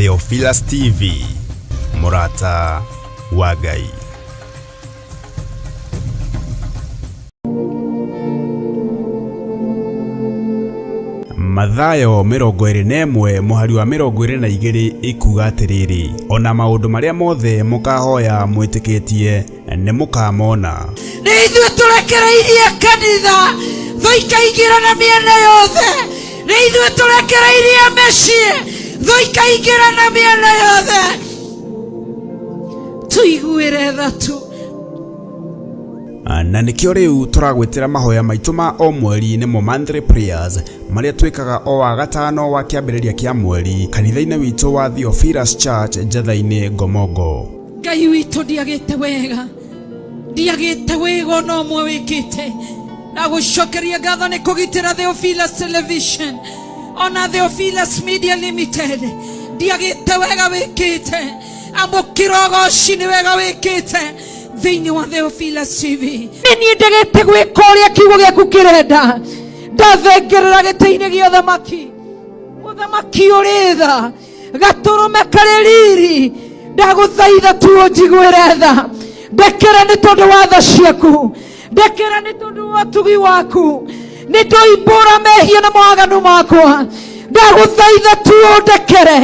Theophilus TV, mũrata wa Ngai. Mathayo 21 mũhari wa 22 ĩkuga atĩrĩrĩ, ona maũndũ marĩa mothe mũkahoya mwĩtĩkĩtie nĩ mũkamona. Nĩ ithuĩ tũrekereirie kanitha thũ ikaingĩra na mĩena yothe. Nĩ ithuĩ tũrekereirie mĩciĩ thũ ikaingĩra na mĩena yothe. Tũiguĩre tha tu. Na nĩkĩo rĩu tũragwĩtĩra mahoya maitũ ma o mweri nĩmo monthly prayers marĩa twĩkaga o wa gatano wa kĩambĩrĩria kĩa mweri kanitha-inĩ witũ wa Theophilus Church Njatha-inĩ Ngomongo. Ngai witũ ndiagĩte wega, ndiagĩte wega ona ũmwe wĩkĩte. Ndagũcokeria ngatho nĩ kũgitĩra Theophilus Television ona Theophilus Media Limited. Ndiagĩte wega wĩkĩte, amũkĩra ũgoci nĩ wega wĩkĩte thĩinĩ wa Theophilus TV. Nĩ niĩ ndegete gwĩka ũrĩa kiugo gĩaku kĩrenda, ndathengerera gĩtĩ-inĩ gĩa ũthamaki, mũthamaki ũrĩ tha, gatũrũme karĩ riri, ndagũthaitha tu ũnjiguĩre tha, ndekera nĩ tondũ wa tha ciaku, ndekera nĩ tondũ wa ũtugi waku, nĩ ndoimbũra mehia na mawaganu makwa, ndagũthaitha tu ũndekere,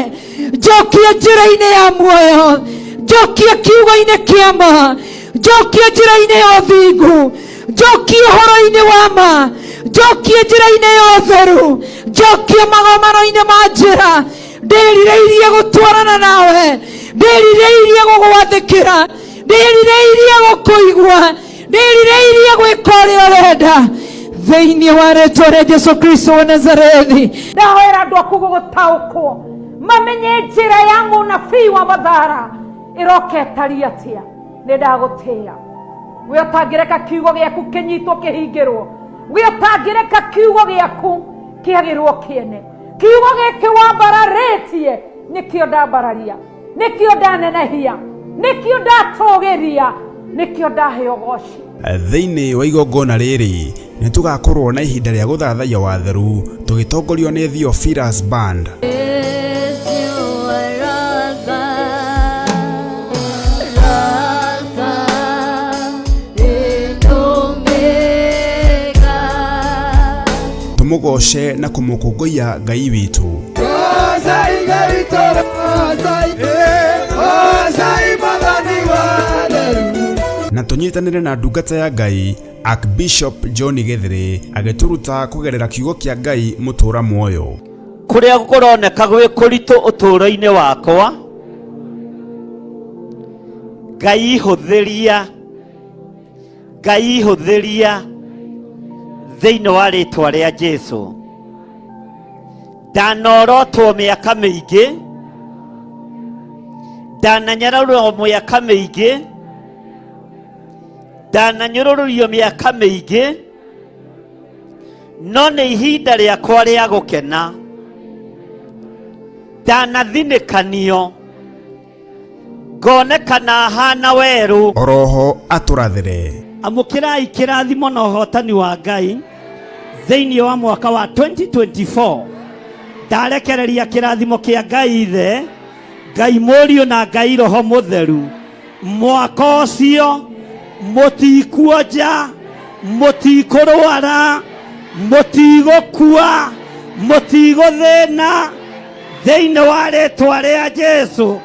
njokie njĩra-inĩ ya muoyo, njokie kiugo-inĩ kĩa ma, njokie njĩra-inĩ ya ũthingu, njokie ũhoro-inĩ wa ma, njokie njĩra-inĩ ya ũtheru, njokie magomano-inĩ ma njĩra. Ndĩrirĩirie gũtwarana nawe, ndĩrirĩirie gũgwathĩkĩra, ndĩrirĩirie gũkũigua, ndĩrirĩirie gwĩka ũrĩa ũrenda thĩinĩ wa rĩtwa rĩa Jesu Kristo wa Nazarethi. Ndahoera andũ aku gũgũtaũkwo, mamenye njĩra ya mũnabii wa Mathara ĩroka ĩtariĩ atĩa. Nĩ ndagũtĩĩa we ũtangĩreka kiugo gĩaku kĩnyitwo kĩhingĩrwo, we ũtangĩreka kiugo gĩaku kĩagĩrwo kĩene. Kiugo gĩkĩ wambararĩtie nĩkĩo ndambararia, nĩkĩo ndanenehia, nĩkĩo ndatũgĩria, nĩkĩo ndahe ũgoci. Thĩinĩ wa igongona rĩrĩ nĩ tũgakorwo na ihinda rĩa gũthathaiya watheru tũgĩtongorio nĩ Theophilus Band. Tũmũgoce na kũmũkũngũiya Ngai witũ. Na tũnyitanĩre na ndungata ya Ngai Archbishop John Gĩthĩrĩ agĩtũruta kũgerera kiugo kĩa Ngai mũtũra muoyo. Kũrĩa kũroneka gwĩ kũritũ ũtũũro-inĩ wakwa, Ngai hũthĩria, Ngai hũthĩria thĩinĩ wa rĩtwa rĩa Jesu. Ndanorotwo mĩaka mĩingĩ, ndananyararwo mĩaka mĩingĩ, ndananyũrũrũrio mĩaka mĩingĩ, no nĩ ihinda rĩakwa rĩa gũkena. Ndanathinĩkanio ngonekana hana werũ. Oroho atũrathĩre. Amũkĩrai kĩrathimo na ũhotani wa Ngai thĩinĩ wa mwaka wa 2024. Ndarekereria kĩrathimo kĩa Ngai Ithe, Ngai Mũriũ na Ngai Roho Mũtheru. Mwaka ũcio mũtikuonja, mũtikũrwara, mũtigũkua, mũtigũthĩna thĩinĩ wa rĩtwa rĩa Jesu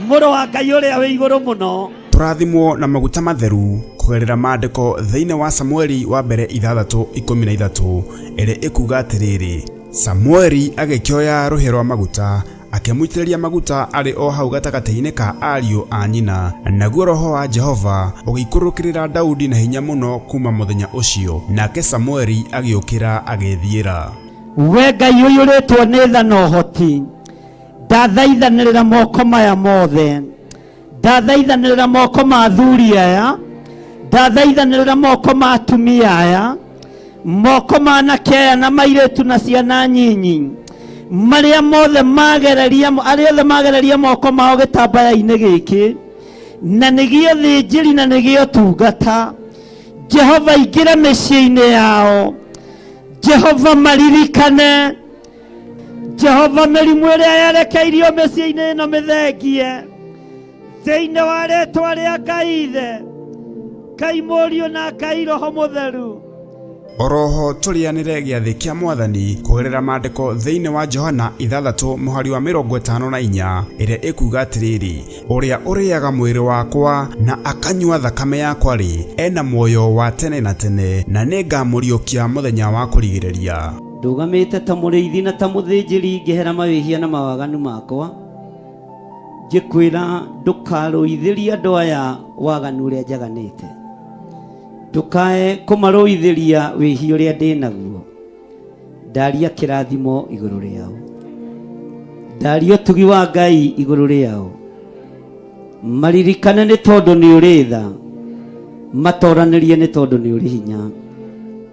mũrũ wa Ngai ũrĩa wĩ igũrũ mũno. Tũrathimwo na maguta matheru kũgerera maandĩko thĩinĩ wa Samueli wa mbere 6:13 ĩrĩa ĩkuga atĩrĩrĩ, Samueli agĩkĩoya rũhĩa rwa maguta akĩmũitĩrĩria maguta arĩ o hau gatagatĩ-inĩ ka ariũ a nyina, naguo roho wa Jehova ũgĩikũrũkĩrĩra Daudi na hinya mũno kuuma mũthenya ũcio, nake Samueli agĩũkĩra agĩĩthiĩra. We Ngai ũiyũrĩtwo nĩ tha na ũhoti, ndathaithanĩrĩra moko maya mothe, ndathaithanĩrĩra moko ma athuri aya, ndathaithanĩrĩra moko ma atumia aya, moko ma anake aya na mairĩtu na ciana nyinyi, marĩa mothe magereria, arĩa othe magereria moko mao gĩtambaya-inĩ gĩkĩ, na nĩgĩo thĩnjĩri na nĩgĩo tungata. Jehova ingĩra mĩciĩ-inĩ yao, Jehova maririkane, Jehova mĩrimũ ĩrĩa yerekeirio mĩciĩ-inĩ ĩno mĩthengie thĩinĩ wa rĩtwa rĩa Ngai Ithe, Ngai Mũriũ na Ngai Roho Mũtheru. Oroho tũrĩanĩre gĩathĩ kĩa Mwathani kũgerera maandĩko thĩinĩ wa Johana 6 mũhari wa 54 ĩrĩa ĩkuga atĩrĩrĩ, ũrĩa ũrĩaga mwĩrĩ wakwa na akanyua thakame yakwa rĩ, ena muoyo wa tene na tene, na nĩngamũriũkia mũthenya wa kũrigĩrĩria. Ndũgamĩte ta mũrĩithi na ta mũthĩnjĩri ngĩhera mawĩhia na mawaganu makwa, njĩkwĩra ndũkarũithĩrie andũ aya waganu ũrĩa njaganĩte, ndũkae kũmarũithĩria wĩhia ũrĩa ndĩ naguo. Ndaria kĩrathimo igũrũ rĩao, ndaria ũtugi wa Ngai igũrũ rĩao, maririkane nĩ tondũ nĩ ũrĩ tha, matoranĩrie nĩ tondũ nĩ ũrĩ hinya.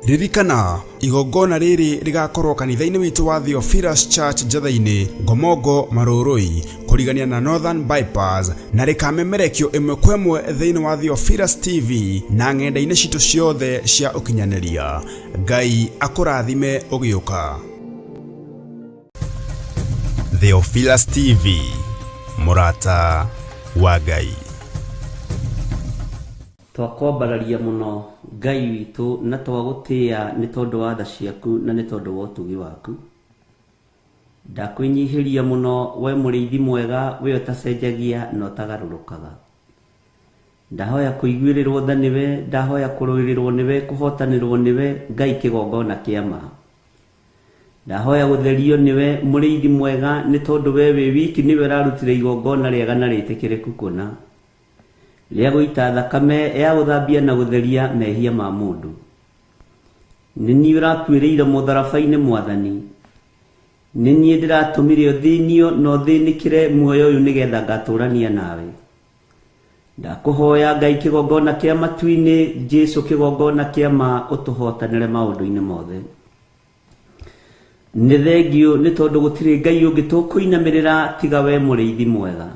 Ririkana igongona rĩrĩ rĩgakorwo kanitha-inĩ witũ wa Theophilus Church Njatha-inĩ, Ngomongo, Marũrũi, kũrigania na Northern Bypass, na rĩkamemerekio ĩmwe kwa ĩmwe thĩinĩ wa Theophilus TV na ng'enda-inĩ citũ ciothe cia ũkinyanĩria. Ngai akũrathime ũgĩũka. Theophilus TV, mũrata wa Ngai. Twakwambararia mũno Ngai witũ na twagũtĩĩa nĩ tondũ wa tha ciaku na nĩ tondũ wa ũtugi waku. Ndakwĩnyihĩria mũno we mũrĩithi mwega, we ũtacenjagia na ũtagarũrũkaga. Ndahoya kũiguĩrĩrwo tha nĩwe, ndahoya kũrũĩrĩrwo nĩwe, kũhotanĩrwo nĩwe, Ngai kĩgongona kĩa ma. Ndahoya gũtherio nĩwe mũrĩithi mwega, nĩ tondũ we wĩ wiki nĩwe ũrarutire igongona rĩega na rĩtĩkĩrĩku kũna, rĩa gũita thakame ya gũthambia na gũtheria mehia ma mũndũ. Nĩ niĩ ũrakuĩrĩire mũtharaba-inĩ Mwathani, nĩ niĩ ndĩratũmire ũthĩnio na ũthĩnĩkĩre muoyo ũyũ nĩgetha ngatũrania nawe. Ndakũhoya Ngai kĩgongona kĩa matu-inĩ, Jesu kĩgongona kĩa ma, ũtũhotanĩre maũndũ-inĩ mothe. Nĩ thengiũ nĩ tondũ gũtirĩ Ngai ũngĩ tũkũinamĩrĩra tiga we mũrĩithi mwega.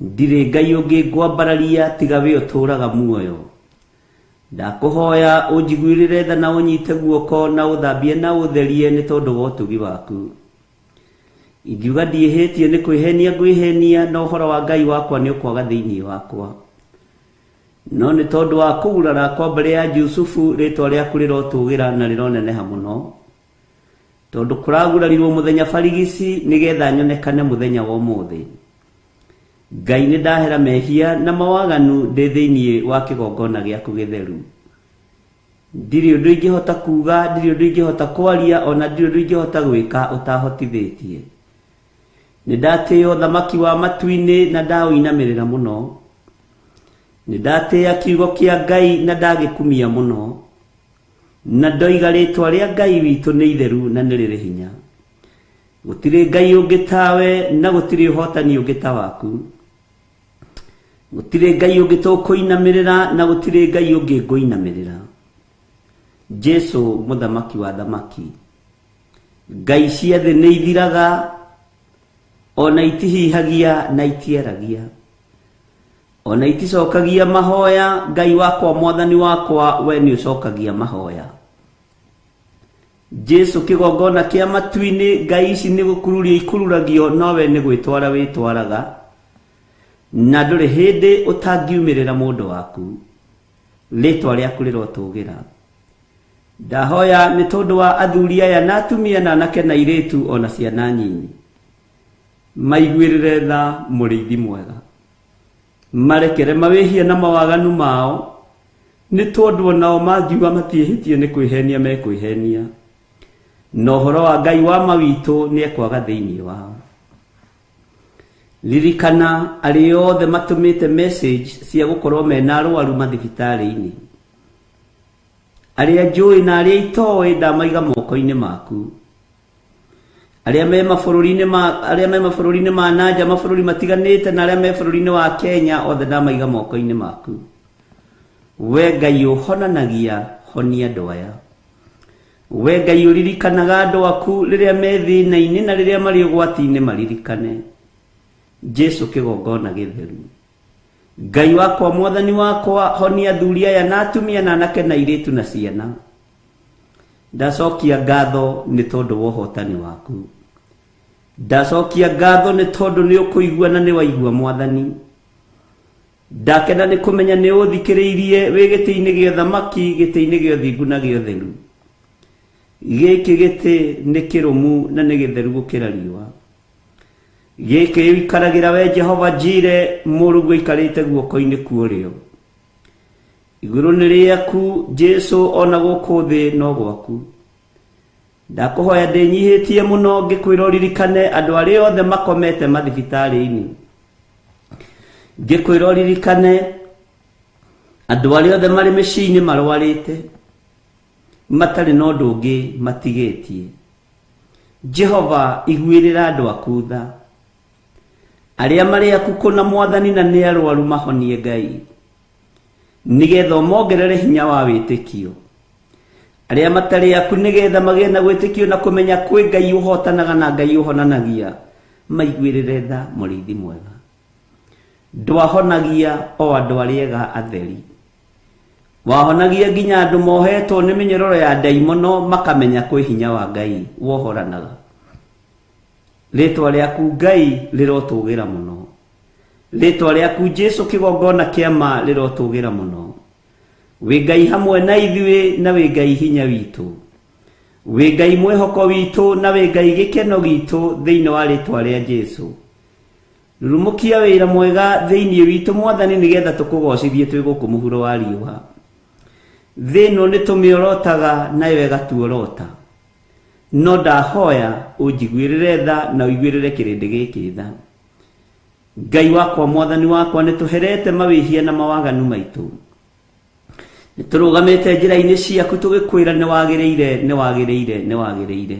Ndirĩ Ngai ũngĩ ngwambararia tiga we ũtũũraga muoyo. Ndakũhoya ũnjiguĩrĩre tha na ũnyite guoko na ũthambie na ũtherie nĩ tondũ wa ũtugi waku. Ingiuga ndiĩhĩtie nĩ kwĩhenia ngwĩhenia, na ũhoro wa Ngai wakwa nĩ ũkwaga thĩinĩ wakwa. No nĩ tondũ wa kũgurara kwa mbarĩ ya Jusufu, rĩtwa rĩaku rĩrotũgĩra na rĩroneneha mũno. Tondũ kũragurarirwo mũthenya barigici nĩgetha nyonekane mũthenya wa ũmũthĩ. Ngai nĩ ndahera mehia na mawaganu ndĩ thĩinĩ wa kĩgongona gĩaku gĩtheru. Ndirĩ ũndũ ingĩhota kuga, ndirĩ ũndũ ingĩhota kwaria, ona ndirĩ ũndũ ingĩhota gwĩka ũtahotithĩtie. Nĩ ndatĩĩa ũthamaki wa matu-inĩ na ndaũinamĩrĩra mũno. Nĩ ndatĩĩa kiugo kĩa Ngai na ndagĩkumia mũno. Na ndoiga rĩtwa rĩa Ngai witũ nĩ itheru na nĩ rĩrĩ hinya. Gũtirĩ Ngai ũngĩ tawe na gũtirĩ ũhotani ũngĩ ta waku. Gũtirĩ Ngai ũngĩ tũkũinamĩrĩra na gũtirĩ Ngai ũngĩ ngũinamĩrĩra. Jesu mũthamaki wa thamaki. Ngai cia thĩ nĩ ithiraga, ona itihihagia na itiaragia, ona iticokagia mahoya. Ngai wakwa Mwathani wakwa, we nĩ ũcokagia mahoya. Jesu kĩgongona kĩa matu-inĩ, Ngai ici nĩ gũkururia ikururagio, no we nĩ gwĩtwara wĩtwaraga, na ndũrĩ hĩndĩ ũtangiumĩrĩra mũndũ waku. Rĩtwa rĩaku rĩrotũgĩra. Ndahoya nĩ tondũ wa athuri aya na atumia na anake na airĩtu ona ciana nyinyi, maiguĩrĩre tha mũrĩithi mwega, marekere mawĩhia na mawaganu mao, nĩ tondũ onao mangiuga matiĩhĩtie nĩ kwĩhenia mekwĩhenia, na ũhoro wa Ngai wa ma witũ nĩ ekwaga thĩinĩ wao. Ririkana arĩa othe matũmĩte message cia gũkorwo mena arwaru mathibitarĩ-inĩ, arĩa njũĩ na arĩa itoĩ ndamaiga moko-inĩ maku, arĩa me mabũrũri-inĩ ma, arĩa me mabũrũri-inĩ ma nanja, mabũrũri matiganĩte, na arĩa me bũrũri-inĩ wa Kenya, othe ndamaiga moko-inĩ maku. We Ngai ũhonanagia, honia andũ aya. We Ngai ũririkanaga andũ aku rĩrĩa me thĩna-inĩ na rĩrĩa marĩ ũgwati-inĩ, maririkane. Jesu kĩgongona gĩtheru. Ngai wakwa Mwathani wakwa, honia athuri aya na atumia na anake na airĩtu na ciana. Ndacokia ngatho nĩ tondũ wa ũhotani waku. Ndacokia ngatho nĩ tondũ nĩ ũkũigua na nĩ waigua Mwathani. Ndakena nĩ kũmenya nĩ ũthikĩrĩirie wĩ gĩtĩ-inĩ gĩa ũthamaki, gĩtĩ-inĩ gĩa ũthingu na gĩa ũtheru. Gĩkĩ gĩtĩ nĩ kĩrũmu na nĩ gĩtheru gũkĩra riũa. Gĩkĩ ũikaragĩra we Jehova Jire, mũrũguo aikarĩte guoko-inĩ kwa ũrĩo. Igũrũ nĩ rĩaku Jesu, ona gũkũ thĩ no gwaku. Ndakũhoya ndĩnyihĩtie mũno ngĩkwĩra ũririkane andũ arĩa othe makomete mathibitarĩ-inĩ. Ngĩkwĩra ũririkane andũ arĩa othe marĩ mĩciĩ-inĩ marwarĩte, matarĩ na ũndũ ũngĩ matigĩtie. Jehova, iguĩrĩra andũ aku tha. Arĩa marĩ aku kũna Mwathani na nĩ arwaru mahonie Ngai, nĩgetha ũmongerere hinya wa wĩtĩkio. Arĩa matarĩ aku nĩgetha magĩe na gwĩtĩkio na kũmenya kwĩ Ngai ũhotanaga na Ngai ũhonanagia, maiguĩrĩre tha mũrĩithi mwega. Ndwahonagia o andũ arĩa ega atheri, wahonagia nginya andũ mohetwo nĩ mĩnyororo ya ndaimono makamenya kwĩ hinya wa Ngai wohoranaga. Rĩtwa rĩaku Ngai rĩrotũgĩra mũno. Rĩtwa rĩaku Jesu kĩgongona kĩa ma rĩrotũgĩra mũno. Wĩ Ngai hamwe na ithuĩ na wĩ Ngai hinya witũ. Wĩ Ngai mwĩhoko witũ na wĩ Ngai gĩkeno gitũ thĩinĩ wa rĩtwa rĩa Jesu. Rurumũkia wĩra mwega thĩinĩ witũ Mwathani, nĩgetha tũkũgocithie twĩ gũkũ mũhuro wa riũa. Thĩ ĩno nĩ tũmĩorotaga nayo ĩgatuorota. No ndahoya ũnjiguĩrĩre tha na ũiguĩrĩre kĩrĩndĩ gĩkĩ tha. Ngai wakwa, Mwathani wakwa, nĩ tũherete mawĩhia na mawaganu maitũ. Nĩ tũrũgamĩte njĩra-inĩ ciaku tũgĩkwĩra nĩ wagĩrĩire, nĩ wagĩrĩire, nĩ wagĩrĩire.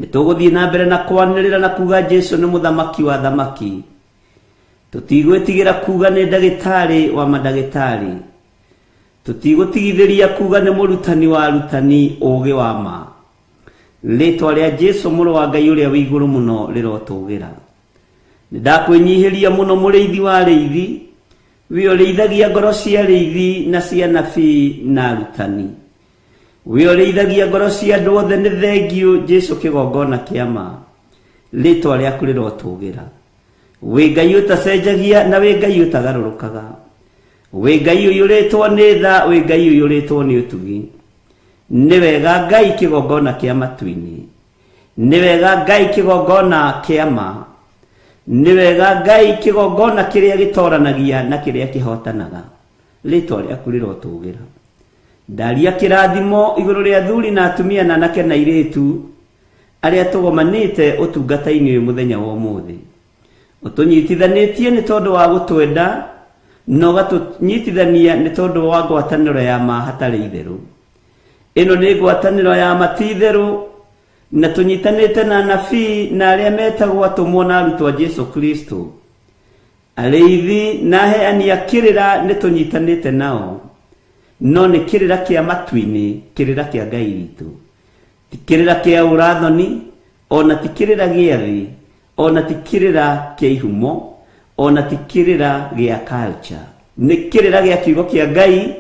Nĩ tũgũthiĩ na mbere na kwanĩrĩra na kuga Jesu nĩ mũthamaki wa thamaki. Tũtigwĩtigĩra kuga nĩ ndagĩtarĩ wa mandagĩtarĩ. Tũtigũtigithĩria kuga nĩ mũrutani wa arutani ũũgĩ wa ma. Rĩtwa rĩa Jesu mũrũ wa Ngai ũrĩa wĩ igũrũ mũno rĩrotũgĩra. Nĩ ndakwĩnyihĩria mũno mũrĩithi wa arĩithi, wĩ ũrĩithagia ngoro cia arĩithi na cia anabii na arutani. Wĩ ũrĩithagia ngoro cia andũ othe, nĩ thengiũ Jesu kĩgongona kĩa ma. Rĩtwa rĩaku rĩrotũgĩra. Wĩ Ngai ũtacenjagia na wĩ Ngai ũtagarũrũkaga. Wĩ Ngai ũiyũrĩtwo nĩ tha, wĩ Ngai ũiyũrĩtwo nĩ ũtugi. Nĩ wega Ngai kĩgongona kĩa matu-inĩ. Nĩ wega Ngai kĩgongona kĩa ma. Nĩ wega Ngai kĩgongona kĩrĩa gĩtoranagia na kĩrĩa kĩhotanaga. Rĩtwa rĩaku rĩrotũgĩra. Ndaria kĩrathimo igũrũ rĩa athuri na atumia na anake na airĩtu arĩa tũgomanĩte ũtungata-inĩ ũyũ mũthenya wa ũmũthĩ. Ũtũnyitithanĩtie nĩ tondũ wa gũtwenda na ũgatũnyitithania nĩ tondũ wa ngwatanĩro ya ma hatarĩ itherũ. Ĩno nĩ ngwatanĩro ya ma ti itherũ, na tũnyitanĩte na anabii na arĩa metagwo atũmwo na arutwo a Jesu Kristo. Arĩithi na aheani a kĩrĩra nĩ tũnyitanĩte nao, no nĩ kĩrĩra kĩa matu-inĩ, kĩrĩra kĩa Ngai witũ. Ti kĩrĩra kĩa ũrathoni, ona ti kĩrĩra gĩa thĩ, ona ti kĩrĩra kĩa ihumo, ona ti kĩrĩra gĩa culture. Nĩ kĩrĩra gĩa kiugo kĩa Ngai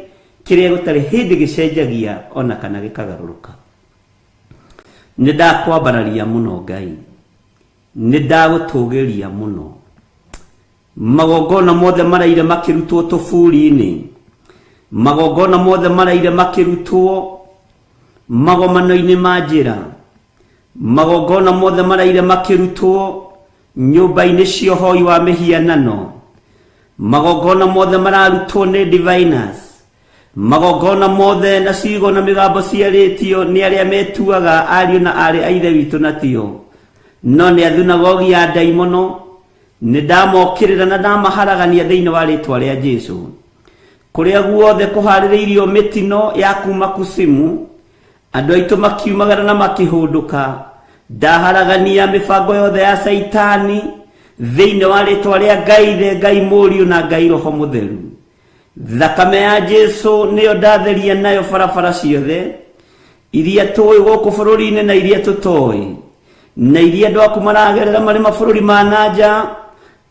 kĩrĩa gũtarĩ hĩndĩ gĩcenjagia ona kana gĩkagarũrũka. Nĩ ndakwambararia mũno Ngai, nĩ ndagũtũgĩria mũno. Magongona mothe maraire makĩrutwo tũburi-inĩ, magongona mothe maraire makĩrutwo magomano-inĩ ma njĩra, magongona mothe maraire makĩrutwo nyũmba-inĩ cia ũhoi wa mĩhianano, magongona mothe mararutwo nĩ diviners, magongona mothe na ciugo na mĩgambo ciarĩtio nĩ arĩa metuaga ariũ na aarĩ a Ithe witũ na tio, no nĩ athunagogi ya ndaimono. Nĩ ndamokĩrĩra na ndamaharagania thĩinĩ wa rĩtwa rĩa Jesu. Kũrĩa guothe kũharĩrĩirio mĩtino ya kuma kusimu, andũ aitũ makiumagara na makĩhũndũka. Ndaharagania mĩbango yothe ya Caitani thĩinĩ wa rĩtwa rĩa Ngai Ithe, Ngai Mũriũ na Ngai Roho Mũtheru. Thakame ya Jesu nĩyo ndatheria nayo barabara ciothe iria tũĩ gũkũ bũrũri-inĩ na iria tũtoĩ, na iria andũ aku maragerera marĩ mabũrũri ma na nja,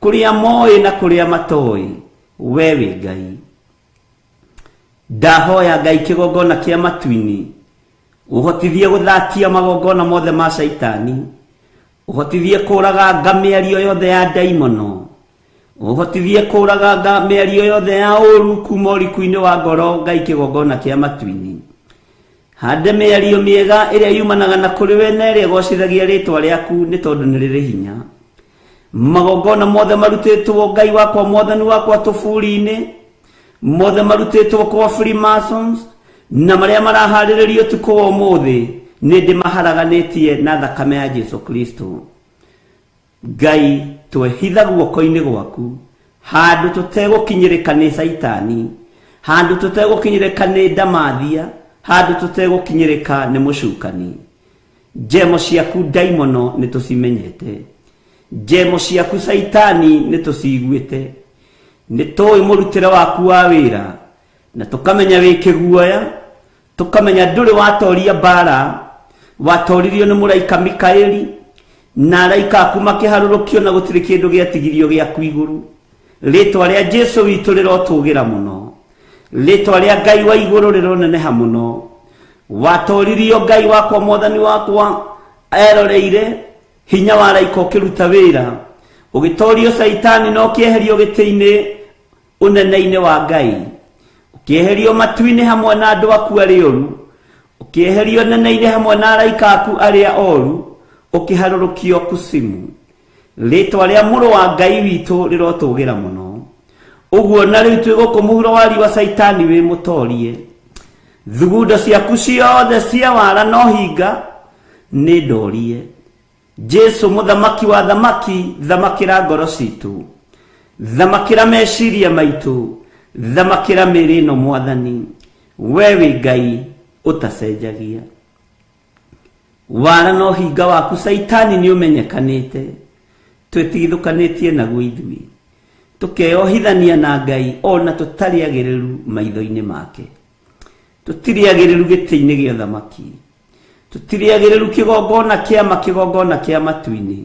kũrĩa moĩ na kũrĩa matoĩ. We wĩ Ngai. Ndahoya Ngai kĩgongona kĩa matu-inĩ ũhotithie gũthatia magongona mothe ma Caitani. Ũhotithie kũraganga mĩario yothe ya ndaimono. Ũhotithie kũraganga mĩario yothe ya ũru kuma ũriku-inĩ wa ngoro Ngai kĩgongona kĩa matu-inĩ. Hande mĩario mĩega ĩrĩa yumanaga na kũrĩ we na ĩrĩa ĩgocithagia rĩtwa rĩaku nĩ tondũ nĩ rĩrĩ hinya. Magongona mothe marutĩtwo Ngai wakwa mwathani wakwa tũburi-inĩ, mothe marutĩtwo kwa Freemasons na marĩa maraharĩrĩrio ũtukũ wa ũmũthĩ nĩ ndĩmaharaganĩtie na thakame ya Jesu Kristo. Ngai twehitha guoko-inĩ gwaku handũ tũtegũkinyĩrĩka nĩ Caitani, handũ tũtegũkinyĩrĩka nĩ ndamathia, handũ tũtegũkinyĩrĩka nĩ mũcukani. Njemo ciaku ndaimono nĩ tũcimenyete, njemo ciaku Caitani nĩ tũciguĩte, nĩ tũĩ mũrutĩre waku wa wĩra na tũkamenya wĩ kĩguoya, tũkamenya ndũrĩ watoria mbara, watoririo nĩ mũraika Mikaeli na araika aku makĩharũrũkio na gũtirĩ kĩndũ gĩatigirio gĩaku igũrũ. Rĩtwa rĩa Jesu witũ rĩrotũgĩra mũno, rĩtwa rĩa Ngai wa igũrũ rĩroneneha mũno. Watoririo Ngai wakwa mwathani wakwa eroreire hinya wa araika ũkĩruta wĩra, ũgĩtorio Caitani na ũkĩeherio gĩtĩ-inĩ ũnene-inĩ wa Ngai, ũkĩeherio matu-inĩ hamwe na andũ aku arĩa oru, ũkĩeherio nene-inĩ hamwe na araika aku arĩa oru, ũkĩharũrũkio kusimu. Rĩtwa rĩa mũrũ wa Ngai witũ rĩrotũgĩra mũno. Ũguo na rĩu twĩ gũkũ mũhuro wa riũa Caitani wĩ mũtorie. Thugundo ciaku ciothe cia wara no hinga nĩ ndorie. Jesu mũthamaki wa thamaki, thamakĩra ngoro citũ, thamakĩra meciria maitũ, thamakĩra mĩĩrĩ ĩno mwathani. We wĩ Ngai ũtacenjagia. Wara no hinga waku Caitani nĩ ũmenyekanĩte, twĩtigithũkanĩtie naguo ithuĩ, tũkeyohithania na Ngai ona tũtarĩ agĩrĩru maitho-inĩ make. Tũtirĩ agĩrĩru gĩtĩ-inĩ gĩa thamaki, tũtirĩ agĩrĩru kĩgongona kĩa ma kĩgongona kĩa matu-inĩ,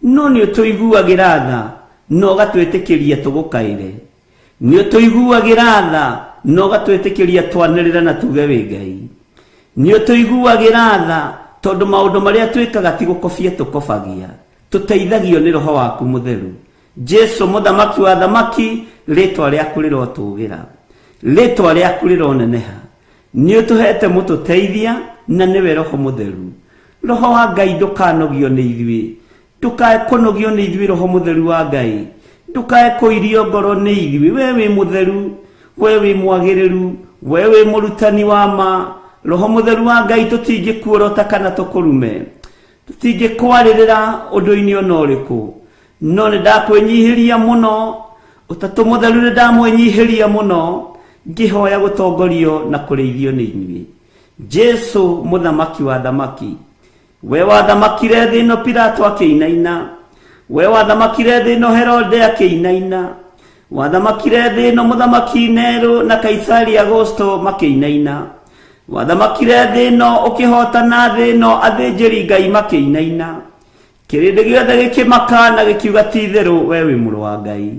no nĩ ũtũiguagĩra tha na ũgatwĩtĩkĩria tũgũkaĩre. Nĩ ũtũiguagĩra tha na ũgatwĩtĩkĩria twanĩrĩre na tuge wĩ Ngai. Nĩ ũtũiguagĩra tha tondũ maũndũ marĩa twĩkaga ti gũkobia tũkobagia, tũteithagio nĩ Roho waku mũtheru. Jesu mũthamaki wa thamaki, rĩtwa rĩaku rĩrotũgĩra, rĩtwa rĩaku rĩroneneha. Nĩ ũtũhete mũtũteithia na nĩwe Roho mũtheru. Roho wa Ngai ndũkanogio nĩ ithuĩ, ndũkae kũnogio nĩ ithuĩ Roho mũtheru wa Ngai, ndũkae kũirio ngoro nĩ ithuĩ. We wĩ mũtheru, we wĩ mwagĩrĩru, we wĩ mũrutani wa ma. Roho mũtheru wa Ngai tũtingĩkuorota kana tũkũrume, tũtingĩkwarĩrĩra ũndũ-inĩ ona ũrĩkũ, no nĩ ndakwĩnyihĩria mũno. Ũtatũ mũtheru nĩ ndamwĩnyihĩria mũno, ngĩhoya gũtongorio na kũrĩithio nĩ inyuĩ. Jesu mũthamaki wa thamaki, we wathamakire thĩ ĩno Pilato akĩinaina, we wathamakire thĩ ĩno Herode akĩinaina, wathamakire thĩ ĩno mũthamaki Nero na Kaisari Augusto makĩinaina, wathamakire thĩ ĩno ũkĩhotana thĩ ĩno athĩnjĩri Ngai makĩinaina, kĩrĩndĩ gĩothe gĩkĩmaka na gĩkiuga ti itherũ we wĩ mũrũ wa Ngai.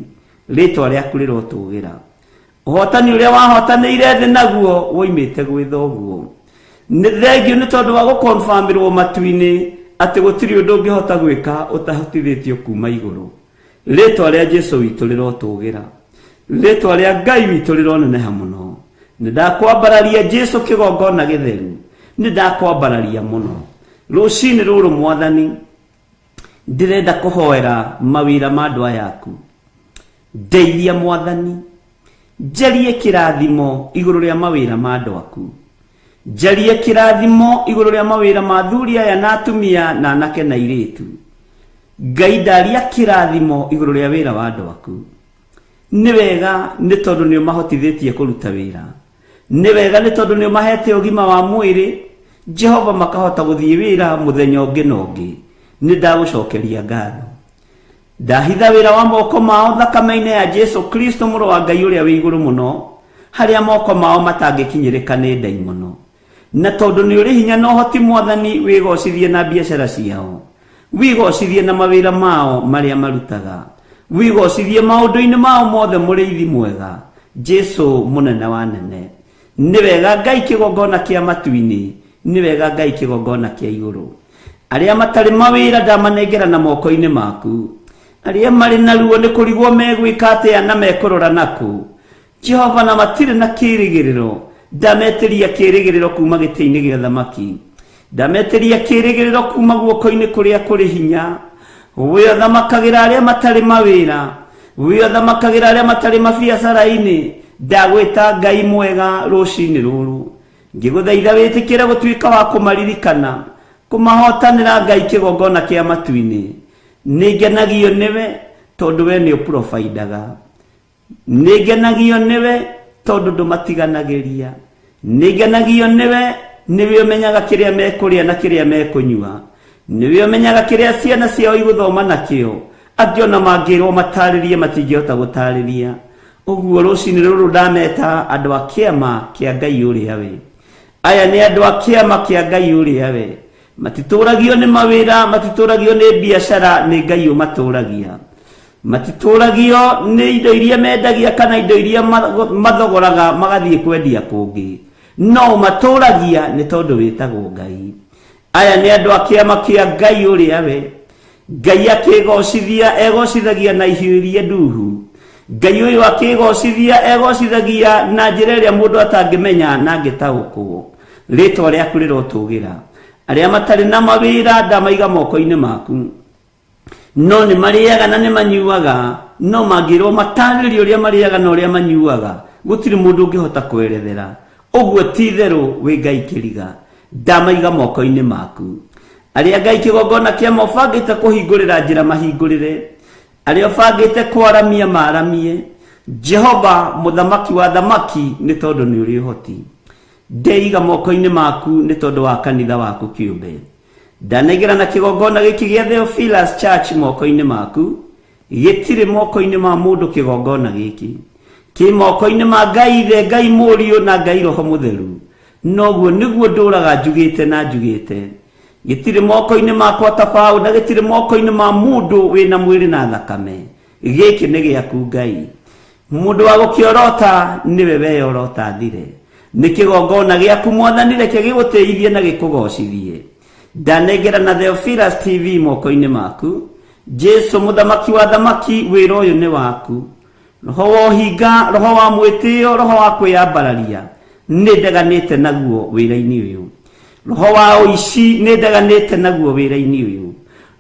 Rĩtwa rĩaku rĩrotũgĩra. Ũhotani ũrĩa wahotanĩire thĩ naguo woimĩte gwĩ thoguo. Nĩ thengio nĩ tondũ wa gũkonfirmĩrwo matu-inĩ atĩ gũtirĩ ũndũ ũngĩhota gwĩka ũtahotithĩtio kuma igũrũ. Rĩtwa rĩa Jesu witũ rĩrotũgĩra, rĩtwa rĩa Ngai witũ rĩroneneha mũno. Nĩ ndakwambararia Jesu kĩgongona gĩtheru, nĩ ndakwambararia mũno. Rũcinĩ rũrũ mwathani ndĩrenda kũhoera mawĩra ma andũ aya aku. Ndeithia mwathani, njarie kĩrathimo igũrũ rĩa mawĩra ma andũ aku, njarie kĩrathimo igũrũ rĩa mawĩra ma athuri aya na atumia na anake na airĩtu. Ngai ndaria kĩrathimo igũrũ rĩa wĩra wa andũ aku. Nĩ wega nĩ tondũ nĩ ũmahotithĩtie kũruta wĩra, nĩ wega nĩ tondũ nĩ ũmahete ũgima wa mwĩrĩ, Jehova makahota gũthiĩ wĩra mũthenya ũngĩ na ũngĩ. Nĩ ndagũcokeria ngatho. Ndahitha wĩra wa moko mao thakame-inĩ ya Jesu Kristo mũrũ wa Ngai ũrĩa wĩ igũrũ mũno, harĩa moko mao matangĩkinyĩrĩka nĩ ndaimono. Na tondũ nĩ ũrĩ hinya na ũhoti mwathani, wĩgocithie na biacara ciao, wĩgocithie na mawĩra mao marĩa marutaga, wĩgocithie maũndũ-inĩ mao mothe mũrĩithi mwega, Jesu mũnene wa nene. Nĩ wega Ngai kĩgongona kĩa matu-inĩ, nĩ wega Ngai kĩgongona kĩa igũrũ. Arĩa matarĩ mawĩra ndamanengera na moko-inĩ maku. Arĩa marĩ na ruo nĩ kũrigwo megwĩka atĩa na mekũrora nakũ. Jehova, na matirĩ na kĩĩrĩgĩrĩro, ndametĩria kĩĩrĩgĩrĩro kuma gĩtĩ-inĩ gĩa thamaki. Ndametĩria kĩĩrĩgĩrĩro kuma guoko-inĩ kũrĩa kũrĩ hinya. We ũthamakagĩra arĩa matarĩ mawĩra, we ũthamakagĩra arĩa matarĩ mabiacara-inĩ, ndagwĩta Ngai mwega rũcinĩ rũrũ. Ngĩgũthaitha wĩtĩkĩre gũtuĩka wa kũmaririkana, kũmahotanĩra Ngai kĩgongona kĩa matu-inĩ. Nĩngenagio nĩwe tondũ we nĩ ũprovidaga. Nĩngenagio nĩwe tondũ ndũmatiganagĩria. Nĩngenagio nĩwe, nĩwe ũmenyaga kĩrĩa mekũrĩa na kĩrĩa mekũnyua. Nĩwe ũmenyaga kĩrĩa ciana ciao igũthoma nakĩo. Angĩ ona mangĩrwo matarĩrie matingĩhota gũtarĩria. Ũguo rũcinĩ rũrũ ndameta andũ a kĩama kĩa Ngai ũrĩa we. Aya nĩ andũ a kĩama kĩa Ngai ũrĩa we. Matitũragio nĩ mawĩra, matitũragio nĩ biacara, nĩ Ngai ũmatũragia. Matitũragio nĩ indo iria mendagia kana indo iria mathogoraga magathiĩ kwendia kũngĩ. No ũmatũragia nĩ tondũ wĩtagwo Ngai. Aya nĩ andũ a kĩama kĩa Ngai ũrĩa we. Ngai akĩgocithia egocithagia na ihiũ iria nduhu. Ngai ũyũ akĩgocithia egocithagia na njĩra ĩrĩa mũndũ atangĩmenya na angĩtaũkwo. Rĩtwa rĩaku rĩrotũgĩra. Arĩa matarĩ na mawĩra ndamaiga moko-inĩ maku. No nĩ marĩaga na nĩ manyuaga, no mangĩrwo matarĩrie ũrĩa marĩaga na ũrĩa manyuaga, gũtirĩ mũndũ ũngĩhota kwerethera. Ũguo ti itherũ wĩ Ngai kĩriga. Ndamaiga moko-inĩ maku. Arĩa Ngai kĩgongona kĩama ũbangĩte kũhingũrĩra njĩra mahingũrĩre. Arĩa ũbangĩte kwaramia maramie. Jehova mũthamaki wa thamaki nĩ tondũ nĩ ũrĩ ũhoti. Ndeiga moko-inĩ maku nĩ tondũ wa kanitha waku kĩũmbe. Ndanengera na kĩgongona gĩkĩ gĩa Theophilus Church moko-inĩ maku. Gĩtirĩ moko-inĩ ma mũndũ kĩgongona gĩkĩ. Kĩ moko-inĩ ma Ngai Ithe, Ngai Mũriũ na Ngai Roho Mũtheru. Noguo nĩguo ndũraga njugĩte na njugĩte. Gĩtirĩ moko-inĩ makwa ta Paũ na gĩtirĩ moko-inĩ ma mũndũ wĩna mwĩrĩ na thakame. Gĩkĩ nĩ gĩaku Ngai. Mũndũ wa gũkĩorota nĩwe weyorota thire. Nĩ kĩgongona gĩaku Mwathani, reke gĩgũtĩithie na gĩkũgocithie. Ndanengera na Theophilus TV moko-inĩ maku. Jesu mũthamaki wa thamaki, wĩra ũyũ nĩ waku. Roho wa ũhinga, roho wa mwĩtĩo, roho wa kwĩyambararia, nĩ ndeganĩte naguo wĩra-inĩ ũyũ. Roho wa ũici nĩ ndeganĩte naguo wĩra-inĩ ũyũ.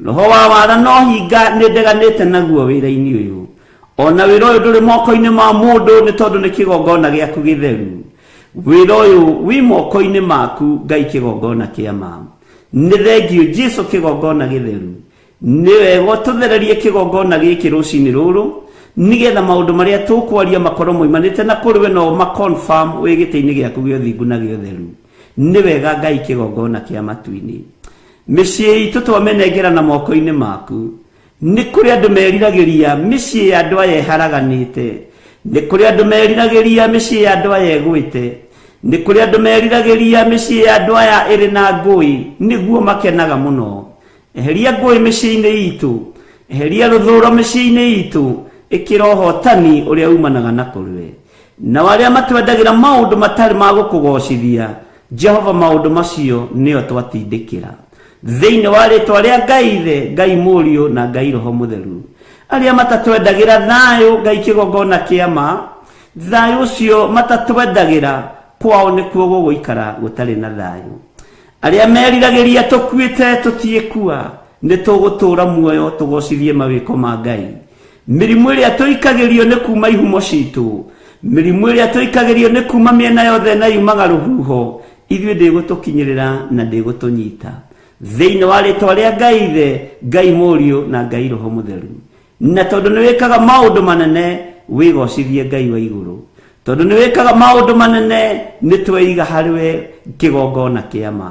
Roho wa wara na ũhinga nĩ ndeganĩte naguo wĩra-inĩ ũyũ. Ona wĩra ũyũ ndũrĩ moko-inĩ ma mũndũ nĩ tondũ nĩ kĩgongona gĩaku gĩtheru. Wĩra ũyũ wĩ moko-inĩ maku Ngai kĩgongona kĩa ma. Nĩ thengiũ Jesu kĩgongona gĩtheru. Nĩ wega ũtũthererie kĩgongona gĩkĩ rũcinĩ rũrũ nĩgetha maũndũ marĩa tũkwaria makorwo moimanĩte na kũrĩ we no ma confirm wĩ gĩtĩ-inĩ gĩaku gĩa ũthingu na gĩa ũtheru. Nĩ wega Ngai kĩgongona kĩa matu-inĩ. Mĩciĩ itũ twamĩnengera na moko-inĩ maku. Nĩ kũrĩ andũ meriragĩria mĩciĩ ya andũ aya ĩharaganĩte. Nĩ kũrĩ andũ meriragĩria mĩciĩ ya andũ aya ĩgwĩte. Nĩ kũrĩ andũ meriragĩria mĩciĩ ya andũ aya ĩrĩ na ngũĩ, nĩguo makenaga mũno. Eheria ngũĩ mĩciĩ-inĩ itũ, eheria rũthũũro mĩciĩ-inĩ itũ, ĩkĩra ũhotani ũrĩa umanaga na kũrĩ we. Nao arĩa matwendagĩra maũndũ matarĩ ma gũkũgocithia, Jehova, maũndũ macio nĩo twatindĩkĩra. Thĩinĩ wa rĩtwa rĩa Ngai Ithe, Ngai Mũriũ na Ngai Roho Mũtheru. Arĩa matatwendagĩra thayũ, Ngai kĩgongona kĩa ma, thayũ ũcio matatwendagĩra, kwao nĩkuo gũgũikara gũtarĩ na thayũ. Arĩa meriragĩria tũkuĩte tũtiĩkua, nĩ tũgũtũũra muoyo tũgocithie mawĩko ma Ngai. Mĩrimũ ĩrĩa tũikagĩrio nĩ kuma ihumo citũ, mĩrimũ ĩrĩa tũikagĩrio nĩ kuma mĩena yothe na yumaga rũhuho, ithuĩ ndĩgũtũkinyĩrĩra na ndĩgũtũnyita. Thĩinĩ wa rĩtwa rĩa Ngai Ithe, Ngai Mũriũ na Ngai Roho Mũtheru. Na tondũ nĩ wĩkaga maũndũ manene, wĩgocithie Ngai wa igũrũ. Tondũ nĩ wĩkaga maũndũ manene, nĩ tweiga harĩ we kĩgongona kĩa ma.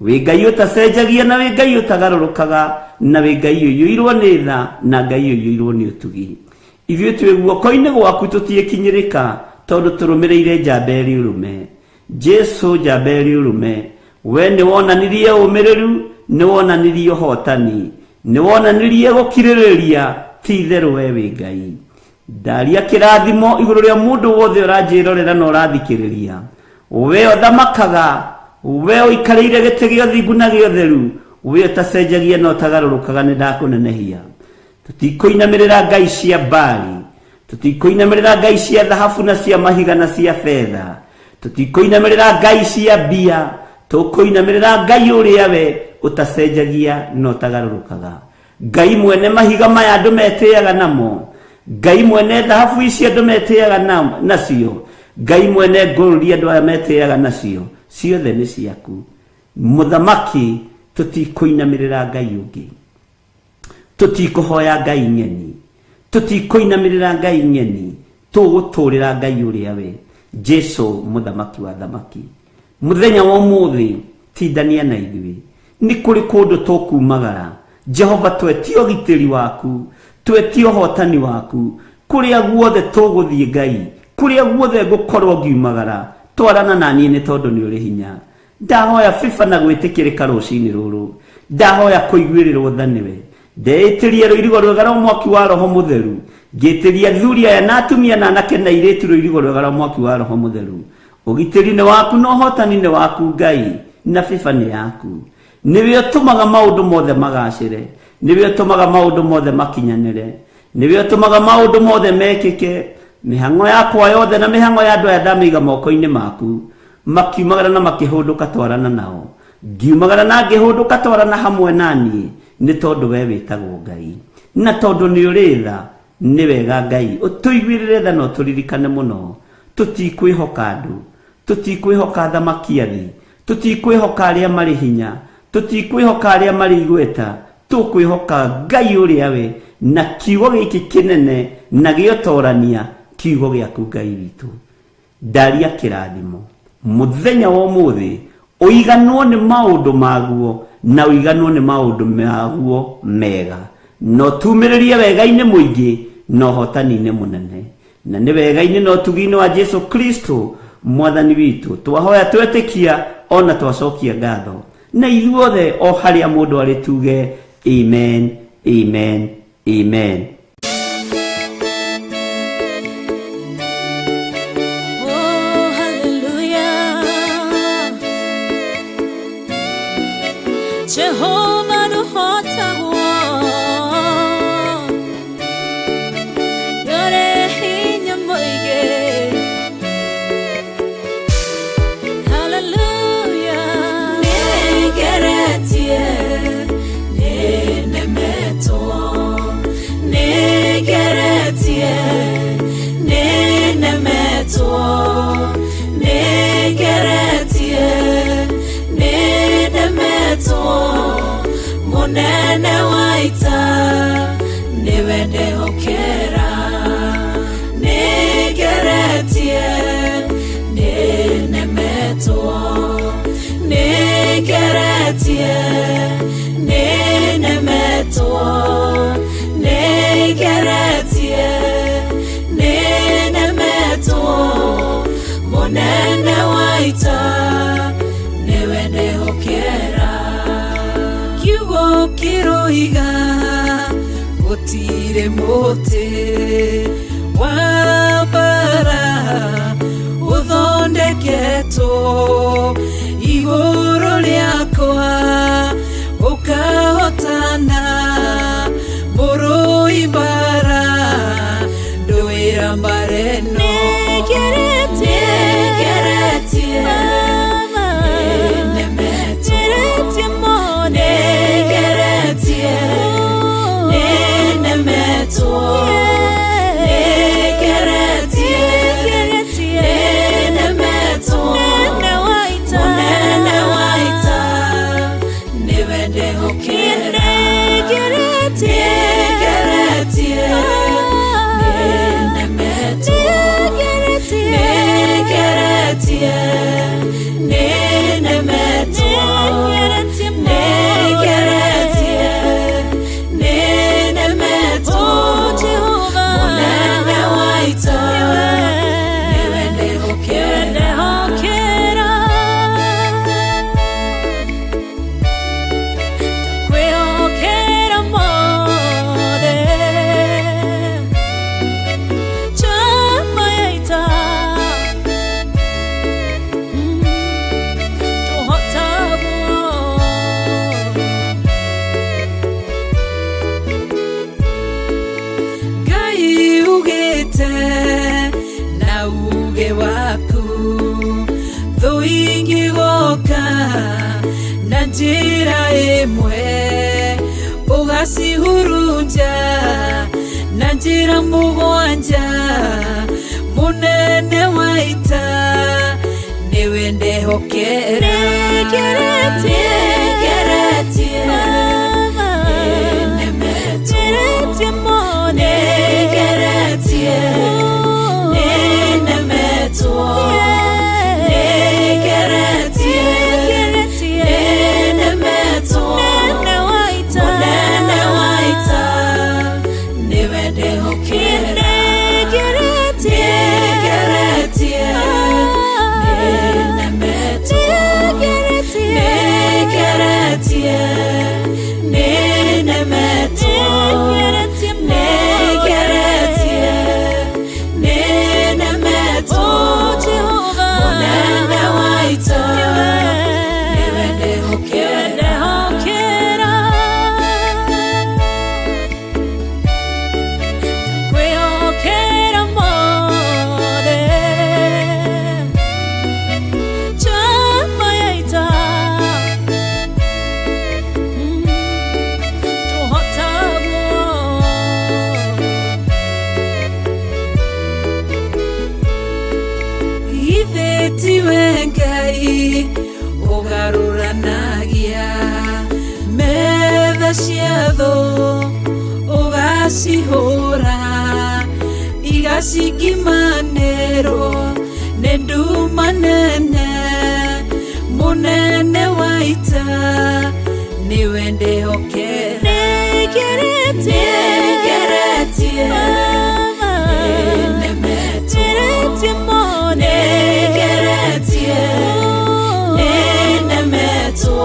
Wĩ Ngai ũtacenjagia na wĩ Ngai ũtagarũrũkaga, na wĩ Ngai ũiyũirwo nĩ tha na Ngai ũiyũirwo nĩ ũtugi. Ithuĩ twĩ guoko-inĩ gwaku tũtiĩkinyĩrĩka, tondũ tũrũmĩrĩire njamba ĩrĩ ũrũme. Jesu njamba ĩrĩ ũrũme, we nĩ wonanirie ũmĩrĩru, nĩ wonanirie ũhotani, nĩ wonanirie gũkirĩrĩria, ti itherũ we wĩ Ngai. Ndaria kĩrathimo igũrũ rĩa mũndũ wothe ũranjĩrorera na ũrathikĩrĩria. We ũthamakaga, we ũikarĩire gĩtĩ gĩa ũthingu na gĩa ũtheru, We ũtacenjagia na ũtagarũrũkaga nĩ ndakũnenehia. Tũtikũinamĩrĩra ngai cia Baali, tũtikũinamĩrĩra ngai cia thahabu na cia mahiga na cia betha, tũtikũinamĩrĩra ngai cia mbia, tũkũinamĩrĩra Ngai ũrĩa we ũtacenjagia na ũtagarũrũkaga. Ngai mwene mahiga maya andũ metĩaga namo, Ngai mwene thahabu ici andũ metĩaga nacio, Ngai mwene ngũrũri andũ aya metĩaga nacio, ciothe nĩ ciaku. Mũthamaki, tũtikũinamĩrĩra Ngai ũngĩ, tũtikũhoya Ngai ng'eni, tũtikũinamĩrĩra Ngai ng'eni, tũgũtũrĩra Ngai ũrĩa we Jesu mũthamaki wa thamaki. Mũthenya wa ũmũthĩ tindania na ithuĩ, nĩ kũrĩ kũndũ tũkumagara. Jehova, twetie ũgitĩri waku, twetie ũhotani waku kũrĩa guothe tũgũthiĩ. Ngai, kũrĩa guothe ngũkorwo ngiumagara, twarana na niĩ nĩ tondũ nĩ ũrĩ hinya. Ndahoya biba na gwĩtĩkĩrĩka rũcinĩ rũrũ, ndahoya kũiguĩrĩrwo tha nĩwe. Ndeĩtĩria rũirigo rwega rwa mwaki wa Roho Mũtheru, ngĩtĩria athuri aya na atumia na anake na airĩtu rũirigo rwega rwa mwaki wa Roho Mũtheru. Ũgitĩri nĩ waku na ũhotani nĩ waku Ngai, na biba nĩ yaku. Nĩwe ũtũmaga maũndũ mothe magacĩre, nĩwe ũtũmaga maũndũ mothe makinyanĩre, nĩwe ũtũmaga maũndũ mothe mekĩke. Mĩhang'o yakwa yothe na mĩhang'o ya andũ aya ndamĩiga moko-inĩ maku. Makiumagara na makĩhũndũka, twarana nao. Ngiumagara na ngĩhũndũka, twarana hamwe na niĩ, nĩ tondũ we wĩtagwo Ngai, na tondũ nĩ ũrĩ tha. Nĩ wega Ngai ũtũiguĩrĩre tha na ũtũririkane mũno. Tũtikwĩhoka andũ, tũtikwĩhoka athamaki a thĩ, tũtikwĩhoka arĩa marĩ hinya, tũtikwĩhoka arĩa marĩ igweta, tũkwĩhoka Ngai ũrĩa we na kiugo gĩkĩ kĩnene na gĩotorania, kiugo gĩaku Ngai witũ. Ndaria kĩrathimo mũthenya wa ũmũthĩ, ũiganwo nĩ maũndũ maguo na ũiganwo nĩ maũndũ maguo mega, na ũtumĩrĩrie wega-inĩ mũingĩ na ũhotani-inĩ mũnene, na nĩ wega-inĩ na ũtugi-inĩ wa Jesu Kristo mwathani witũ twahoya, twetĩkia ona twacokia ngatho, na ithuothe o harĩa mũndũ arĩ tuge amen, amen, amen. Oh, hallelujah. Jehovah ndũhotagwo, ndũrĩ hinya mũingĩ. Hallelujah. Nĩngeretie, nĩnemetwo, nĩngeretie, nĩnemetwo, nĩngeretie, nĩnemetwo, mũnene wa ita nĩwe ndehokera. Nĩngeretie, nĩnemetwo, nĩngeretie, nĩnemetwo, nĩngeretie, nĩnemetwo, mũnene wa ita nĩwe ndehokera. Kiugo kĩroiga gũtirĩ mũtĩ wa mbara ũthondeketwo igũrũ rĩakwa ũkahotana. Mũrũi mbara ndũĩra mbara ĩno. Nĩngeretie, nĩnemetwo, nĩngeretie, nĩnemetwo, nĩngeretie, nĩnemetwo, mũnene wa ita. Njĩra ĩmwe ũgacihurunja na njĩra mũgwanja mũnene wa ita nĩwe ndehokera. Nĩngeretie, nĩnemetwo. Nĩngeretie, nĩnemetwo. Nĩngeretie, nĩnemetwo. Mũnene wa ita nĩwe ndehokera. Nĩngeretie, nĩnemetwo. Nĩngeretie, nĩnemetwo. Nĩngeretie, nĩnemetwo. Mũnene wa ita nĩwe ndehokera. Kwĩhokera mothe njamba ya ita tũhotagwo. Ithe tiwe Ngai ũgarũranagia metha cia thũ ũgacihũra igacingimanĩrwo nĩ nduma nene mũnene wa ita nĩwe ndehokera. Nĩngeretie, nĩnemetwo. Nĩngeretie, nĩnemetwo.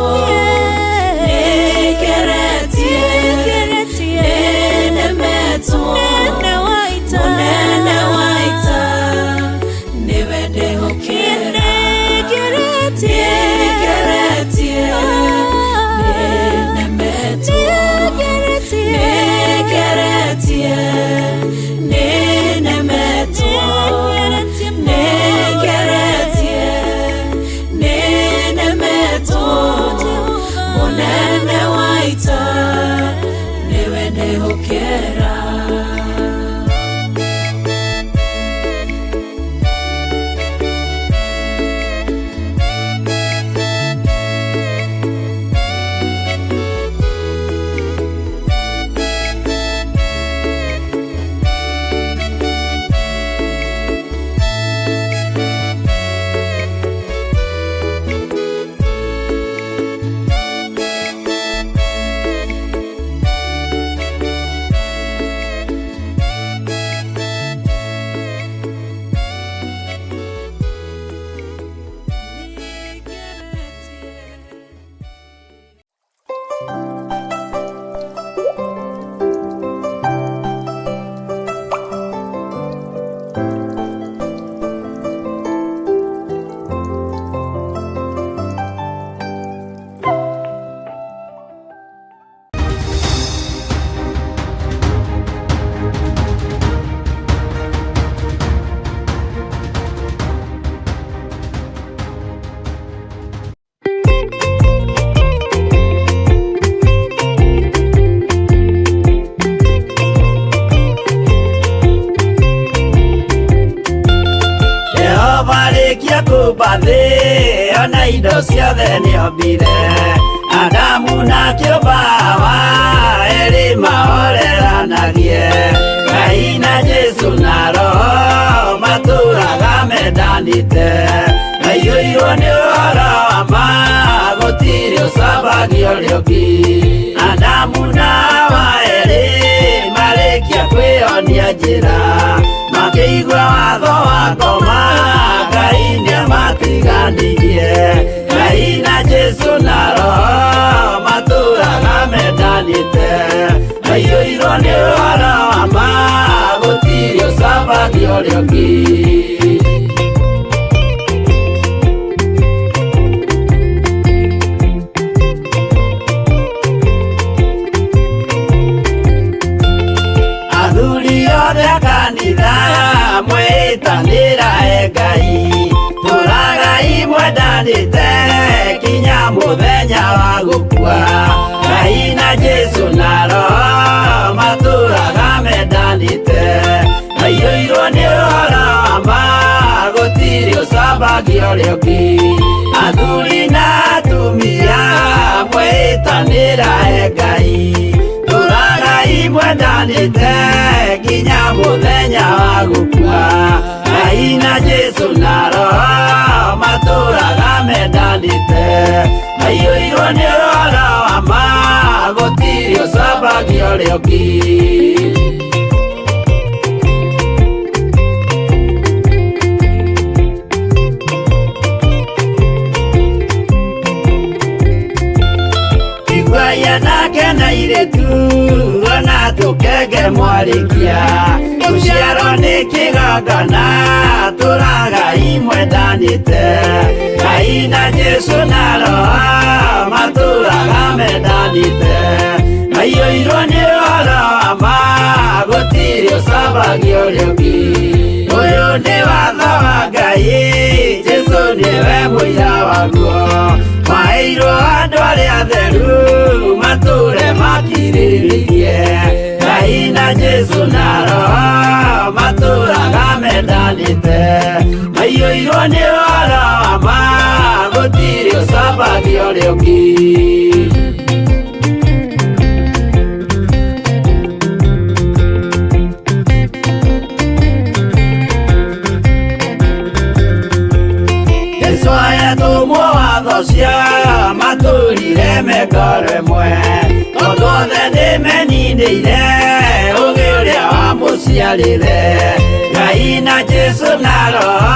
Nĩngeretie, nĩnemetwo. Mũnene wa ita nĩwe ndehokera. Nĩngeretie, nĩnemetwo. Nĩngeretie, nĩnemetwo. Nĩngeretie, nĩnemetwo. Mũnene wa ita nĩwe ndehokera. Jehova arĩkia kũmba thĩ ona indo ciothe nĩombire Adamu na kĩũmba Hawa erĩ mahoreranagie Ngai na Jesũ na Roho matũraga mendanĩte Maiyũirwo nĩ ũhoro wa ma gũtirĩ ũcambagio ũrĩa ũngĩ Adamu na Hawa erĩ marĩkia kwĩyonia njĩra makĩigua watho wa ngoma Ngai nĩamatiganirie Ngai na Jesũ na Roho matũraga mendanĩte maiyũirwo nĩ ũhoro wa ma gũtirĩ ũcambagio ũrĩa ũngĩ. Athuri othe a kanitha mwĩtanĩra e Ngai tũragai mwendanĩte kinya Mũthenya wa gũkua. Ngai na Jesu na Roho matũraga mendanĩte, maiyũirwo nĩ ũhoro wa ma, gũtirĩ ũcambagia ũrĩa ũngĩ. Athuri na atumia mwĩtanĩra he Ngai, tũragai mwendanĩte nginya mũthenya wa gũkua. Ngai na Jesu na Roho matũraga mendanĩte, maiyũirwo nĩ ũhoro wa ma, gũtirĩ ũcambagia ũrĩa ũngĩ. Iguaia nake na irĩtu ona tũkenge mwarĩkia, gũciarwo nĩ kĩgongona, tũragai mwendanĩte. Ngai na Jesu na Roho matũraga mendanĩte, maiyũirwo nĩ ũhoro wa ma, gũtirĩ ũcambagia ũrĩa ũngĩ. Ũyũ nĩ watho wa Ngai, Jesu nĩwe mũira waguo, maheirwo andũ arĩa atheru matũre makirĩrĩirie. Ngai na Jesu na Roho matũraga mendanĩte, maiyũirwo nĩ ũhoro wa ma, gũtirĩ ũcambagia ũrĩa ũngĩ. Jesu ayatũmwo watho cia matũrire mekore mwe, tondũ othe nĩmeninĩire ũgĩ ũrĩa wamũciarire. Ngai na Jesu na Roho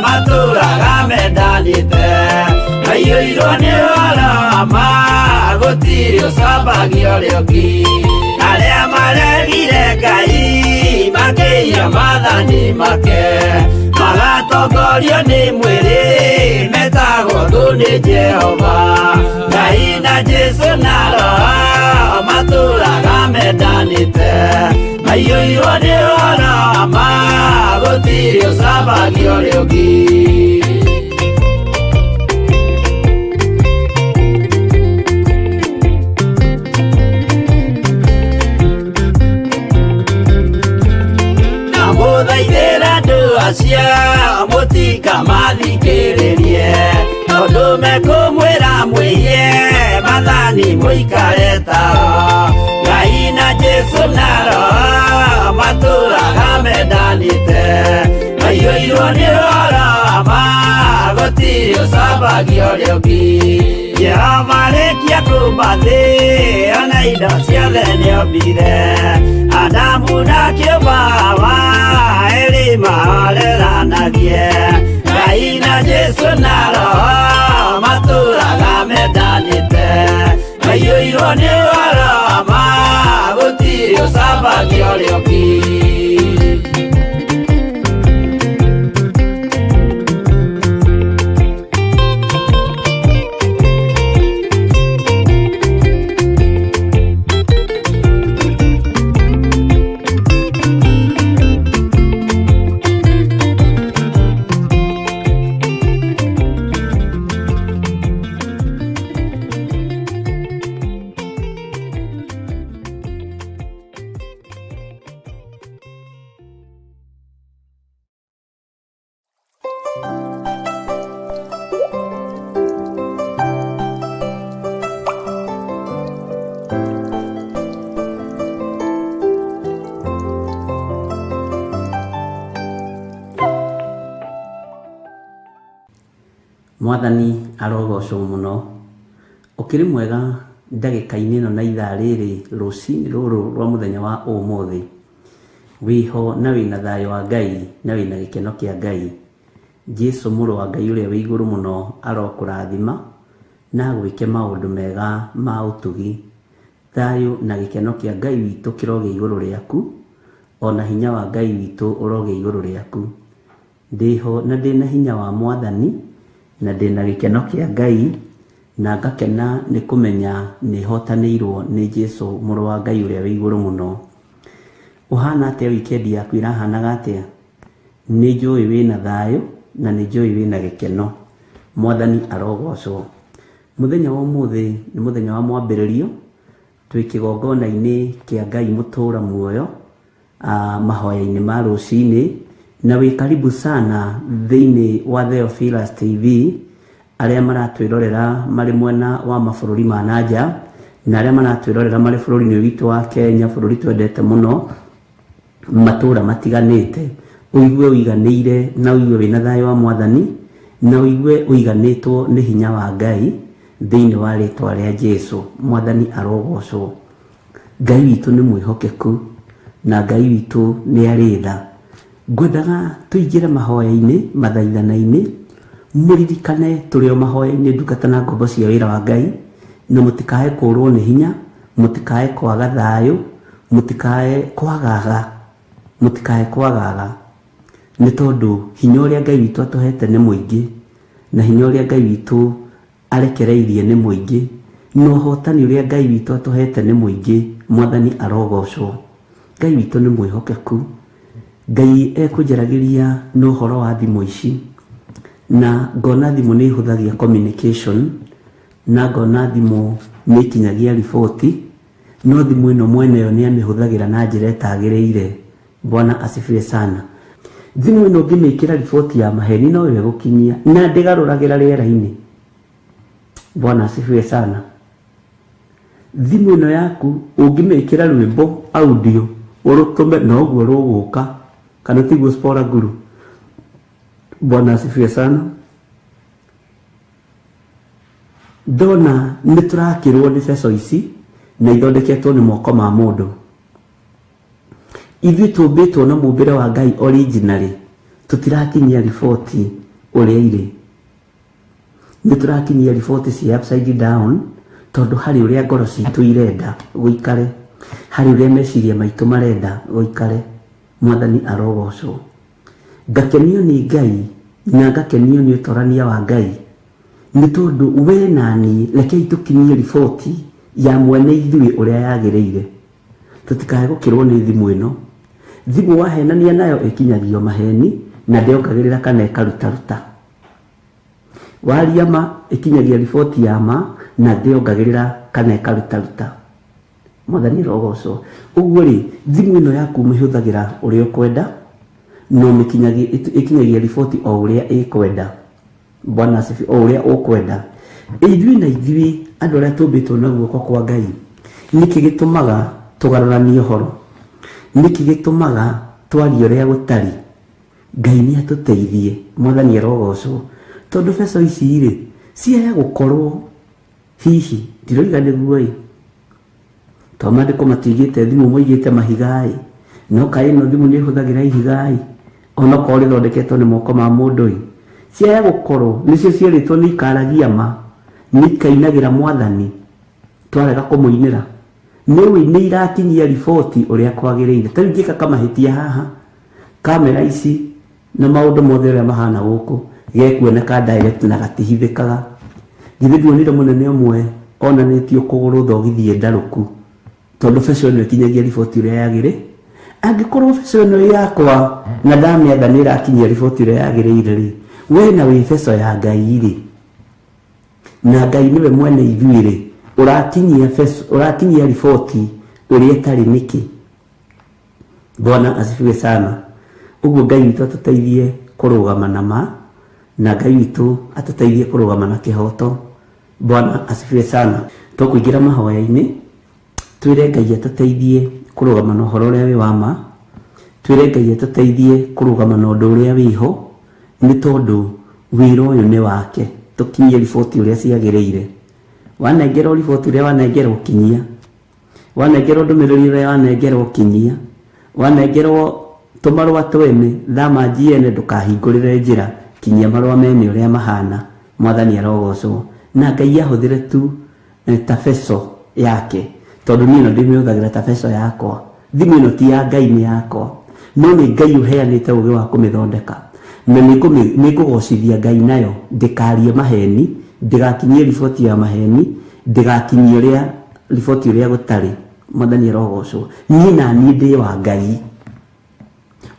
matũraga mendanĩte, maiyũirwo nĩ ũhoro wa ma, gũtirĩ ũcambagia ũrĩa ũngĩ. Arĩa maregire Ngai makĩiya maathani make, magatongorio nĩ mwĩrĩ, metagwo thũ nĩ Jehova. Ngai na Jesu na Roho matũraga mendanĩte, maiyũirwo nĩ ũhoro wa ma, gũtirĩ ũcambagia ũrĩa ũngĩ. Ndamũthaithĩra andũ acio mũtikamathikĩrĩrie, tondũ mekũmwĩra mwĩiye maathani mũikare tao. Ngai na Jesu na Roho matũraga mendanĩte, maiyũirwo nĩ ũhoro wa ma, gũtirĩ ũcambagia ũrĩa ũngĩ. Jehova arĩkia kũũmba thĩ, ona indo ciothe nĩombire, Adamu na kĩũmba Hawa erĩ mahoreranagie. Ngai na Jesu na Roho matũraga mendanĩte, maiyũirwo nĩ ũhoro wa ma, gũtirĩ ũcambagia ũrĩa ũngĩ. Mwathani arogocwo mũno. Ũkĩrĩ mwega ndagĩka-inĩ ĩno na ithaa rĩrĩ rũcinĩ rũrũ rwa mũthenya wa ũmũthĩ. Wĩho na wĩna thayũ wa Ngai na wĩna gĩkeno kĩa Ngai. Jesu mũrũ wa Ngai ũrĩa wĩ igũrũ mũno arokũrathima na agwĩke maũndũ mega ma ũtugi. Thayũ na gĩkeno kĩa Ngai witũ kĩrogĩa igũrũ rĩaku, ona hinya wa Ngai witũ ũrogĩa igũrũ rĩaku. Ndĩho na ndĩna hinya wa Mwathani na ndĩna gĩkeno kĩa Ngai na ngakena nĩ kũmenya nĩ hotanĩirwo nĩ Jesu mũrũ wa Ngai ũrĩa wĩ igũrũ mũno. Ũhana atĩa wikendi yaku ĩrahanaga atĩa? Nĩ njũĩ wĩna thayũ na nĩ njũĩ wĩna gĩkeno. Mwathani arogocwo. Mũthenya wa ũmũthĩ nĩ mũthenya wa mwambĩrĩrio, twĩ kĩgongona-inĩ kĩa Ngai mũtũra muoyo, mahoya-inĩ ma rũcinĩ, na wĩ karibu sana thĩinĩ wa Theophilus TV, arĩa maratwĩrorera marĩ mwena wa mabũrũri ma na nja, na arĩa maratwĩrorera marĩ bũrũri-inĩ witũ wa Kenya, bũrũri twendete mũno, matũra matiganĩte, ũigue ũiganĩire na ũigue wĩna thayũ wa mwathani, na ũigue ũiganĩtwo nĩ hinya wa Ngai thĩinĩ wa rĩtwa rĩa Jesu. Mwathani arogocwo. Ngai witũ nĩ mwĩhokeku na Ngai witũ nĩ arĩ tha. Ngwendaga tũingĩre mahoya-inĩ, mathaithana-inĩ, mũririkane tũrĩ o mahoya-inĩ ndungata na ngombo cia wĩra wa Ngai, na mũtikae kũrwo nĩ hinya, mũtikae kwaga thayũ, mũtikae kwagaga, mũtikae kwagaga, nĩ tondũ hinya ũrĩa Ngai witũ atũhete nĩ mũingĩ, na hinya ũrĩa Ngai witũ arekereirie nĩ mũingĩ, na ũhotani ũrĩa Ngai witũ atũhete nĩ mũingĩ. Mwathani arogocwo. Ngai witũ nĩ mwĩhokeku. Ngai ekũnjaragĩria na ũhoro wa thimũ ici, na ngona thimũ nĩ ĩhũthagia communication, na ngona thimũ nĩ ĩkinyagia riboti, no thimũ ĩno mwene yo nĩ amĩhũthagĩra na njĩra ĩtagĩrĩire. Bwana asifiwe sana. Thimũ ĩno ũngĩmĩkĩra riboti ya maheni no yo ĩgũkinyia, na ndĩgarũragĩra rĩera-inĩ. Bwana asifiwe sana. Thimũ ĩno yaku ũngĩmĩkĩra rwĩmbo audio ũrũtũme noguo rũgũka, kana tiguo Spora Guru? Bwana asifiwe sana. Ndona nĩ tũrakĩrwo nĩ beco ici na ithondeketwo nĩ moko ma mũndũ. Ithuĩ tũmbĩtwo na mũmbĩre wa Ngai originally, tũtirakinyia riboti ũrĩa irĩ. Nĩ tũrakinyia riboti cia upside down, tondũ harĩ ũrĩa ngoro citũ irenda gũikare, harĩ ũrĩa meciria maitũ marenda gũikare. Mwathani arogocwo. Ngakenio nĩ Ngai na ngakenio nĩ ũtorania wa Ngai, nĩ tondũ we na niĩ rekei tũkinyie riboti ya mwene ithuĩ ũrĩa yagĩrĩire. Tũtikae gũkĩrwo nĩ thimũ ĩno. Thimũ wahenania nayo ĩkinyagio maheni na ndĩongagĩrĩra kana ĩkarutaruta. Waria ma ĩkinyagia riboti ya ma na ndĩongagĩrĩra kana ĩkarutaruta. Mwathani arogocwo. Ũguo rĩ, thimũ ĩno yaku ũmĩhũthagĩra ũrĩa ũkwenda, na ĩkinyagia riboti o ũrĩa ĩkwenda. Bwana asifiwe, o ũrĩa ũkwenda. Ithuĩ na ithuĩ andũ arĩa tũmbĩtwo na guoko kwa Ngai, nĩkĩ gĩtũmaga tũgarũranie ũhoro? Nĩkĩ gĩtũmaga twarie ũrĩa gũtarĩ? Ngai nĩ atũteithie. Mwathani arogocwo. Tondũ beco ici rĩ, ciaya gũkorwo hihi ndiroiga nĩguo ĩ, to maandĩko matiigĩte thimũ moigĩte mahiga ĩ, no kaĩ ĩno thimũ nĩ ĩhũthagĩra ihiga ĩ, onokorwo rĩthondeketwo nĩ moko ma mũndũ ĩ, ciaya gũkorwo nĩcio cierĩtwo nĩ ikaragia ma, nĩ ikainagĩra mwathani twarega kũmũinĩra. Nĩũĩ nĩ irakinyia riboti ũrĩa kwagĩrĩire. Ta rĩu ingĩka kamahĩtia haha, kamera ici na maũndũ mothe ũrĩa mahana gũkũ gekuoneka direct na gatihithĩkaga. Githĩ nduonire mũnene ũmwe onanĩtio kũgũrũ thogithi ĩ ndarũku, tondũ beco ĩno ĩkinyagia riboti ũrĩa yagĩrĩ. Angĩkorwo beco ĩno ĩ yakwa na ndamĩatha nĩ ĩrakinyia riboti ũrĩa yagĩrĩire rĩ, we na wĩ beco ya Ngai rĩ, na Ngai nĩwe mwene ithuĩ rĩ, ũrakinyia beco, ũrakinyia riboti ũrĩa ĩtarĩ nĩkĩ? Bwana asifiwe sana. Ũguo Ngai witũ atũteithie kũrũgama na ma, na Ngai witũ atũteithie kũrũgama na kĩhoto. Bwana asifiwe sana. Tũkũingĩra mahoya-inĩ, twĩre Ngai atũteithie kũrũgama na ũhoro ũrĩa wĩ wa ma, twĩre Ngai atũteithie kũrũgama na ũndũ ũrĩa wĩho, nĩ tondũ wĩra ũyũ nĩ wake. Tũkinyie riboti ũrĩa ciagĩrĩire. Wanengerwo riboti ũrĩa wanengerwo kinyia, wanengerwo ndũmĩrĩri ũrĩa wanengerwo kinyia, wanengerwo tũmarũa twene thama njiene, ndũkahingũrĩre njĩra, kinyia marũa mene ũrĩa mahana. Mwathani arogocwo. Na Ngai ahũthĩre tu ta beco yake, tondũ niĩ ĩno ndĩmĩhũthagĩra ta beco yakwa. Thimũ ĩno ti ya Ngai, nĩ yakwa, no nĩ Ngai ũheanĩte ũgĩ wa kũmĩthondeka, na nĩ ngũgocithia Ngai nayo. Ndĩkarie maheni, ndĩgakinyie riboti ya maheni, ndĩgakinyie ũrĩa riboti ũrĩa gũtarĩ. Mwathani arogocwo. Niĩ na niĩ ndĩ wa Ngai,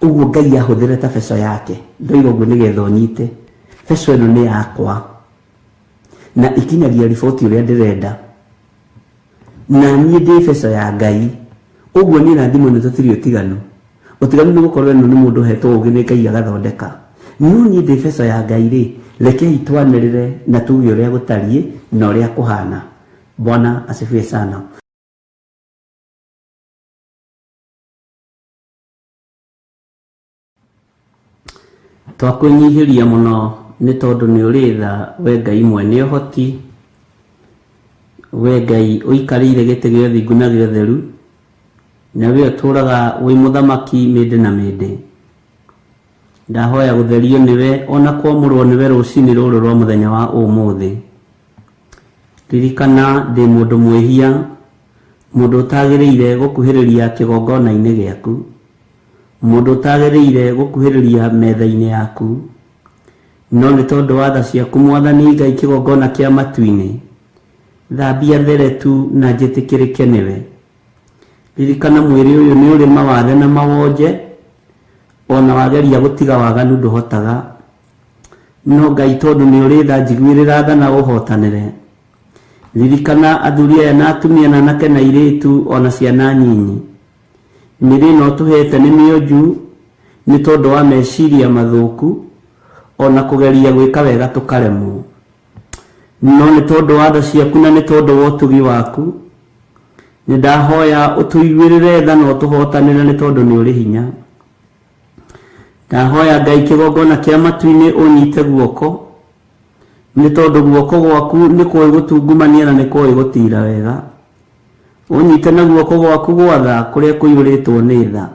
ũguo Ngai ahũthĩre ta beco yake. Ndoiga ũguo nĩgetha ũnyite, beco ĩno nĩ yakwa. Na ikinyagia riboti ũrĩa ndĩrenda. Na niĩ ndĩ beca ya Ngai. Ũguo niĩ na thimũ ĩno tũtirĩ ũtiganu. Ũtiganu nĩ gũkorwo ĩno nĩ mũndũ ũhetwo ũgĩ nĩ Ngai agathondeka. No niĩ ndĩ beca ya Ngai rĩ, rekei twanĩrĩre na tuge ũrĩa gũtariĩ na ũrĩa kũhana. Bwana asifiwe sana. Twakwĩnyihĩria mũno nĩ tondũ nĩ ũrĩ tha we Ngai mwene ũhoti, we Ngai ũikarĩire gĩtĩ gĩa ũthingu na gĩa ũtheru, na we ũtũũraga wĩ mũthamaki mĩndĩ na mĩndĩ. Ndahoya gũtherio nĩwe ona kwamũrwo nĩwe rũcinĩ rũrũ rwa mũthenya wa ũmũthĩ. Ririkana ndĩ mũndũ mwĩhia, mũndũ ũtagĩrĩire gũkuhĩrĩria kĩgongona-inĩ gĩaku. Mũndũ ũtagĩrĩire gũkuhĩrĩria metha-inĩ yaku. No nĩ tondũ wa tha ciaku Mwathani Ngai kĩgongona kĩa matu-inĩ, thambia there tu na njĩtĩkĩrĩke nĩwe. Ririkana mwĩrĩ ũyũ nĩ ũrĩ mawathe na mawonje, ona wageria gũtiga waganu ndũhotaga. No Ngai tondũ nĩ ũrĩ tha njiguĩrĩra tha na ũhotanĩre. Ririkana athuri aya na atumia na anake na airĩtu ona ciana nyinyi. Mĩrĩ ĩno ũtũhete nĩ mĩonju nĩ tondũ wa meciria mathũku ona kũgeria gwĩka wega tũkaremwo. No nĩ tondũ wa tha ciaku na nĩ tondũ wa ũtugi waku, nĩ ndahoya ũtũiguĩrĩre tha na ũtũhotanĩre nĩ tondũ nĩ ũrĩ hinya. Ndahoya Ngai kĩgongona kĩa matu-inĩ ũnyite guoko, nĩ tondũ guoko gwaku nĩ kũĩ gũtungumania na nĩ kũĩ gũtiira wega. Ũnyite na guoko gwaku gwa tha kũrĩa kũiyũrĩtwo nĩ tha.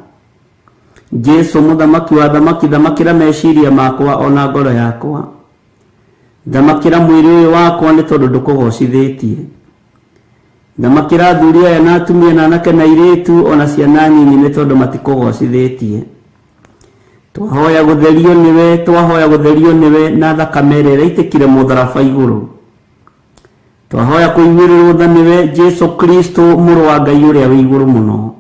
Jesu mũthamaki wa athamaki thamakĩra meciria makwa ona ngoro yakwa. Thamakĩra mwĩrĩ ũyũ wakwa nĩ tondũ ndũkũgocithĩtie. Thamakĩra athuri aya na atumia na anake na airĩtu ona ciana nyinyi nĩ tondũ matikũgocithĩtie. Twahoya gũtherio nĩwe, twahoya gũtherio nĩwe na thakame ĩrĩa ĩraitĩkire mũtharaba igũrũ. Twahoya kũiguĩrĩrwo tha nĩwe Jesu Kristo mũrũ wa Ngai ũrĩa wĩ igũrũ mũno.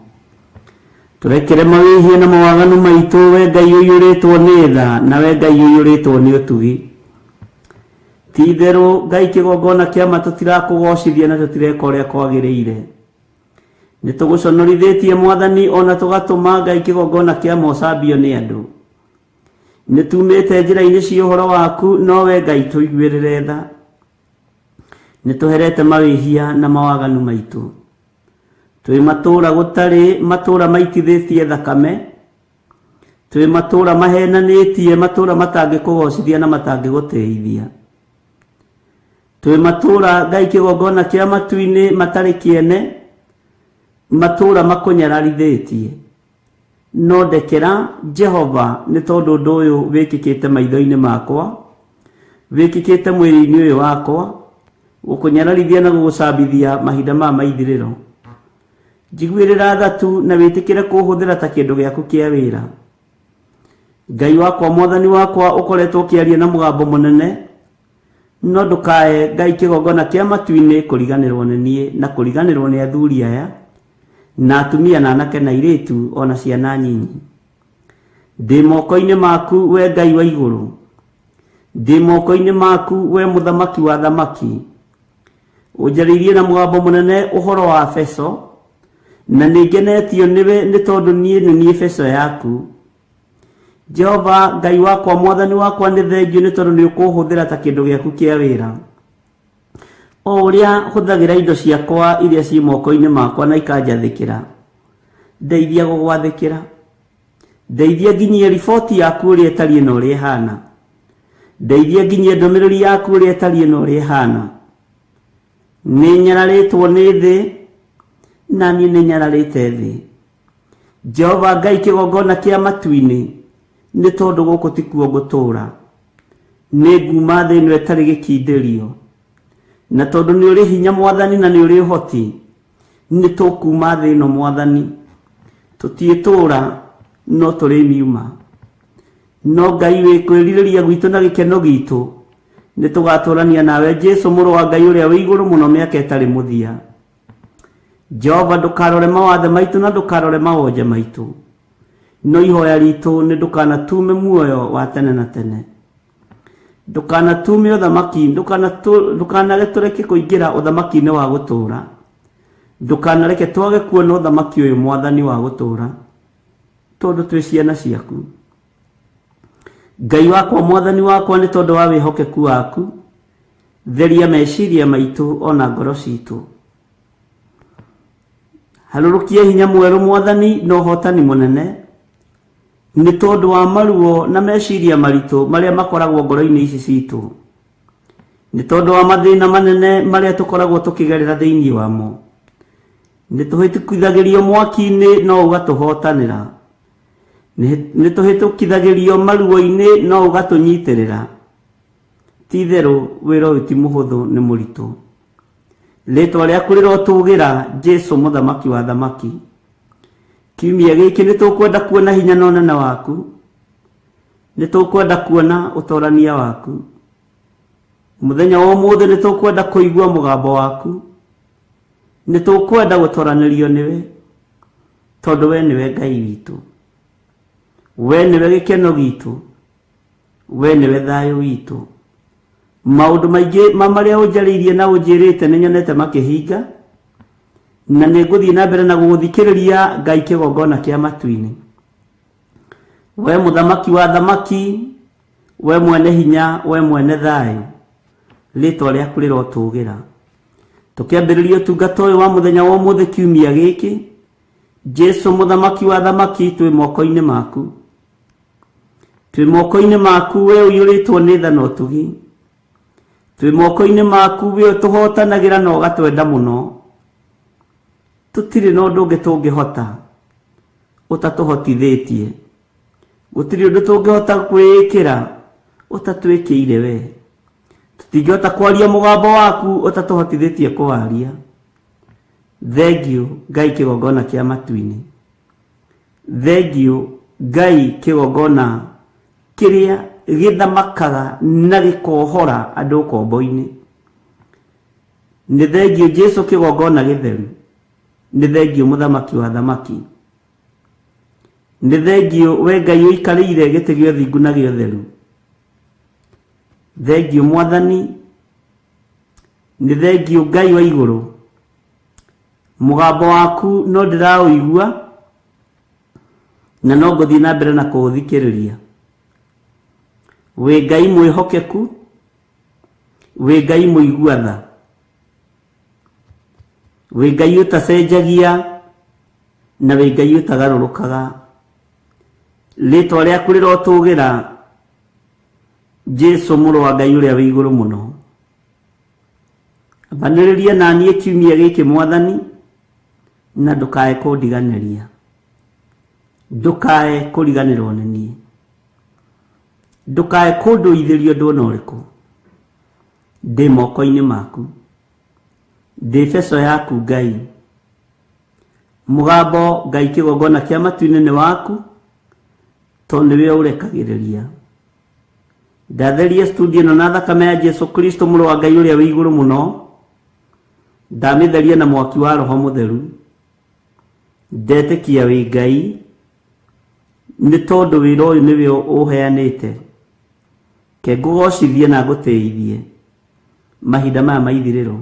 Tũrekere mawĩhia na mawaganu maitũ we Ngai ũiyũrĩtwo nĩ tha na we Ngai ũiyũrĩtwo nĩ ũtugi. Ti itherũ Ngai kĩgongona kĩa ma tũtirakũgocithia na tũtireka ũrĩa kwagĩrĩire. Nĩ tũgũconorithĩtie Mwathani ona tũgatũma Ngai kĩgongona kĩa ma ũcambio nĩ andũ. Nĩ tumĩte njĩra-inĩ cia ũhoro waku no we Ngai tũiguĩrĩre tha. Nĩ tũherete mawĩhia na mawaganu maitũ. Twĩ matũũra gũtarĩ matũũra maitithĩtie thakame. Twĩ matũũra mahenanĩtie, matũũra matangĩkũgocithia na matangĩgũtĩithia. Twĩ matũũra Ngai kĩgongona kĩa matu-inĩ matarĩ kĩene, matũũra makũnyararithĩtie. No ndekera Jehova nĩ tondũ ũndũ ũyũ wĩkĩkĩte maitho-inĩ makwa, wĩkĩkĩte mwĩrĩ-inĩ ũyũ wakwa, gũkũnyararithia na gũgũcambithia mahinda maya ma ithirĩro. Njiguĩrĩra tha tu na wĩtĩkĩre kũhũthĩra ta kĩndũ gĩaku kĩa wĩra. Ngai wakwa Mwathani wakwa ũkoretwo ũkĩaria na mũgambo mũnene, no ndũkae Ngai kĩgongona kĩa matu-inĩ kũriganĩrwo nĩ niĩ na kũriganĩrwo nĩ athuri aya na atumia na anake na airĩtu ona ciana nyinyi. Ndĩ moko-inĩ maku we Ngai wa igũrũ, ndĩ moko-inĩ maku we mũthamaki wa athamaki. Ũnjarĩirie na mũgambo mũnene ũhoro wa beco, na nĩ ngenetio nĩwe nĩ tondũ niĩ nĩ niĩ beco yaku. Jehova Ngai wakwa Mwathani wakwa nĩ thengiũ nĩ tondũ nĩ ũkũhũthĩra ta kĩndũ gĩaku kĩa wĩra. O ũrĩa hũthagĩra indo ciakwa iria ciĩ moko-inĩ makwa na ikanjathĩkĩra, ndeithia gũgwathĩkĩra. Ndeithia nginyie riboti yaku ũrĩa ĩtariĩ na ũrĩa ĩhana. Ndeithia nginyie ndũmĩrĩri yaku ũrĩa ĩtariĩ na ũrĩa ĩhana. Nĩ nyararĩtwo nĩ thĩ, na niĩ nĩ nyararĩte thĩ. Jehova Ngai kĩgongona kĩa matu-inĩ, nĩ tondũ gũkũ tikuo ngũtũũra. Nĩ nguuma thĩ ĩno ĩtarĩ gĩkindĩrio. Na tondũ nĩ ũrĩ hinya Mwathani na nĩ ũrĩ ũhoti, nĩ tũkuuma thĩ ĩno Mwathani. Tũtiĩtũũra, no tũrĩmiuma. No Ngai wĩ kwĩrirĩria gwitũ na gĩkeno gitũ, nĩ tũgatũrania nawe Jesu mũrũ wa Ngai ũrĩa wĩ igũrũ mũno mĩaka ĩtarĩ mũthia. Jehova ndũkarore mawathe maitũ na ndũkarore mawonje maitũ. No ihoya ritũ nĩ ndũkanatume muoyo wa tene na tene. Ndũkanatume ũthamaki, ndũkanareke kũingĩra ũthamaki-inĩ wa gũtũũra. Ndũkanareke twage kuona ũthamaki ũyũ Mwathani wa gũtũũra, tondũ twĩ ciana ciaku. Ngai wakwa, Mwathani wakwa, nĩ tondũ wa wĩhokeku waku, theria meciria maitũ ona ngoro citũ. Harũrũkia hinya mwerũ Mwathani na ũhotani mũnene, nĩ tondũ wa maruo na meciria maritũ marĩa makoragwo ngoro-inĩ ici citũ, nĩ tondũ wa mathĩna manene marĩa tũkoragwo tũkĩgerera thĩinĩ wamo. Nĩ tũhĩtũkithagĩrio mwaki-inĩ no ũgatũhotanĩra, nĩ tũhĩtũkithagĩrio maruo-inĩ no ũgatũnyitĩrĩra. Ti itherũ wĩra ũyũ ti mũhũthũ, nĩ mũritũ. Rĩtwa rĩaku rĩrotũgĩra, Jesũ mũthamaki wa thamaki. Kiumia gĩkĩ nĩ tũkwenda kuona hinya na ũnene waku, nĩ tũkwenda kuona ũtorania waku. Mũthenya wa ũmũthĩ nĩ tũkwenda kũigua mũgambo waku, nĩ tũkwenda gũtoranĩrio nĩwe, tondũ we nĩwe Ngai witũ, we nĩwe gĩkeno gitũ, we nĩwe thayũ witũ. Maũndũ maingĩ ma marĩa ũnjarĩirie na ũnjĩrĩte nĩ nyonete makĩhinga, na nĩ ngũthiĩ na mbere na gũgũthikĩrĩria Ngai kĩgongona kĩa matu-inĩ. We mũthamaki wa thamaki, we mwene hinya, we mwene thayũ, rĩtwa rĩaku rĩrotũgĩra. Tũkĩambĩrĩria ũtungata ũyũ wa mũthenya wa ũmũthĩ kiumia gĩkĩ, Jesũ mũthamaki wa thamaki, twĩ moko-inĩ maku, twĩ moko-inĩ maku, we ũiyũrĩtwo nĩ tha na ũtugi. Twĩ moko-inĩ maku, we ũtũhotanagĩra na ũgatwenda mũno. Tũtirĩ na ũndũ ũngĩ tũngĩhota ũtatũhotithĩtie, gũtirĩ ũndũ tũngĩhota kwĩĩkĩra ũtatwĩkĩire we. Tũtingĩhota kwaria mũgambo waku ũtatũhotithĩtie kũwaria. Thengiũ Ngai kĩgongona kĩa matu-inĩ, thengiũ Ngai kĩgongona kĩrĩa gĩthamakaga na gĩkohora andũ ũkombo-inĩ. Nĩ thengiũ Jesũ kĩgongona gĩtheru, nĩ thengiũ mũthamaki wa thamaki, nĩ thengiũ we Ngai ũikarĩire gĩtĩ gĩa ũthingu na gĩa ũtheru. Thengiũ Mwathani, nĩ thengiũ Ngai wa igũrũ. Mũgambo waku no ndĩraũigua na no ngũthiĩ na mbere na kũũthikĩrĩria. Wĩ Ngai mwĩhokeku, wĩ Ngai mũigua tha, wĩ Ngai ũtacenjagia na wĩ Ngai ũtagarũrũkaga. Rĩtwa rĩaku rĩrotũgĩra, Jesũ mũrũ wa Ngai ũrĩa wĩ igũrũ mũno. Ambanĩrĩria na niĩ kiumia gĩkĩ Mwathani, na ndũkae kũndiganĩria, ndũkae kũriganĩrwo nĩ niĩ, ndũkae kũndũithĩria ũndũ ona ũrĩkũ. Ndĩ moko-inĩ maku, ndĩ beco yaku Ngai. Mũgambo Ngai kĩgongona kĩa matu-inĩ nĩ waku, tondũ nĩwe ũrekagĩrĩria. Ndatheria studio ĩno na thakame ya Jesũ Kristo mũrũ wa Ngai ũrĩa wĩ igũrũ mũno. Ndamĩtheria na mwaki wa Roho Mũtheru. Ndetĩkia wĩ Ngai, nĩ tondũ wĩra ũyũ nĩwe ũheanĩte. Ke ngũgocithie na ngũtĩithie mahinda maya ma ithirĩro.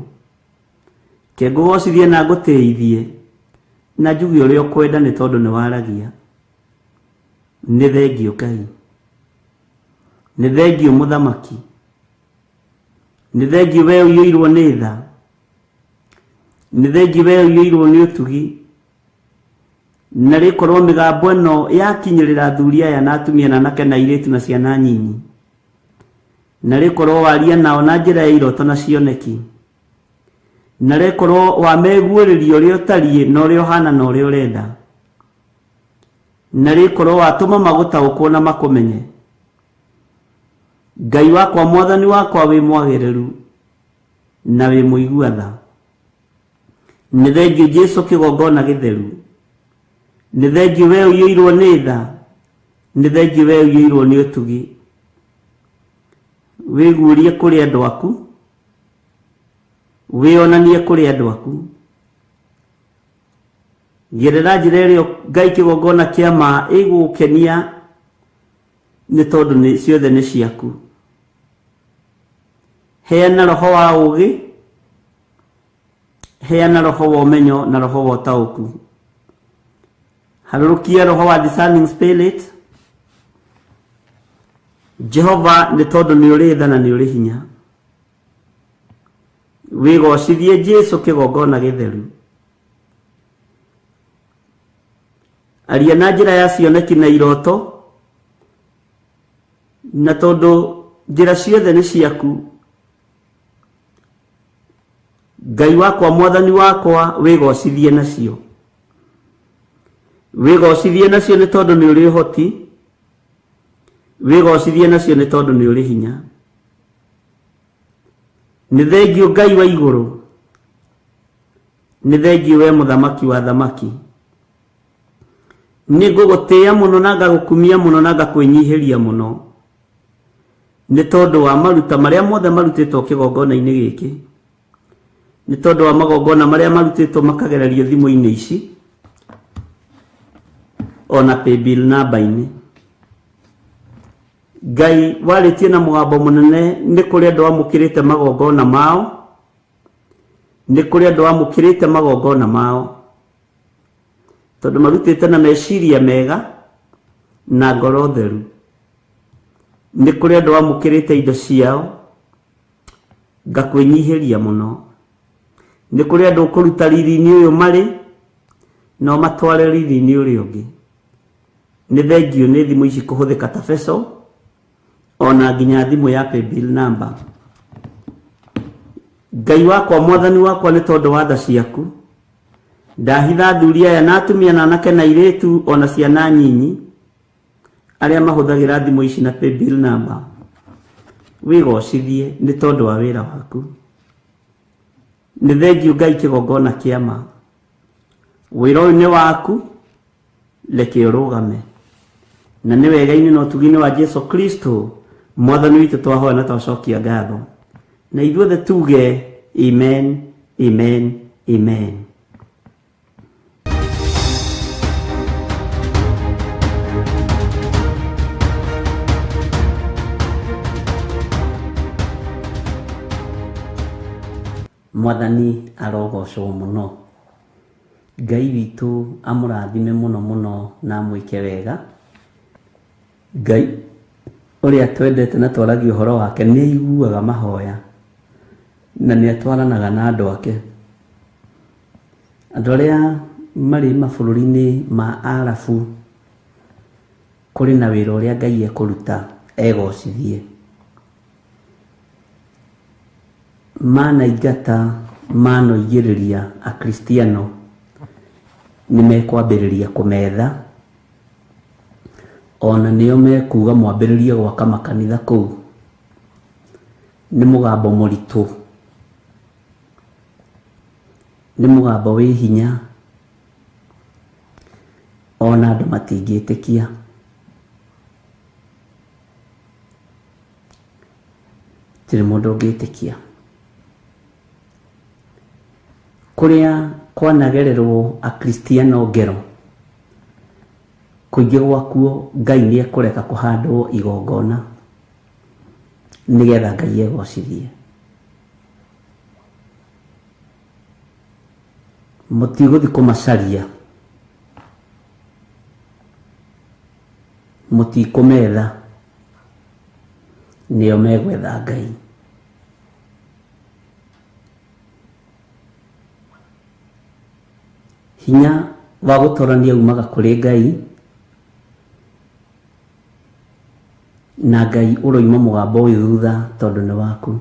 Ke ngũgocithie na ngũtĩithie na njuge ũrĩa ũkwenda, nĩ tondũ nĩ waragia. Nĩ thengiũ Ngai, nĩ thengiũ mũthamaki, nĩ thengiũ we ũiyũirwo nĩ tha, nĩ thengiũ we ũiyũirwo nĩ ũtugi. Na rĩkorwo mĩgambo ĩno yakinyĩrĩra athuri aya na atumia na anake na airĩtu na ciana nyinyi, na rĩkorwo waria nao na njĩra ya iroto na cioneki, na rĩkorwo wameguũrĩria ũrĩa ũtariĩ na ũrĩa ũhana na ũrĩa ũrenda, na rĩkorwo watũma magũtaũkwo na makũmenye. Ngai wakwa, Mwathani wakwa, wĩ mwagĩrĩru na wĩ mũigua tha. Nĩ thengiũ Jesũ kĩgongona gĩtheru, nĩ thengiũ we ũiyũirwo nĩ tha, nĩ thengiũ we ũiyũirwo nĩ ũtugi. Wĩguũrie kũrĩ andũ aku, wĩonanie kũrĩ andũ aku, gerera njĩra ĩrĩa Ngai kĩgongona kĩa ma ĩgũgũkenia, nĩ tondũ nĩ ciothe nĩ ciaku. Heana roho wa ũũgĩ, heana roho wa ũmenyo na roho wa ũtaũku. Harũrũkia roho wa discerning spirit. Jehova nĩ tondũ nĩ ũrĩ tha na nĩ ũrĩ hinya. Wĩgocithie Jesu kĩgongona gĩtheru. Aria na njĩra ya cioneki na iroto, na tondũ njĩra ciothe nĩ ciaku. Ngai wakwa, mwathani wakwa, wĩgocithie nacio. Wĩgocithie nacio nĩ tondũ nĩ ũrĩ ũhoti. Wĩgocithie nacio nĩ tondũ nĩ ũrĩ hinya. Nĩ thengiũ Ngai wa igũrũ, nĩ thengiũ we mũthamaki wa thamaki. Nĩ ngũgũtĩĩa mũno na ngagũkumia mũno na ngakwĩnyihĩria mũno, nĩ tondũ wa maruta marĩa mothe marutĩtwo kĩgongona-inĩ gĩkĩ, nĩ tondũ wa magongona marĩa marutĩtwo makagererio thimũ-inĩ ici ona paybill namba-inĩ. Ngai warĩtie na mũgambo mũnene, nĩ kũrĩ andũ amũkĩrĩte magongona mao, nĩ kũrĩ andũ amũkĩrĩte magongona mao, tondũ marutĩte na meciria mega na ngoro theru. Nĩ kũrĩ andũ amũkĩrĩte indo ciao, ngakwĩnyihĩria mũno. Nĩ kũrĩ andũ ũkũruta riri-inĩ ũyũ marĩ, no matware riri-inĩ ũrĩa ũngĩ. Nĩ thengiũ nĩ thimũ ici kũhũthĩka ta beco, ona nginya thimũ ya paybill number. Ngai wakwa, mwathani wakwa, nĩ tondũ wa tha ciaku, ndahitha athuri aya na atumia na anake na airĩtu ona ciana nyinyi arĩa mahũthagĩra thimũ ici na paybill number. Wĩgocithie nĩ tondũ wa wĩra waku. Nĩ thengiũ Ngai kĩgongona kĩa ma. Wĩra ũyũ nĩ waku, reke ũrũgame. Na nĩ wega-inĩ na ũtugi-inĩ wa Jesu Kristo mwathani witũ twahoya na twacokia ngatho. Na ithuothe tuge amen, amen, amen. Mwathani arogocwo mũno. Ngai witũ amũrathime mũno mũno na amwĩke wega. Ngai ũrĩa twendete na twaragia ũhoro wake nĩ aiguaga mahoya na nĩ atwaranaga na andũ ake. Andũ arĩa marĩ mabũrũri-inĩ ma Arabu, kũrĩ na wĩra ũrĩa Ngai ekũruta egocithie. Manaingata, manoigĩrĩria Akristiano nĩ mekwambĩrĩria kũmetha, ona nĩo mekuga mwambĩrĩrie gwaka makanitha kũu. Nĩ mũgambo mũritũ, nĩ mũgambo wĩ hinya, ona andũ matingĩtĩkia. Gũtirĩ mũndũ ũngĩtĩkia. Kũrĩa kwanagererwo Akristiano ngero, kũingĩ gwakuo Ngai nĩ ekũreka kũhandwo igongona nĩgetha Ngai egocithie. Mũtigũthiĩ kũmacaria, mũtikũmetha, nĩo megwetha Ngai. Hinya wa gũtorania umaga kũrĩ Ngai, na Ngai ũroima mũgambo ũyũ thutha tondũ nĩ waku.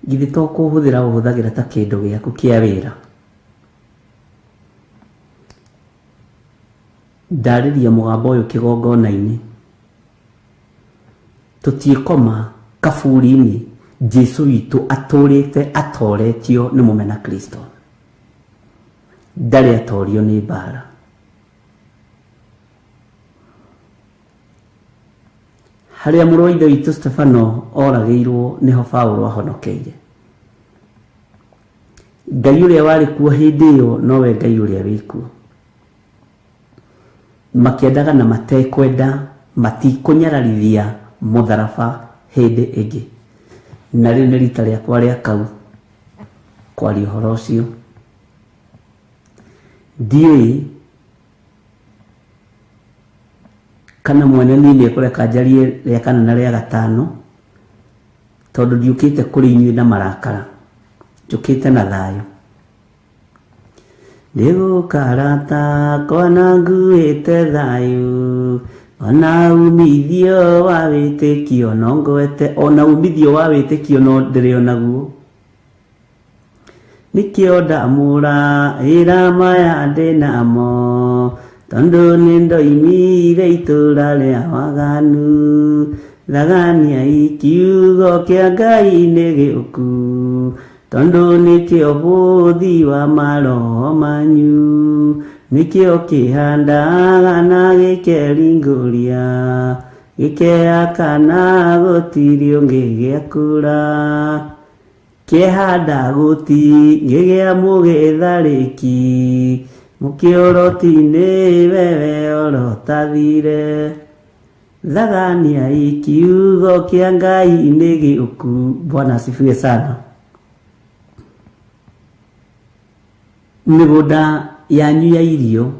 Githĩ to kũhũthĩra ũhũthagĩra ta kĩndũ gĩaku kĩa wĩra? Ndarĩria mũgambo ũyũ kĩgongona-inĩ. Tũtiĩkoma kaburi-inĩ Jesu witũ atũrĩte atoretio nĩ mũmena Kristo. Ndarĩ atorio nĩ mbara. Harĩa mũrũ wa ithe witũ Stefano oragĩirwo nĩho Paulo ahonokeire. Ngai ũrĩa warĩ kuo hĩndĩ ĩyo nowe Ngai ũrĩa wĩ kuo. Makĩendaga na matekwenda, matikũnyararithia mũtharaba hĩndĩ ĩngĩ. Na rĩu nĩ rita rĩakwa rĩa kau kwaria ũhoro ũcio. Ndiũĩ kana mwene niĩ nĩ ekũreka njarie rĩa kana na rĩa gatano, tondũ ndiũkĩte kũrĩ inyuĩ na marakara, njũkĩte na thayũ. Ndĩgũkarata kona nguĩte thayũ, ona umithio wa wĩtĩkio no ngwete, ona umithio wa wĩtĩkio no ndĩrĩ onaguo. Nĩkĩo ndamũra ĩra maya ndĩnamo, tondũ nĩ ndoimire itũra rĩa waganu. Thaganiai kiugo kĩa Ngai nĩ gĩũku, tondũ nĩkĩo bũthi wa maroho manyu. Nĩkĩo kĩhandaga na gĩkeringũria, gĩkeakana gũtirĩ ũngĩ gĩakũra. Kĩhanda gũtingĩgĩa mũgĩtharĩki, mũkĩoroti-inĩ wewe orotathire. Thaganiai kiugo kĩa Ngai nĩ gĩũku. Bwana asifiwe sana. Mĩgũnda yanyu ya irio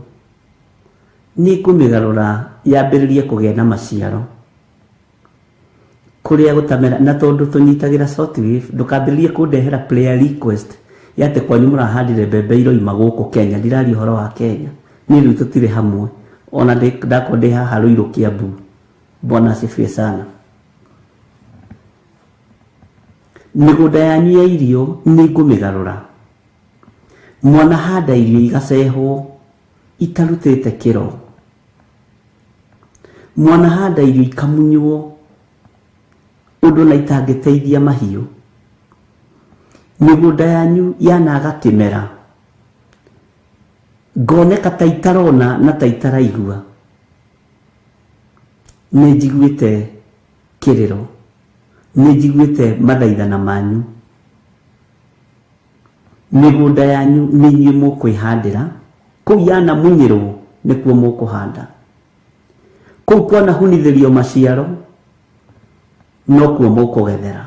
nĩ kũmĩgarũra yambĩrĩrie kũgĩa na maciaro kũrĩa gũtamera. Na tondũ tũnyitagĩra shortwave, ndũkambĩrĩrie kũndehera prayer request ya atĩ kwanyu mũrahandire mbembe iroima gũkũ Kenya. Ndiraria ũhoro wa Kenya, niĩ rĩu tũtirĩ hamwe, ona ndakorwo ndĩ haha Ruiru Kiambu. Bwana asifiwe sana. Mĩgũnda yanyu ya irio nĩ ngũmĩgarũra. Mwanahanda irio igacehwo itarutĩte kĩro, mwanahanda irio ikamunywo ũndũ na itangĩteithia mahiũ. Mĩgũnda yanyu yanaga kĩmera, ngoneka ta itarona na ta itaraigua. Nĩ njiguĩte kĩrĩro, nĩ njiguĩte mathaithana manyu. Mĩgũnda yanyu nĩ inyuĩ mũkwĩhandĩra, kũu yanamunyĩrwo nĩkuo mũkũhanda, kũu kwanahunithĩrio maciaro nokuo mũkũgethera.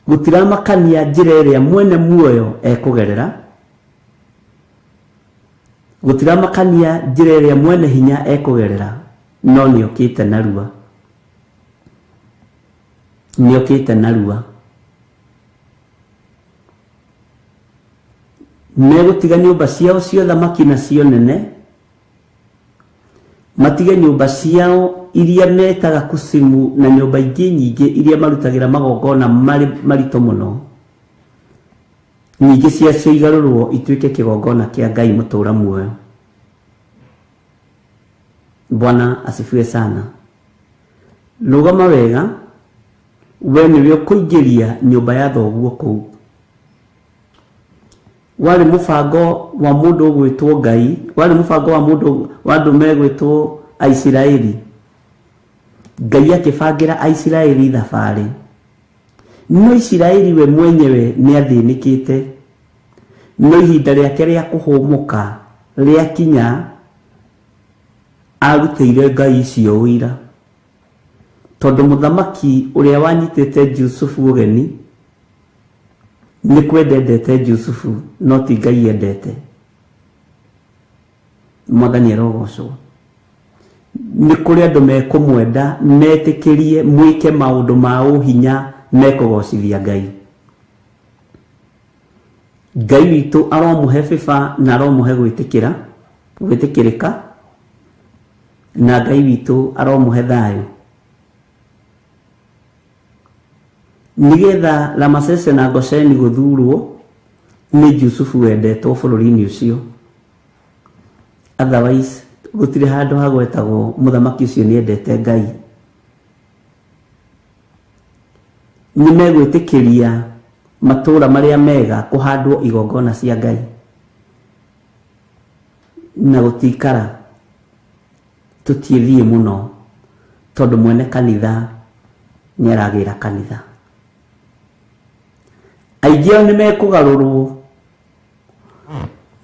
Gũtiramakania njĩra ĩrĩa mwene muoyo ekũgerera, gũtiramakania njĩra ĩrĩa mwene hinya ekũgerera, no nĩokĩte narua, nĩokĩte narua. Megũtiga nyũmba ciao cia ũthamaki nacio nene, matige nyũmba ciao iria metaga kusimu na nyũmba ingĩ nyingĩ iria marutagĩra magongona marĩ maritũ mũno, nyingĩ ciacio igarũrwo ituĩke kĩgongona kĩa Ngai mũtũra muoyo. Bwana asifiwe sana. Rũgama wega, we nĩwe ũkũingĩria nyũmba ya thoguo kũu. Warĩ mũbango wa mũndũ ũgwĩtwo Ngai, warĩ mũbango wa mũndũ wa andũ megwĩtwo Aisiraeli. Ngai akĩbangĩra Aisiraeli thabarĩ, no Isiraeli we mwenyewe nĩ athĩnĩkĩte, no ihinda rĩake rĩa kũhũmũka rĩakinya arutĩire Ngai icio ũira, tondũ mũthamaki ũrĩa wanyitĩte Jusufu ũgeni nĩ kwenda endete Jusufu, no ti Ngai endete. Mwathani arogocwo. Nĩ kũrĩ andũ mekũmwenda, metĩkĩrie mwĩke maũndũ ma ũhinya mekũgocithia Ngai. Ngai witũ aromũhe bĩba na aromũhe gwĩtĩkĩra, gwĩtĩkĩrĩka, na Ngai witũ aromũhe thayũ, nĩgetha Ramasese na Gosheni gũthurwo nĩ Jusufu wendetwo bũrũri-inĩ ũcio. Otherwise gũtirĩ handũ hagwetagwo mũthamaki ũcio nĩ endete Ngai. Nĩ megwĩtĩkĩria matũũra marĩa mega kũhandwo igongona cia Ngai, na gũtikara tũtiĩthiĩ mũno, tondũ mwene kanitha nĩ aragĩra kanitha. Aingĩ ao nĩ mekũgarũrwo.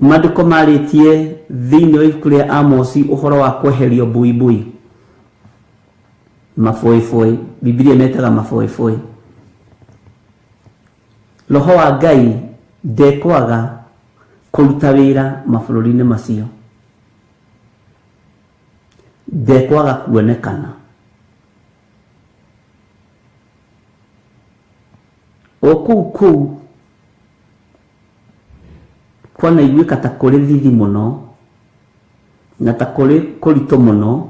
Maandĩko marĩtie thĩinĩ wa ibuku rĩa Amosi ũhoro wa kweherio buibui. Maboĩboĩ, Bibilia metaga maboĩboĩ. Roho wa Ngai ndekwaga kũruta wĩra mabũrũri-inĩ macio, ndekwaga kuonekana. O kũu kũu kwanaiguĩka ta kũrĩ thithi mũno na ta kũrĩ kũritũ mũno,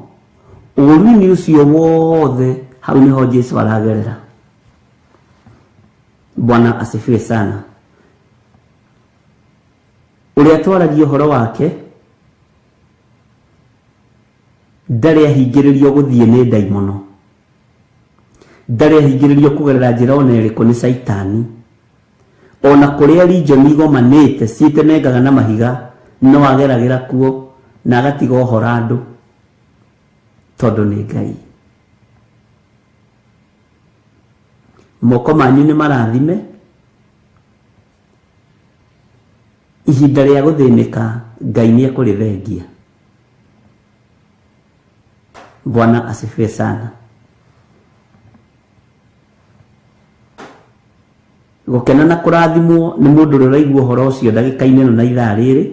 ũũru-inĩ ũcio wothe hau nĩho Jesu aragerera. Bwana asifiwe sana. Ũrĩa twaragia ũhoro wake ndarĩ ahingĩrĩrio gũthiĩ nĩ ndaimono, ndarĩ ahingĩrĩrio kũgerera njĩra ona ĩrĩkũ nĩ Caitani. Ona kũrĩa region igomanĩte ciĩtemengaga na mahiga, no ageragĩra kuo na agatiga ũhoro andũ, tondũ nĩ Ngai. Moko manyu nĩ marathime, ihinda rĩa gũthĩnĩka Ngai nĩ ekũrĩthengia. Bwana asifiwe sana. Gũkena na kũrathimwo nĩ mũndũ ũrĩa ũraigua ũhoro ũcio ndagĩka-inĩ ĩno na ithaa rĩrĩ,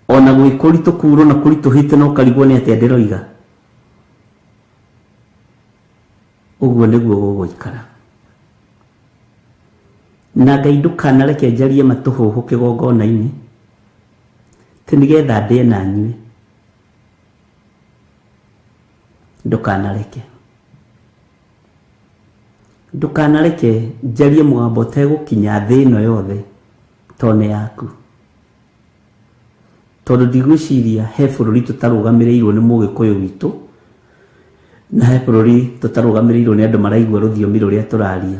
ona gwĩ kũritũ kurwo na kũritũhĩte no ũkarigwo nĩ atĩa ndĩroiga. Ũguo nĩguo gũgũikara. Na Ngai ndũkanareke njarie matũhũhũ kĩgongona-inĩ, ti nĩgetha ndĩe na nyue. Ndũkanareke. Ndũkanareke njarie mũgambo ũtegũkinya thĩ ĩno yothe tondũ nĩ yaku. Tondũ ndigwĩciria he bũrũri tũtarũgamĩrĩirwo nĩ mũgĩkũyũ witũ, na he bũrũri tũtarũgamĩrĩirwo nĩ andũ maraigua rũthiomi rũrĩa tũraria.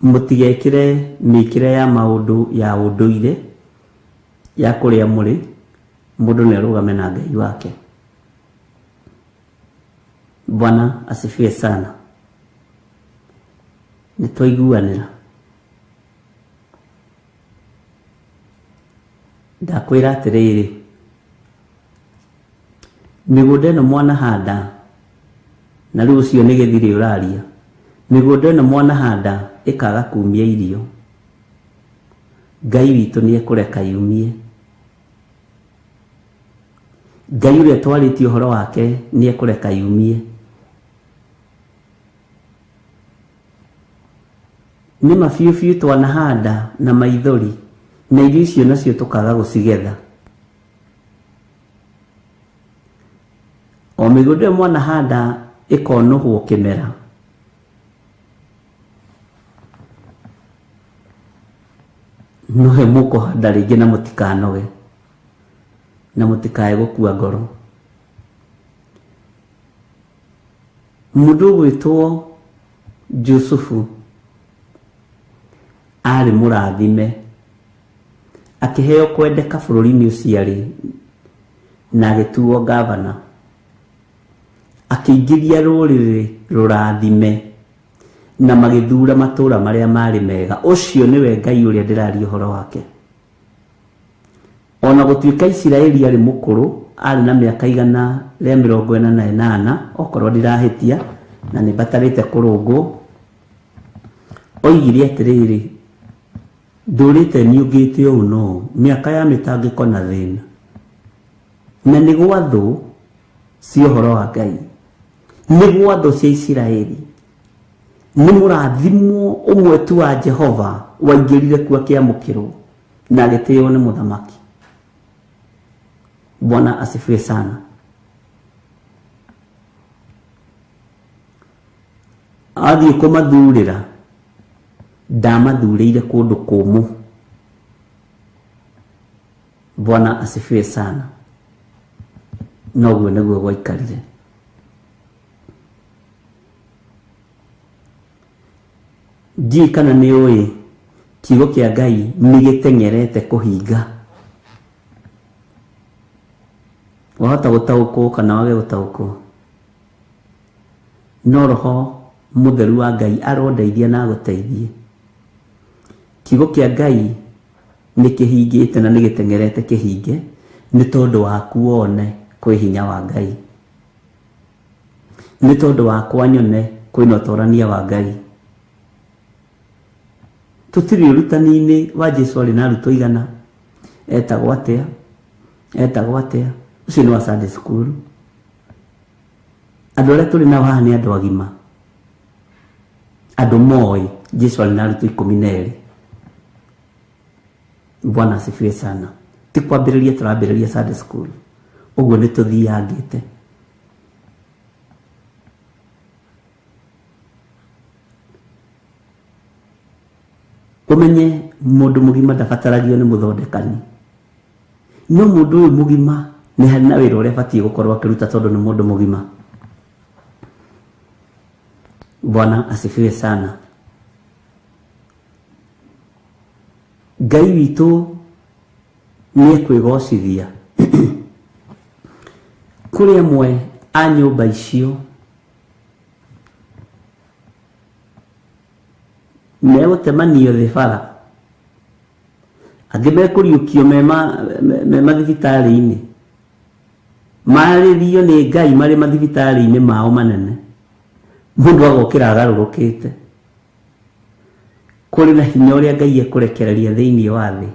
Mũtigekĩre mĩkĩre ya maũndũ ya ũndũire ya kũrĩa mũrĩ, mũndũ nĩ arũgame na Ngai wake. Bwana asifiwe sana. Nĩ twaiguanĩra. Ndakwĩra atĩrĩrĩ, mĩgũnda ĩno mwanahanda, na rĩu ũcio nĩ gĩthirĩ ũraria, mĩgũnda ĩno mwanahanda ĩkaga kumia irio, Ngai witũ nĩ ekũreka yumie. Ngai ũrĩa twarĩtie ũhoro wake nĩ ekũreka yumie. Nĩ ma biũ biũ twanahanda na maithori, na irio icio nacio tũkaga gũcigetha. O mĩgũnda ĩyo mwanahanda ĩkonũhwo kĩmera. Nowe mũkũhanda rĩngĩ na mũtikanoge, na mũtikae gũkua ngoro. Mũndũ ũgwĩtwo Jusufu arĩ mũrathime, akĩheo kwendeka bũrũri-inĩ ũcio arĩ, na agĩtuo ngavana, akĩingĩria rũrĩrĩ rũrathime, na magĩthura matũũra marĩa marĩ mega. Ũcio nĩwe Ngai ũrĩa ndĩraria ũhoro wake. Ona gũtuĩka Isiraeli arĩ mũkũrũ, arĩ na mĩaka 148, okorwo ndirahĩtia, na nĩ mbatarĩte kũrũngwo, oigire atĩrĩrĩ, ndũrĩte niũngĩte ũũ na ũũ, mĩaka ya mĩtangĩko na thĩna, na nĩ gwathũ cia ũhoro wa Ngai, nĩ gwathũ cia Isiraeli, nĩ mũrathimwo ũmwe tu wa Jehova waingĩrire kuo akĩamũkĩrwo na agĩtĩo nĩ mũthamaki. Bwana asifiwe sana. Athiĩ kũmathurĩra, ndamathurĩire kũndũ kũmũ. Bwana asifiwe sana. Noguo nĩguo gwaikarire. Ndiũĩ kana nĩ ũĩ kiugo kĩa Ngai nĩ gĩteng'erete kũhinga. Wahota gũtaũkwo kana wage gũtaũkwo, no Roho Mũtheru wa Ngai arondeithia na agũteithie. Kiugo kĩa Ngai Nĩ kĩhingĩte na nĩ gĩteng'erete kĩhinge nĩ tondũ waku wone kwĩ hinya wa Ngai, nĩ tondũ wakwa nyone kwĩna ũtorania wa Ngai. Tũtirĩ ũrutani-inĩ wa Jesu arĩ na arutwo igana, etagwo atĩa, etagwo atĩa, ũcio nĩ wa Sunday school. Andũ arĩa tũrĩ nao haha nĩ andũ agima, andũ moĩ Jesu arĩ na arutwo 12. Bwana asifiwe sana. Ti kwambĩrĩria tũrambĩrĩria Sunday school, ũguo nĩ tũthiangĩte. Ũmenye mũndũ mũgima ndabataragio nĩ mũthondekani, no mũndũ ũyũ mũgima nĩ harĩ na wĩra ũrĩa abatiĩ gũkorwo akĩruta tondũ nĩ mũndũ mũgima. Bwana asifiwe sana. Ngai witũ nĩ ekwĩgocithia. Kũrĩ amwe a nyũmba icio megũtemanio thĩ bara, angĩ mekũriũkio me mathibitarĩ-inĩ, marĩrio nĩ Ngai marĩ mathibitarĩ-inĩ mao manene, mũndũ agokĩra agarũrũkĩte. Kũrĩ na hinya ũrĩa Ngai ekũrekereria thĩinĩ wa thĩ,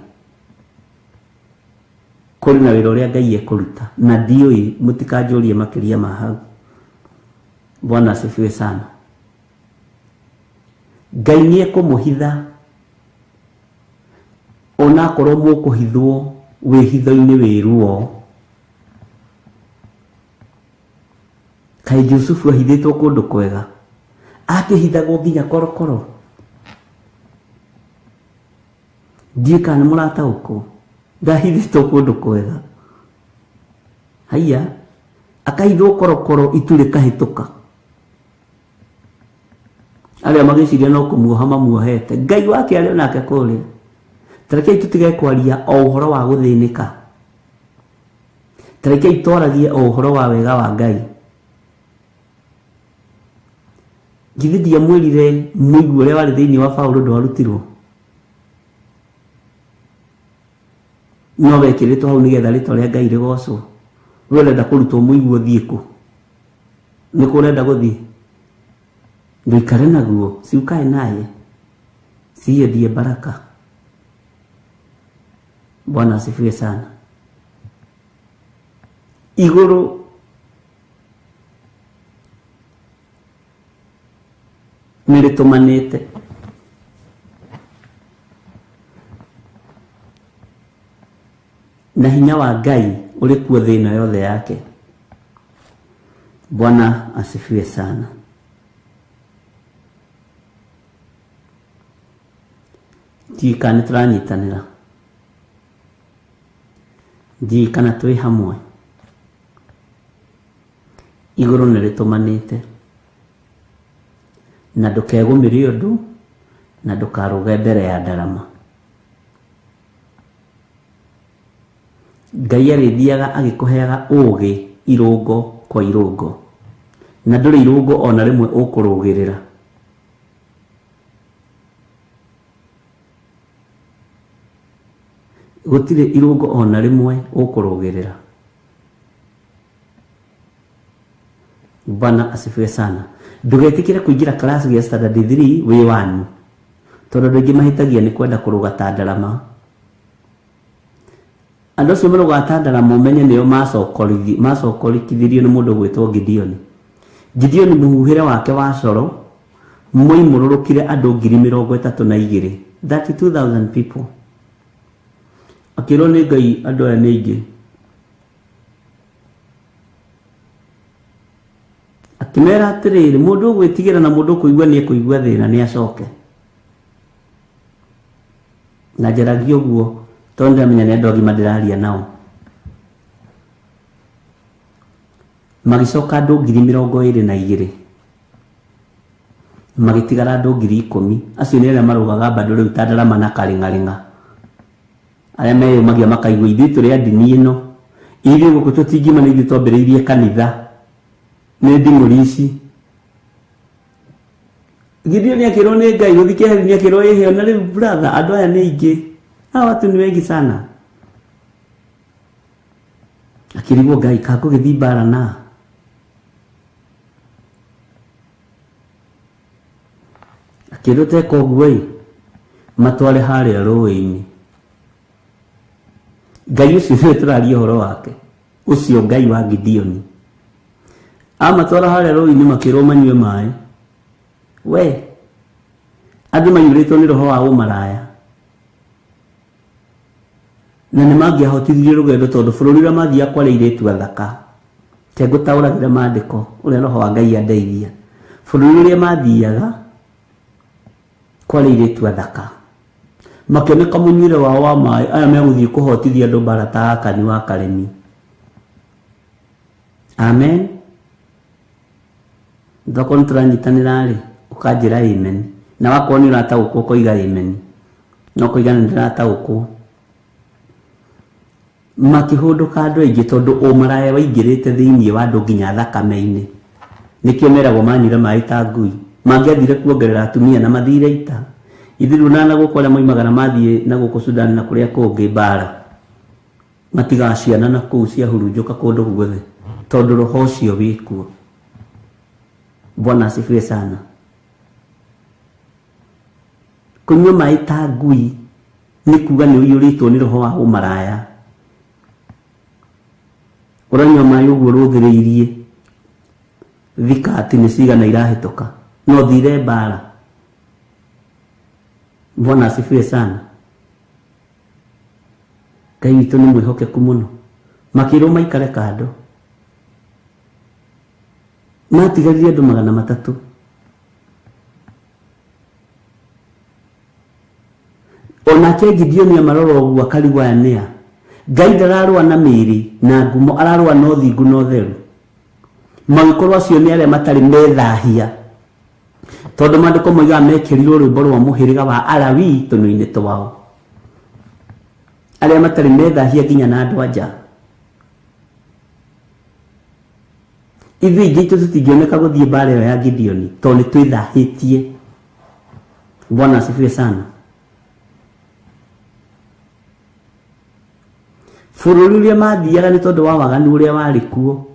kũrĩ na wĩra ũrĩa Ngai ekũruta, na ndiũĩ, mũtikanjũrie makĩria ma hau. Bwana asifiwe sana. Ngai nĩ ekũmũhitha onakorwo mũkũhithwo wĩhitho-inĩ wĩ ruo. Kaĩ Jusufu ahithĩtwo kũndũ kwega, akĩhithagwo nginya korokoro. Ndiũĩ kana nĩ mũrataũkwo, ndahithĩtwo kũndũ kwega. Haiya, akahithwo korokoro itu rĩkahĩtũka. Arĩa magĩciria no kũmuoha mamuohete, Ngai wake arĩ onake kũrĩa. Tarekei tũtige kwaria o ũhoro wa gũthĩnĩka, tarekei twaragie o ũhoro wa wega wa Ngai. Githĩ ndiamwĩrire mũigua ũrĩa warĩ thĩinĩ wa Paũlũ ndwarutirwo, no wekĩrĩtwo hau nĩgetha rĩtwa rĩa Ngai rĩgocwo. We ũrenda kũrutwo mũigua ũthiĩ kũ? Nĩ kũ ũrenda gũthiĩ? Ndũikare naguo, si ukae naye, si hiyo ndiye baraka. Bwana asifiwe sana. Igũrũ nĩ rĩtũmanĩte. Na hinya wa Ngai ũrĩ kuo thĩ ĩno yothe yake. Bwana asifiwe sana. Ndiũĩ kana nĩ tũranyitanĩra, ndiũĩ kana twĩ hamwe. Igũrũ nĩ rĩtũmanĩte, na ndũkegũmĩre ũndũ, na ndũkarũge mbere ya ndarama. Ngai arĩthiaga agĩkũheaga ũũgĩ irũngo kwa irũngo, na ndũrĩ irũngo ona rĩmwe ũkũrũgĩrĩra. Gũtirĩ irũngo ona rĩmwe ũkũrũgĩrĩra. Bwana asifiwe sana. Ndũgetĩkĩre kũingĩra class gĩa standard 3 wĩ 1, tondũ andũ aingĩ mahĩtagia nĩ kwenda kũrũga ta ndarama. Andũ acio marũgaga ta ndarama ũmenye nĩo macokorithithirio nĩ mũndũ ũgwĩtwo Gideoni. Gideoni mũhuhĩre wake wa coro moimũrũrũkire andũ 32,000, 32,000 people. Akĩrwo nĩ Ngai andũ aya nĩ aingĩ. Akĩmera atĩrĩrĩ, mũndũ ũgwĩtigĩra na mũndũ ũkũigua nĩ ekũigua thĩna nĩ acoke. Na njaragia ũguo tondũ ndĩramenya nĩ andũ agima ndĩraria nao. Magĩcoka andũ 22,000, magĩtigara andũ 10,000. Acio nĩ arĩa marũgaga bado rĩu ta ndarama na karĩng'arĩng'a, arĩa meyũmagia makaigua ithuĩ tũrĩ a ndini ĩno, ithuĩ gũkũ tũtingiuma nĩ ithuĩ twambĩrĩirie kanitha, nĩ nding'ũri ici. Gideoni akĩrwo nĩ Ngai gũthiĩ keheri, nĩ akĩrwo ĩhĩ ona rĩu brother, andũ aya nĩ aingĩ. Hawa watu ni wengi sana. Akĩrigwo Ngai kangũgĩthiĩ mbara na akĩrwo teka ũguo ĩ matware harĩa rũĩ-inĩ. Ngai ũcio nĩwe tũraria ũhoro wake, ũcio Ngai wa Gideoni. Amatwara harĩa rũĩ-inĩ makĩrwo manyue maĩ. We andũ maiyũrĩtwo nĩ roho wa ũmaraya na nĩ mangĩahotithirie rũgendo tondũ bũrũri ũrĩa mathiaga kwarĩ airĩtu athaka. Reke ngũtaũragĩre maandĩko ũrĩa roho wa Ngai andeithia. Bũrũri ũrĩa mathiaga kwarĩ airĩtu athaka, makĩoneka mũnyuĩre wao wa maĩ aya megũthiĩ kũhotithia andũ mbara ta Akani wa Karemi. Amen. Thoko nĩ tũranyitanĩra rĩ, ũkanjĩra amen. Na wakorwo nĩ ũrataũkwo ũkoiga amen. Na ũkoiga nĩ ndĩrataũkwo. Makĩhũndũka andũ aingĩ tondũ ũmaraya waingĩrĩte thĩinĩ wa andũ nginya thakame-inĩ. Nĩkĩo meragwo manyuire maĩ ta ngui. Mangĩathire kuongerera atumia na mathire ita. Ithuĩ rĩu na gũkũ arĩa moimaga na mathiĩ na gũkũ Sudan na kũrĩa kũngĩ mbara. Matigaga ciana na kũu ciahurunjũka kũndũ guothe tondũ roho ũcio wĩkuo. Bwana asifiwe sana. Kũnyua maĩ ta ngui nĩ kuga nĩ ũiyũrĩtwo nĩ roho wa ũmaraya. Ũranyua maĩ ũguo ũrũthĩrĩirie thikati nĩ cigana irahĩtũka no thire mbara. Bwana asifiwe sana. Ngai witũ nĩ mwĩhokeku mũno. Makĩrwo maikare kando. Matigaririe andũ 300. Onake Gideoni amarora ũguo akarigwo aya nĩa. Ngai ndararũa na mĩĩrĩ na ngumo, ararũa na ũthingu na ũtheru. Magĩkorwo acio nĩ arĩa matarĩ methahia. Tondũ maandĩko moigaga mekĩrirwo rwĩmbo rwa mũhĩrĩga wa Alawii tũnua-inĩ twao. Arĩa matarĩ methahia nginya na andũ a nja. Ithuĩ aingĩ aitũ tũtingĩoneka gũthiĩ mbara ĩyo ya Gideoni tondũ nĩ twĩthahĩtie. Bwana asifiwe sana. Bũrũri ũrĩa mathiaga nĩ tondũ wa waganu ũrĩa warĩ kuo,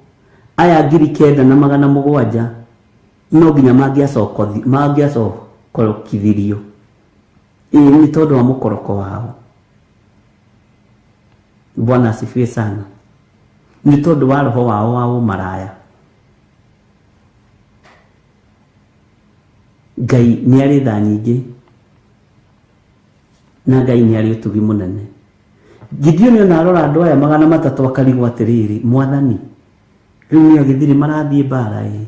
aya 9,700 no nginya mangĩacokorokithirio. Ĩĩ nĩ tondũ wa mũkoroko wao. Bwana asifiwe sana. Nĩ tondũ wa roho wao wa ũmaraya. Ngai nĩ arĩ tha nyingĩ na Ngai nĩ arĩ ũtugi mũnene. Gideoni ona arora andũ aya 300 akarigwo atĩrĩrĩ, Mwathani, rĩu nĩ agĩthirĩ marathiĩ mbara ĩ.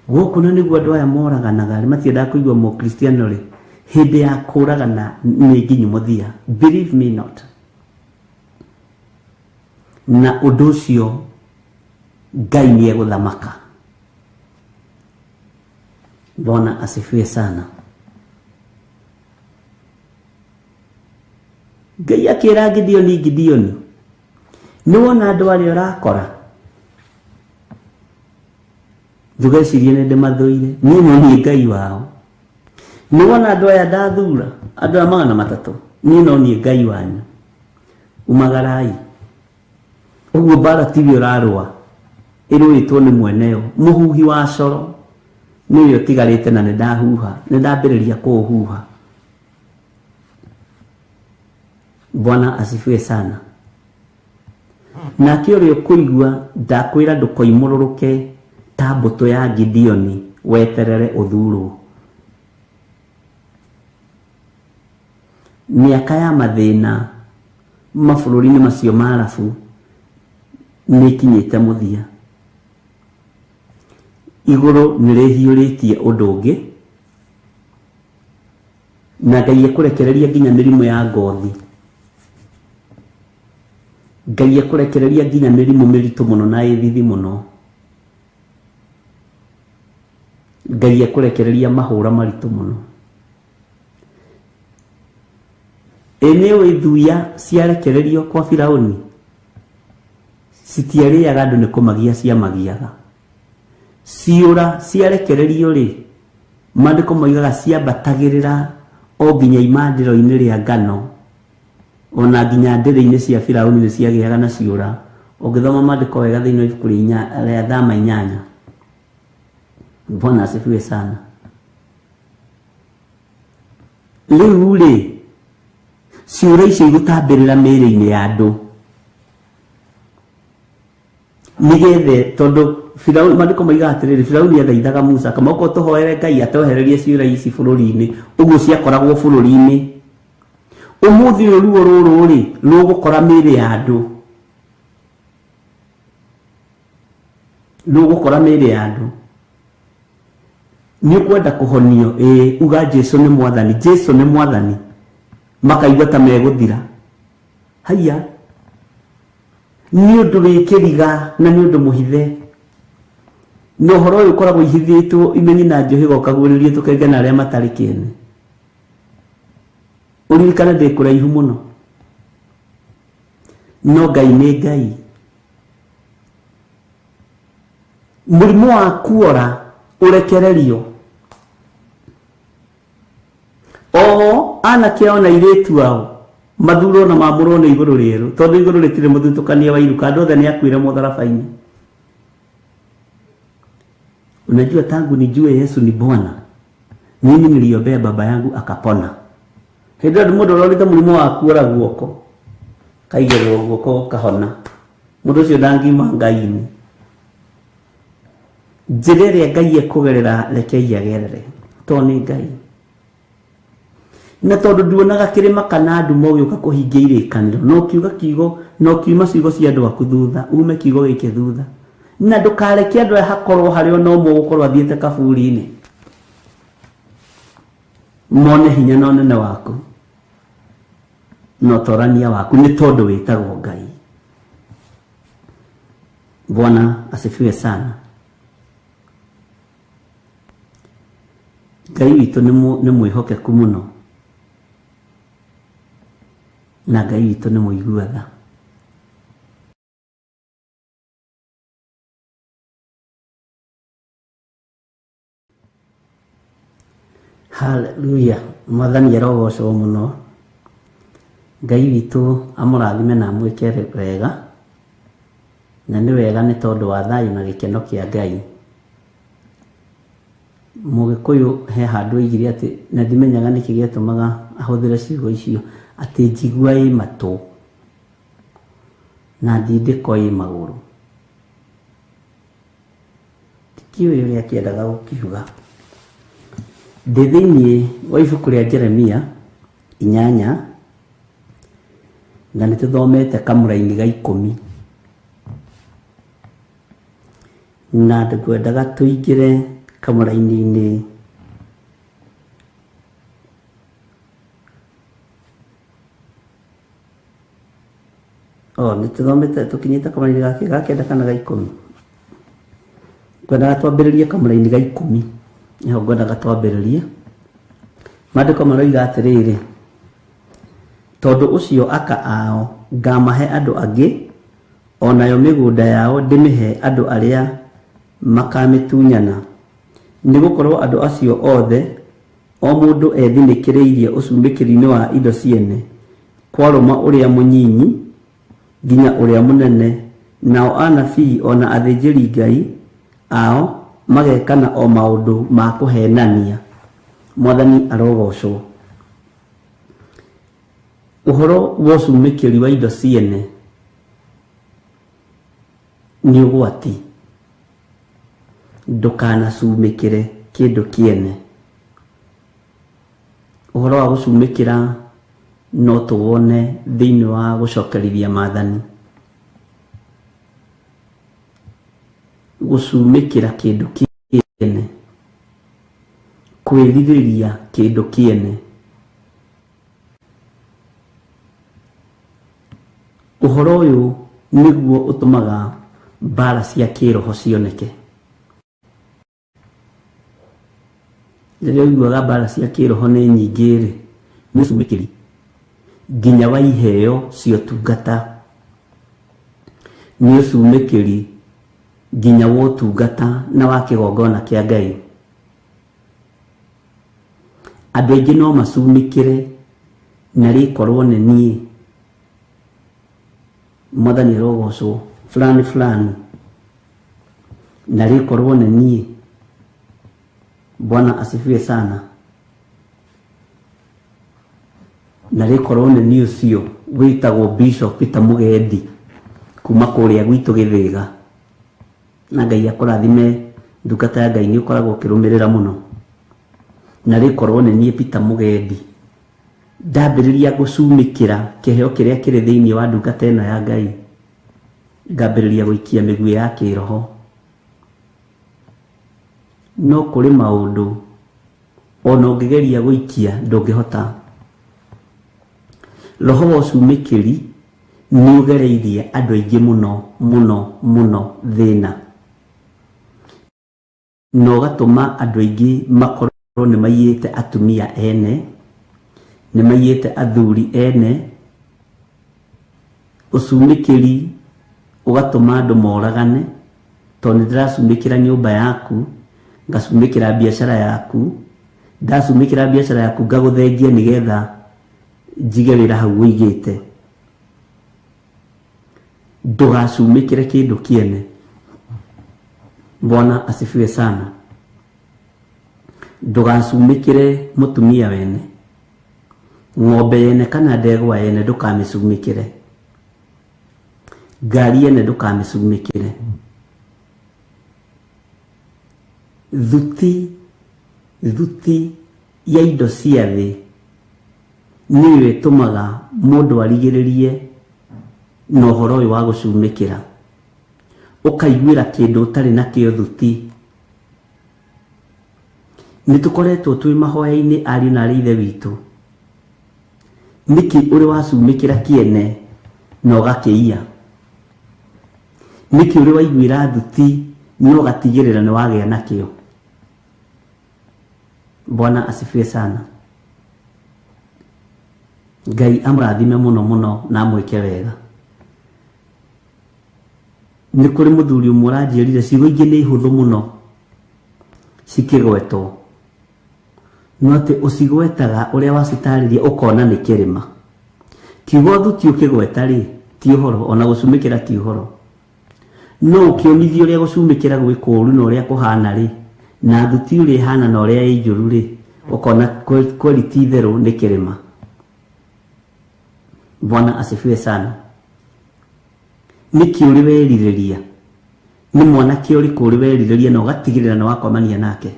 Gũkũ na nĩguo andũ aya moraganaga, matiendaga kũigua mũkristiano rĩ, hĩndĩ ya kũragana nĩ nginyu mũthia. Believe me not. Na ũndũ ũcio Ngai nĩ egũthamaka. Bwana asifiwe sana. Ngai akĩra Gideoni, Gideoni, nĩ wona andũ arĩa ũrakora? Ndũgecirie nĩ ndĩmathũire, niĩ nĩ niĩ Ngai wao. Nĩ wona andũ aya ndathura, andũ aya 300, niĩ no niĩ Ngai wanyu. Umagarai. Ũguo mbara tiwe ũrarũa, ĩrũĩtwo nĩ mweneyo. Mũhuhi wa coro nĩwe ũtigarĩte na nĩ ndahuha, nĩ ndambĩrĩria kũũhuha. Bwana asifiwe sana. Nake ũrĩa ũkũigua ndakwĩra ndũkoimũrũrũke ta mbũtũ ya Gideoni weterere ũthurwo. Mĩaka ya mathĩna mabũrũri-inĩ macio ma Arabu nĩ ĩkinyĩte mũthia. Igũrũ nĩ rĩhiũrĩtie ũndũ ũngĩ na Ngai ekũrekereria nginya mĩrimũ ya ngothi. Ngai ekũrekereria nginya mĩrimũ mĩritũ mũno na ĩthithi mũno. Ngai ekũrekereria mahũra maritũ mũno. Ĩ nĩ ũĩ thuya ciarekererio kwa Firaũni citiarĩaga andũ nĩ kũmagia ciamagiaga. Ciũra ciarekererio rĩ, maandĩko moigaga ciambatagĩrĩra o nginya imandĩro-inĩ rĩa ngano. Ona nginya ndĩrĩ-inĩ cia Firauni nĩ ciagĩaga na ciũra. Ũngĩthoma maandĩko wega thĩinĩ wa ibuku rĩa Thama 8. Bwana asifiwe sana. Rĩu rĩ, ciũra icio igũtambĩrĩra mĩĩrĩ-inĩ ya andũ nĩgethe, tondũ Firauni, maandĩko maigaga atĩrĩrĩ, Firauni athaithaga Musa kama ũkorwo tũhoere Ngai atwehererie ciũra ici bũrũri-inĩ, ũguo ciakoragwo bũrũri-inĩ. Ũmũthĩ ũyũ ruo rũrũ rĩ rũgũkora mĩĩrĩ ya andũ, rũgũkora mĩĩrĩ ya andũ. Nĩ ũkwenda kũhonio, ĩĩ, uga Jesu nĩ mwathani, Jesu nĩ mwathani, makaigua ta megũthira. Haiya, nĩ ũndũ wĩ kĩriga na nĩ ũndũ mũhithe. Na ũhoro ũyũ ũkoragwo ihithĩtwo imenyi na njũhĩga ũkaguũrĩrio tũkenge na arĩa matarĩ kĩene. Ũririkane ndĩ kũraihu mũno, no Ngai nĩ Ngai. Mũrimũ wa kuora ũrekererio o anake ona airĩtu ao mathurwo na mamũrwo nĩ igũrũ rĩerũ, tondũ igũrũ rĩtirĩ mũthutũkania wa iruka, andũ othe nĩ akuire mũtharaba-inĩ. Unajua, tangu nijue Yesu ni Bwana, mimi niliombea baba yangu akapona. Hĩndĩ ĩyo mũndũ ũrorĩte mũrimũ wa kuora guoko, kaigĩrĩrwo guoko kahona, mũndũ ũcio ndangiuma Ngai-inĩ. Njĩra ĩrĩa Ngai ekũgerera rekei agerere, tondũ nĩ Ngai. Na tondũ nduonaga kĩrĩma kana nduma ũgĩũka kũhingia irĩkanĩro, no kiuga kiugo, no kiuma ciugo cia andũ aku thutha, ume kiugo gĩkĩ thutha. Na ndũkareke andũ aya hakorwo harĩ ona ũmwe ũgũkorwo athiĩte kaburi-inĩ, mone hinya na ũnene waku na ũtorania waku, nĩ tondũ wĩtagwo Ngai. Bwana asifiwe sana. Ngai witũ nĩ mwĩhokeku mũno, na Ngai witũ nĩ mũigua tha. Haleluya. Mwathani arogocwo mũno. Ngai witũ amũrathime na amwĩke wega, na nĩ wega nĩ tondũ wa thayũ na gĩkeno kĩa Ngai. Mũgĩkũyũ he handũ oigire atĩ, na ndimenyaga nĩkĩ gĩatũmaga ahũthĩre ciugo icio, atĩ njigua ĩ matũ na ndindĩko ĩ magũrũ. Ndikĩũĩ ũrĩa akĩendaga gũkiuga. Ndĩ thĩinĩ wa ibuku rĩa Jeremia 8, na nĩ tũthomete kamũraini ga 10, na ngwendaga tũingĩre kamũraini-inĩ o nĩ tũthomete tũkinyĩte kamũraini ga 9 kana ga 10. Ngwendaga twambĩrĩrie kamũraini ga 10, nĩho ngwendaga twambĩrĩrie. Maandĩko maroiga atĩrĩrĩ, tondũ ũcio aka ao ngamahe andũ angĩ, onayo mĩgũnda yao ndĩmĩhe andũ arĩa makamĩtunyana, nĩgũkorwo andũ acio othe o mũndũ ethinĩkĩrĩirie ũcumĩkĩri-inĩ wa indo ciene, kwarũma ũrĩa mũnyinyi nginya ũrĩa mũnene, nao anabii ona athĩnjĩri Ngai ao magekana o maũndũ ma kũhenania. Mwathani arogocwo. Ũhoro wa ũcumĩkĩri wa indo ciene nĩ ũgwati. Ndũkanacumĩkĩre kĩndũ kĩene. Ũhoro wa gũcumĩkĩra no tũwone thĩinĩ wa gũcokerithia maathani. Gũcumĩkĩra kĩndũ kĩene, kwĩrirĩria kĩndũ kĩene. Ũhoro ũyũ nĩguo ũtũmaga mbara cia kĩroho cioneke. Rĩrĩa ũiguaga mbara cia kĩroho nĩ nyingĩ rĩ, nĩ ũcumĩkĩri nginya wa iheo cia ũtungata, nĩ ũcumĩkĩri nginya wa ũtungata na wa kĩgongona kĩa Ngai. Andũ aingĩ no macumĩkĩre na rĩkorwo nĩ niĩ Mwathani arogocwo fulani fulani na rĩkorwo nĩ niĩ. Bwana asifiwe sana. Na rĩkorwo nĩ niĩ ũcio wĩtagwo Bishop Peter Mugendi kuma kũrĩa gwitũ Gĩthĩga. Na Ngai akũrathime ndungata ya Ngai nĩ ũkoragwo ũkĩrũmĩrĩra mũno. Na rĩkorwo nĩ niĩ Peter Mugendi ndambĩrĩria gũcumĩkĩra kĩheo kĩrĩa kĩrĩ thĩinĩ wa ndungata ĩno ya Ngai, ngambĩrĩria gũikia mĩguĩ ya kĩroho. No kũrĩ maũndũ ona ũngĩgeria gũikia ndũngĩhota. Roho wa ũcumĩkĩri nĩ ũgereirie andũ aingĩ mũno mũno mũno thĩna, na ũgatũma andũ aingĩ makorwo nĩ maiyĩte atumia ene, nĩ maiyĩte athuri ene. Ũcumĩkĩri ũgatũma andũ moragane, tondũ nĩ ndĩracumĩkĩra nyũmba yaku, ngacumĩkĩra biacara yaku, ndacumĩkĩra biacara yaku ngagũthengia nĩgetha njige wĩra hau ũigĩte. Ndũgacumĩkĩre kĩndũ kĩene. Bwana asifiwe sana. Ndũgacumĩkĩre mũtumia wene, ng'ombe yene kana ndegwa yene ndũkamĩcumĩkĩre, ngari yene ndũkamĩcumĩkĩre. Thuti ya indo cia thĩ nĩyo ĩtũmaga mũndũ arigĩrĩrie na ũhoro ũyũ wa gũcumĩkĩra. Ũkaiguĩra kĩndũ ũtarĩ nakĩo thuti. Nĩ tũkoretwo twĩ mahoya-inĩ ariũ na arĩ ithe witũ. Nĩkĩ ũrĩ wacumĩkĩra kĩene na ũgakĩiya? Nĩkĩ ũrĩ waiguĩra thuti na ũgatigĩrĩra nĩ wagĩa nakĩo? Bwana asifiwe sana. Ngai amũrathime mũno mũno na amwĩke wega. Nĩ kũrĩ mũthuri ũmwe ũranjĩrire ciugo ingĩ nĩ hũthũ mũno cikĩgwetwo, no atĩ ũcigwetaga ũrĩa wacitarĩria ũkona nĩ kĩrĩma. Kiugo thuti ũkĩgweta rĩ ti ũhoro, ona gũcumĩkĩra ti ũhoro. No ũkĩonithio ũrĩa gũcumĩkĩra gwĩ kũũru na ũrĩa kũhana rĩ, na thuti ũrĩa ĩhana na ũrĩa ĩ njũru rĩ, ũkona kweli ti itherũ nĩ kĩrĩma. Bwana asifiwe sana. Nĩkĩ ũrĩ werirĩria? Nĩ mwanake ũrĩkũ ũrĩ werirĩria na ũgatigĩrĩra nĩ wakomania nake?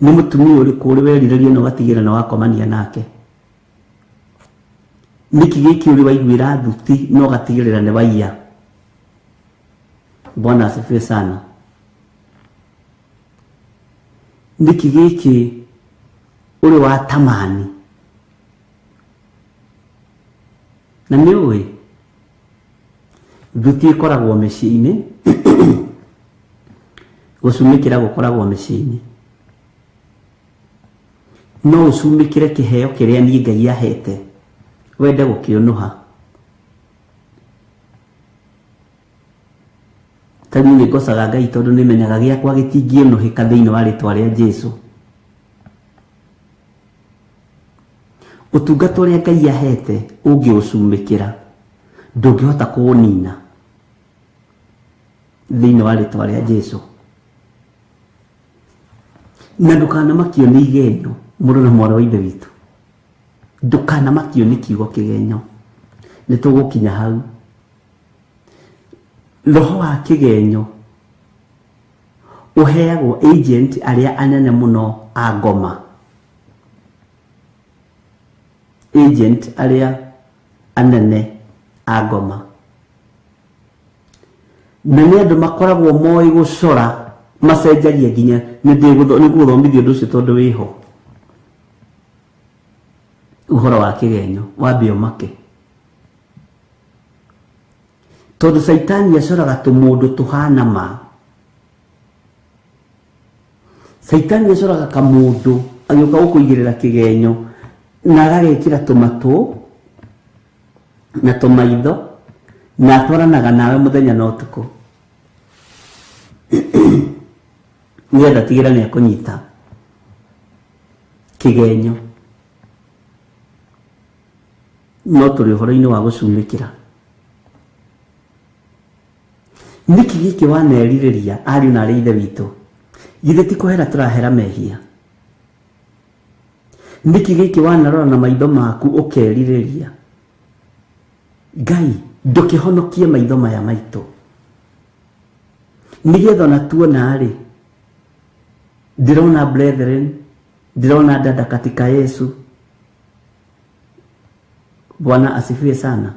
Nĩ mũtumia ũrĩkũ ũrĩ werirĩria na ũgatigĩrĩra nĩ wakomania nake? Nĩkĩ gĩkĩ ũrĩ waiguĩra thuti na ũgatigĩrĩra nĩ waiya? Bwana asifiwe sana. Nĩkĩ gĩkĩ ũrĩ watamani? Na nĩ ũĩ thuti ĩkoragwo mĩciĩ-inĩ, gũcumĩkĩra gũkoragwo mĩciĩ-inĩ. No ũcumĩkĩre kĩheo kĩrĩa niĩ Ngai ahete wende gũkĩũnũha. Ta niĩ nĩ ngocaga Ngai tondũ nĩ menyaga gĩakwa gĩtingĩũnũhĩka thĩinĩ wa rĩtwa rĩa Jesũ. Ũtungata ũrĩa Ngai ahete ũngĩũcumĩkĩra ndũngĩhota kũũnina thĩinĩ wa rĩtwa rĩa Jesũ. Na ndũkanamakio nĩ igenyo, mũrũ na mwarĩ wa ithe witũ. Ndũkanamakio nĩ kiugo kĩgenyo. Nĩ tũgũkinya hau. Roho wa kĩgenyo ũheagwo agent arĩa anene mũno a ngoma. Agent arĩa anene a ngoma. Na nĩ andũ makoragwo moĩ gũcora, macenjagia nginya nĩ ngũgũthomithia ũndũ ũcio tondũ wĩho. Ũhoro wa kĩgenyo wambe ũmake. Tondũ Caitani acoraga tũmũndũ tũhana ma. Caitani acoraga kamũndũ agĩũka gũkũigĩrĩra kĩgenyo na agagekĩra tũmatũ na tũmaitho na atwaranaga nawe mũthenya na ũtukũ nĩgetha tigĩra nĩ akũnyita kĩgenyo. No tũrĩ ũhoro-inĩ wa gũcumĩkĩra. Nĩkĩ gĩkĩ wanerirĩria ariũ na arĩ ithe witũ? Githĩ ti kũhera tũrahera mehia? Nĩkĩ gĩkĩ wanarora na maitho maku ũkerirĩria? Ngai ndũkĩhonokie maitho maya maitũ nĩgetha ona tuona rĩ, ndĩrona brethren, ndĩrona dada katika Yesu. Bwana asifiwe sana.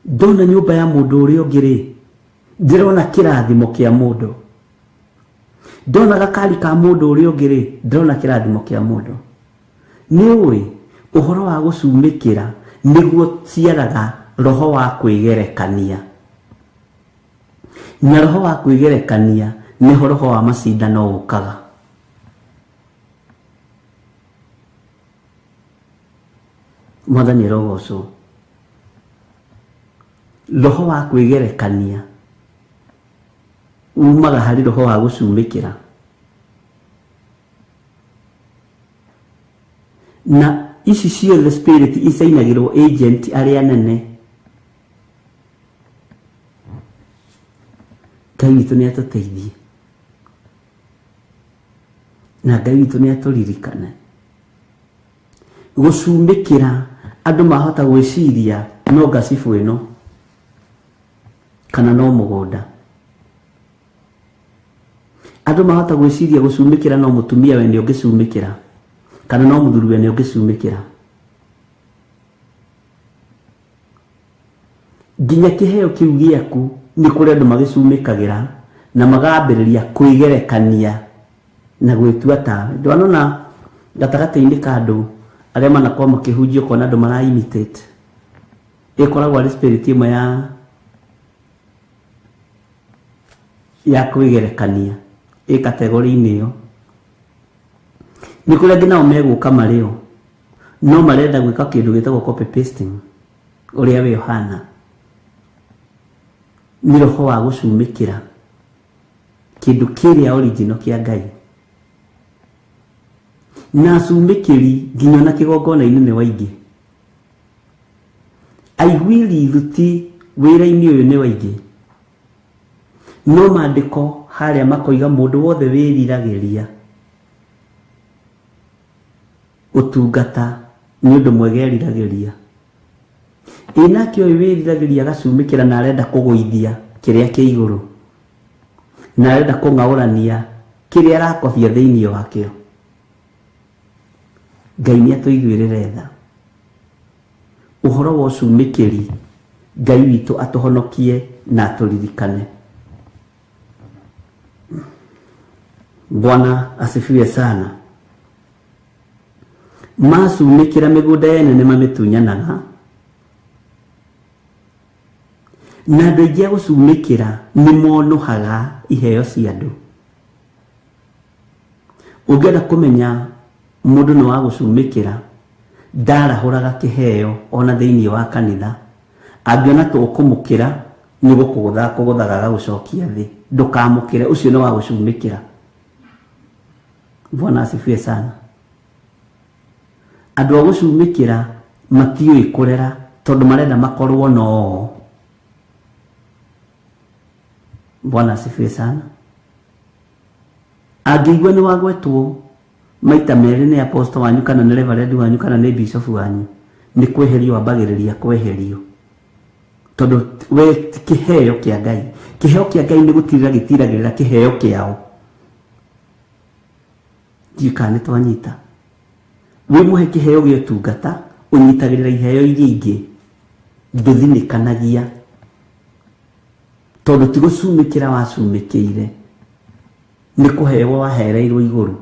Ndona nyũmba ya mũndũ ũrĩa ũngĩ rĩ, ndĩrona kĩrathimo kĩa mũndũ. Ndona gakari ka mũndũ ũrĩa ũngĩ rĩ, ndĩrona kĩrathimo kĩa mũndũ. Nĩ ũĩ ũhoro wa gũcumĩkĩra nĩguo ciaraga roho wa kwĩgerekania, na roho wa kwĩgerekania nĩho roho wa macindano ũkaga. Mwathani arogocwo. Roho wa kwĩgerekania umaga harĩ roho wa gũcumĩkĩra. Na ici ciothe spirit icainagĩrwo agent arĩa nene. Ngai witũ nĩ atũteithie, na Ngai witũ nĩ atũririkane. Gũcumĩkĩra andũ mahota gwĩciria no ngacibũ ĩno kana no mũgũnda. Andũ mahota gwĩciria gũcumĩkĩra no mũtumia wene ũngĩcumĩkĩra kana no mũthuri wene ũngĩcumĩkĩra. Nginya kĩheo kĩu gĩaku nĩ kũrĩ andũ magĩcumĩkagĩra na magambĩrĩria kwĩgerekania na gwĩtua tawe. Ndwanona gatagatĩ-inĩ ka andũ arĩa manakorwo makĩhunjia ũkona andũ mara imitate. Ĩkoragwo arĩ spirit ĩmwe ya kwĩgerekania ĩ kategori-inĩ ĩyo. Nĩ kũrĩ angĩ nao megũka marĩo no marenda gwĩka kĩndũ gĩtagwo copy pasting ũrĩa we ũhana. Nĩ roho wa gũcumĩkĩra kĩndũ kĩrĩa original kĩa Ngai. Na acumĩkĩri nginya na kĩgongona-inĩ nĩ waingĩ. Aiguĩri thuti wĩra-inĩ ũyũ nĩ waingĩ. No maandĩko harĩa makoiga mũndũ wothe wĩriragĩria ũtungata nĩ ũndũ mwega eriragĩria. Ĩ nake ũyũ wĩriragĩria agacumĩkĩra na arenda kũgũithia kĩrĩa kĩ igũrũ, na arenda kũng'aũrania kĩrĩa arakobia thĩinĩ wakĩo. Ngai nĩ atũiguĩrĩre tha. Ũhoro wa ũcumĩkĩri Ngai witũ atũhonokie na atũririkane. Bwana asifiwe sana. Macumĩkĩra mĩgũnda yene nĩ mamĩtunyanaga, na andũ aingĩ a gũcumĩkĩra nĩ monũhaga iheo cia andũ. Ũngĩenda kũmenya mũndũ nĩ wa gũcumĩkĩra, ndarahũraga kĩheo ona thĩinĩ wa kanitha. Angĩona tũkũmũkĩra nĩ gũkũgũtha kũgũthaga agagũcokia thĩ. Ndũkamũkĩre, ũcio nĩ wa gũcumĩkĩra. Bwana asifiwe sana. Andũ a gũcumĩkĩra matiũĩ kũrera tondũ marenda makorwo no. Bwana asifiwe sana. Angĩigua nĩ wagwetwo maita merĩ nĩ apostle wanyu kana nĩ reverend wanyu kana nĩ bishop wanyu, nĩ kweherio wambagĩrĩria kweherio. Tondũ we ti kĩheo kĩa Ngai. Kĩheo kĩa Ngai nĩ gũtirĩra gĩtiragĩrĩra kĩheo kĩao. Ndiũĩ kana nĩ twanyita. Wĩmũhe kĩheo gĩa ũtungata, ũnyitagĩrĩra iheo iria ingĩ, ndũthinĩkanagia. Tondũ ti gũcumĩkĩra wacumĩkĩire, nĩ kũheo wahereirwo igũrũ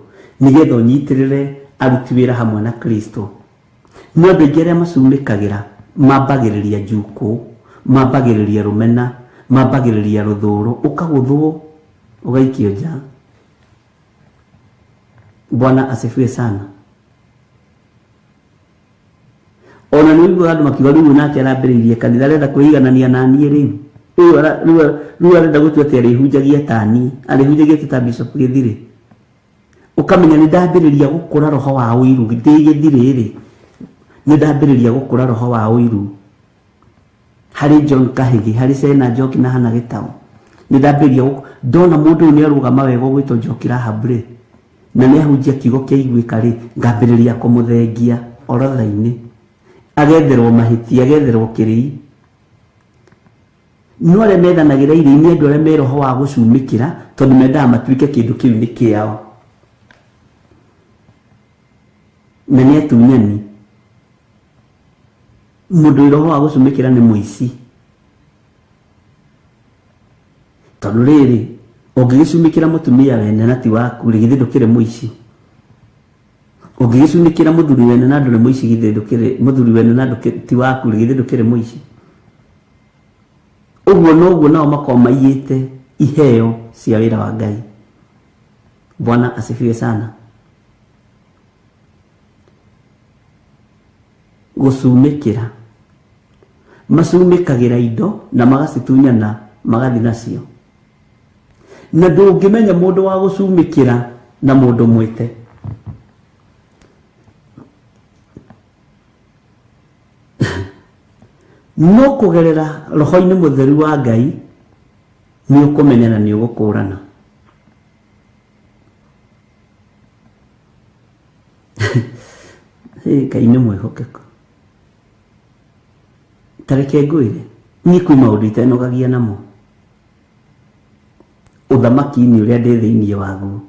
nĩgetha ũnyitĩrĩre aruti wĩra hamwe na Kristo. No andũ aingĩ arĩa macumĩkagĩra mambagĩrĩria njukũ, mambagĩrĩria rũmena, mambagĩrĩria rũthũũro, ũkagũthwo ũgaikio nja. Bwana asifiwe sana. Ona nĩ ũiguaga andũ makiuga rĩu nake arambĩrĩirie kanitha arenda kwĩiganania na niĩ rĩu. Rĩu arenda gũtua atĩ arĩhunjagia ta niĩ, arĩhunjagia ta Bishop Gĩthirĩ. Ũkamenya nĩ ndambĩrĩria gũkũra roho wa ũiru ndĩ Gĩthirĩ rĩ. Nĩ ndambĩrĩria gũkũra roho wa ũiru harĩ John Kahigi, harĩ Sena Njoki na Hana Gĩtaũ. Nĩ ndambĩrĩria ndona mũndũ ũyũ nĩ arũgama wega ũgwĩtwo Njoki Rahab rĩ, na nĩ ahunjia kiugo kĩa iguĩka rĩ, ngambĩrĩria kũmũthengia orodha-inĩ, agetherwo mahĩtia, agetherwo kĩrĩi. No arĩa methanagĩra irio nĩ andũ arĩa me roho wa gũcumĩkĩra, tondũ mendaga matuĩke kĩndũ kĩu nĩ kĩao, na nĩ atunyani. Mũndũ wĩ roho wa gũcumĩkĩra nĩ mũici, tondũ rĩrĩ, ũngĩgĩcumĩkĩra mũtumia wene na ti waku rĩ, githĩ ndũkĩrĩ mũici? Ũngĩgĩcumĩkĩra mũthuri wene na ndũrĩ mũici, githĩ ndũkĩrĩ mũthuri wene na ti waku rĩ, githĩ ndũkĩrĩ mũici? Ũguo noguo nao makoragwo maiyĩte iheo cia wĩra wa Ngai. Bwana asifiwe sana. Gũcumĩkĩra, macumĩkagĩra indo na magacitunyana magathi nacio, na ndũngĩmenya mũndũ wa gũcumĩkĩra na mũndũ mwĩte. No kũgerera roho-inĩ mũtheru wa Ngai nĩ ũkũmenya na nĩ ũgũkũrana. Ngai nĩ mwĩhokeku. Ta reke ngwĩre, niĩ kwĩ maũndũ itenogagia namo ũthamaki-inĩ ũrĩa ndĩ thĩinĩ waguo.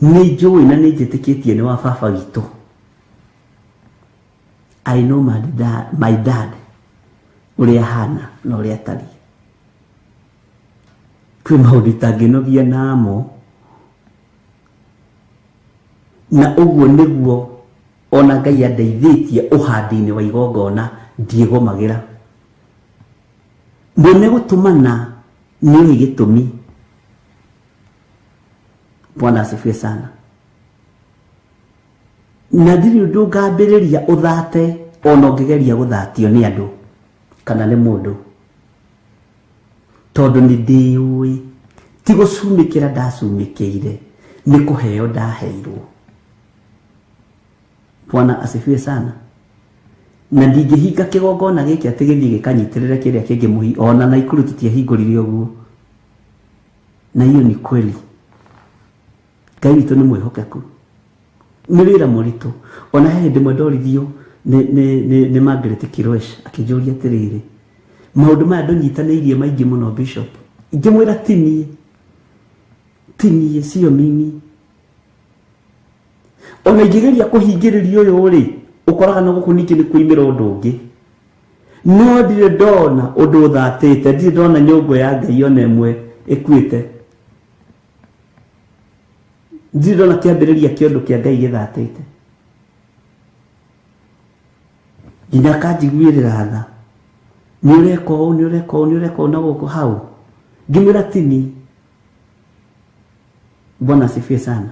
Nĩ njũĩ na nĩ njĩtĩkĩtie nĩ wa baba witũ. I know my dad, my dad ũrĩa ahana na ũrĩa atariĩ. Kwĩ maũndũ itangĩnogia namo, na ũguo nĩguo ona Ngai andeithĩtie ũhandi-inĩ wa igongona ndiĩgomagĩra. Mwene gũtũmana nĩ ũĩ gĩtũmi. Bwana asifiwe sana. Na ndirĩ ũndũ ngambĩrĩria ũthate, ona ũngĩgeria gũthatio nĩ andũ kana nĩ mũndũ, tondũ nĩ ndĩũĩ ti gũcumĩkĩra ndacumĩkĩire, nĩ kũheo ndaheirwo. Bwana asifiwe sana. Na ndingĩhinga kĩgongona gĩkĩ atĩ gĩthiĩ gĩkanyitĩrĩre kĩrĩa kĩngĩ mũhi, ona Naikuru tũtiahingũrire ũguo. Na hiyo ni kweli. Ngai witũ nĩ mwĩhokeku. Nĩ wĩra mũritũ. Ona he hĩndĩ ĩmwe ndorithio nĩ Margaret Kirosh, akĩnjũria atĩrĩrĩ, maũndũ maya ndũnyitanĩirie maingĩ mũno Bishop. Ngĩmwĩra ti niĩ, ti niĩ, sio mimi. Ona ingĩgeria kũhingĩrĩria ũyũ rĩ, ũkoraga no gũkũ ningĩ nĩ kuimĩra ũndũ ũngĩ. No ndirĩ ndona ũndũ ũthatĩte, ndirĩ ndona nyũngũ ya Ngai ona ĩmwe ĩkuĩte. Ndirĩ ndona kĩambĩrĩria kĩa ũndũ kĩa Ngai gĩthatĩte. Nginya akanjiguĩrĩra tha. Nĩ ũreka ũũ, nĩ ũreka ũũ, nĩ ũreka ũũ na gũkũ hau. Ngĩmwĩra ti niĩ. Bwana asifiwe sana.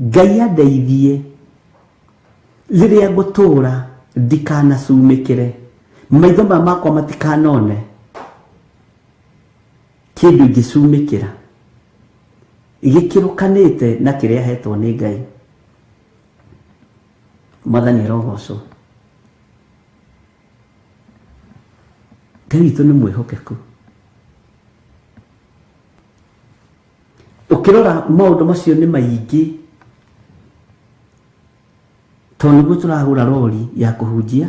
Ngai andeithie rĩrĩa ngũtũũra ndikanacumĩkĩre, maitho maya makwa matikanone kĩndũ ingĩcumĩkĩra gĩkĩrũkanĩte na kĩrĩa hetwo nĩ Ngai. Mwathani arogocwo. Ngai witũ nĩ mwĩhokeku. Ũkĩrora maũndũ macio nĩ maingĩ, tondũ nĩguo tũragũra rori ya kũhunjia,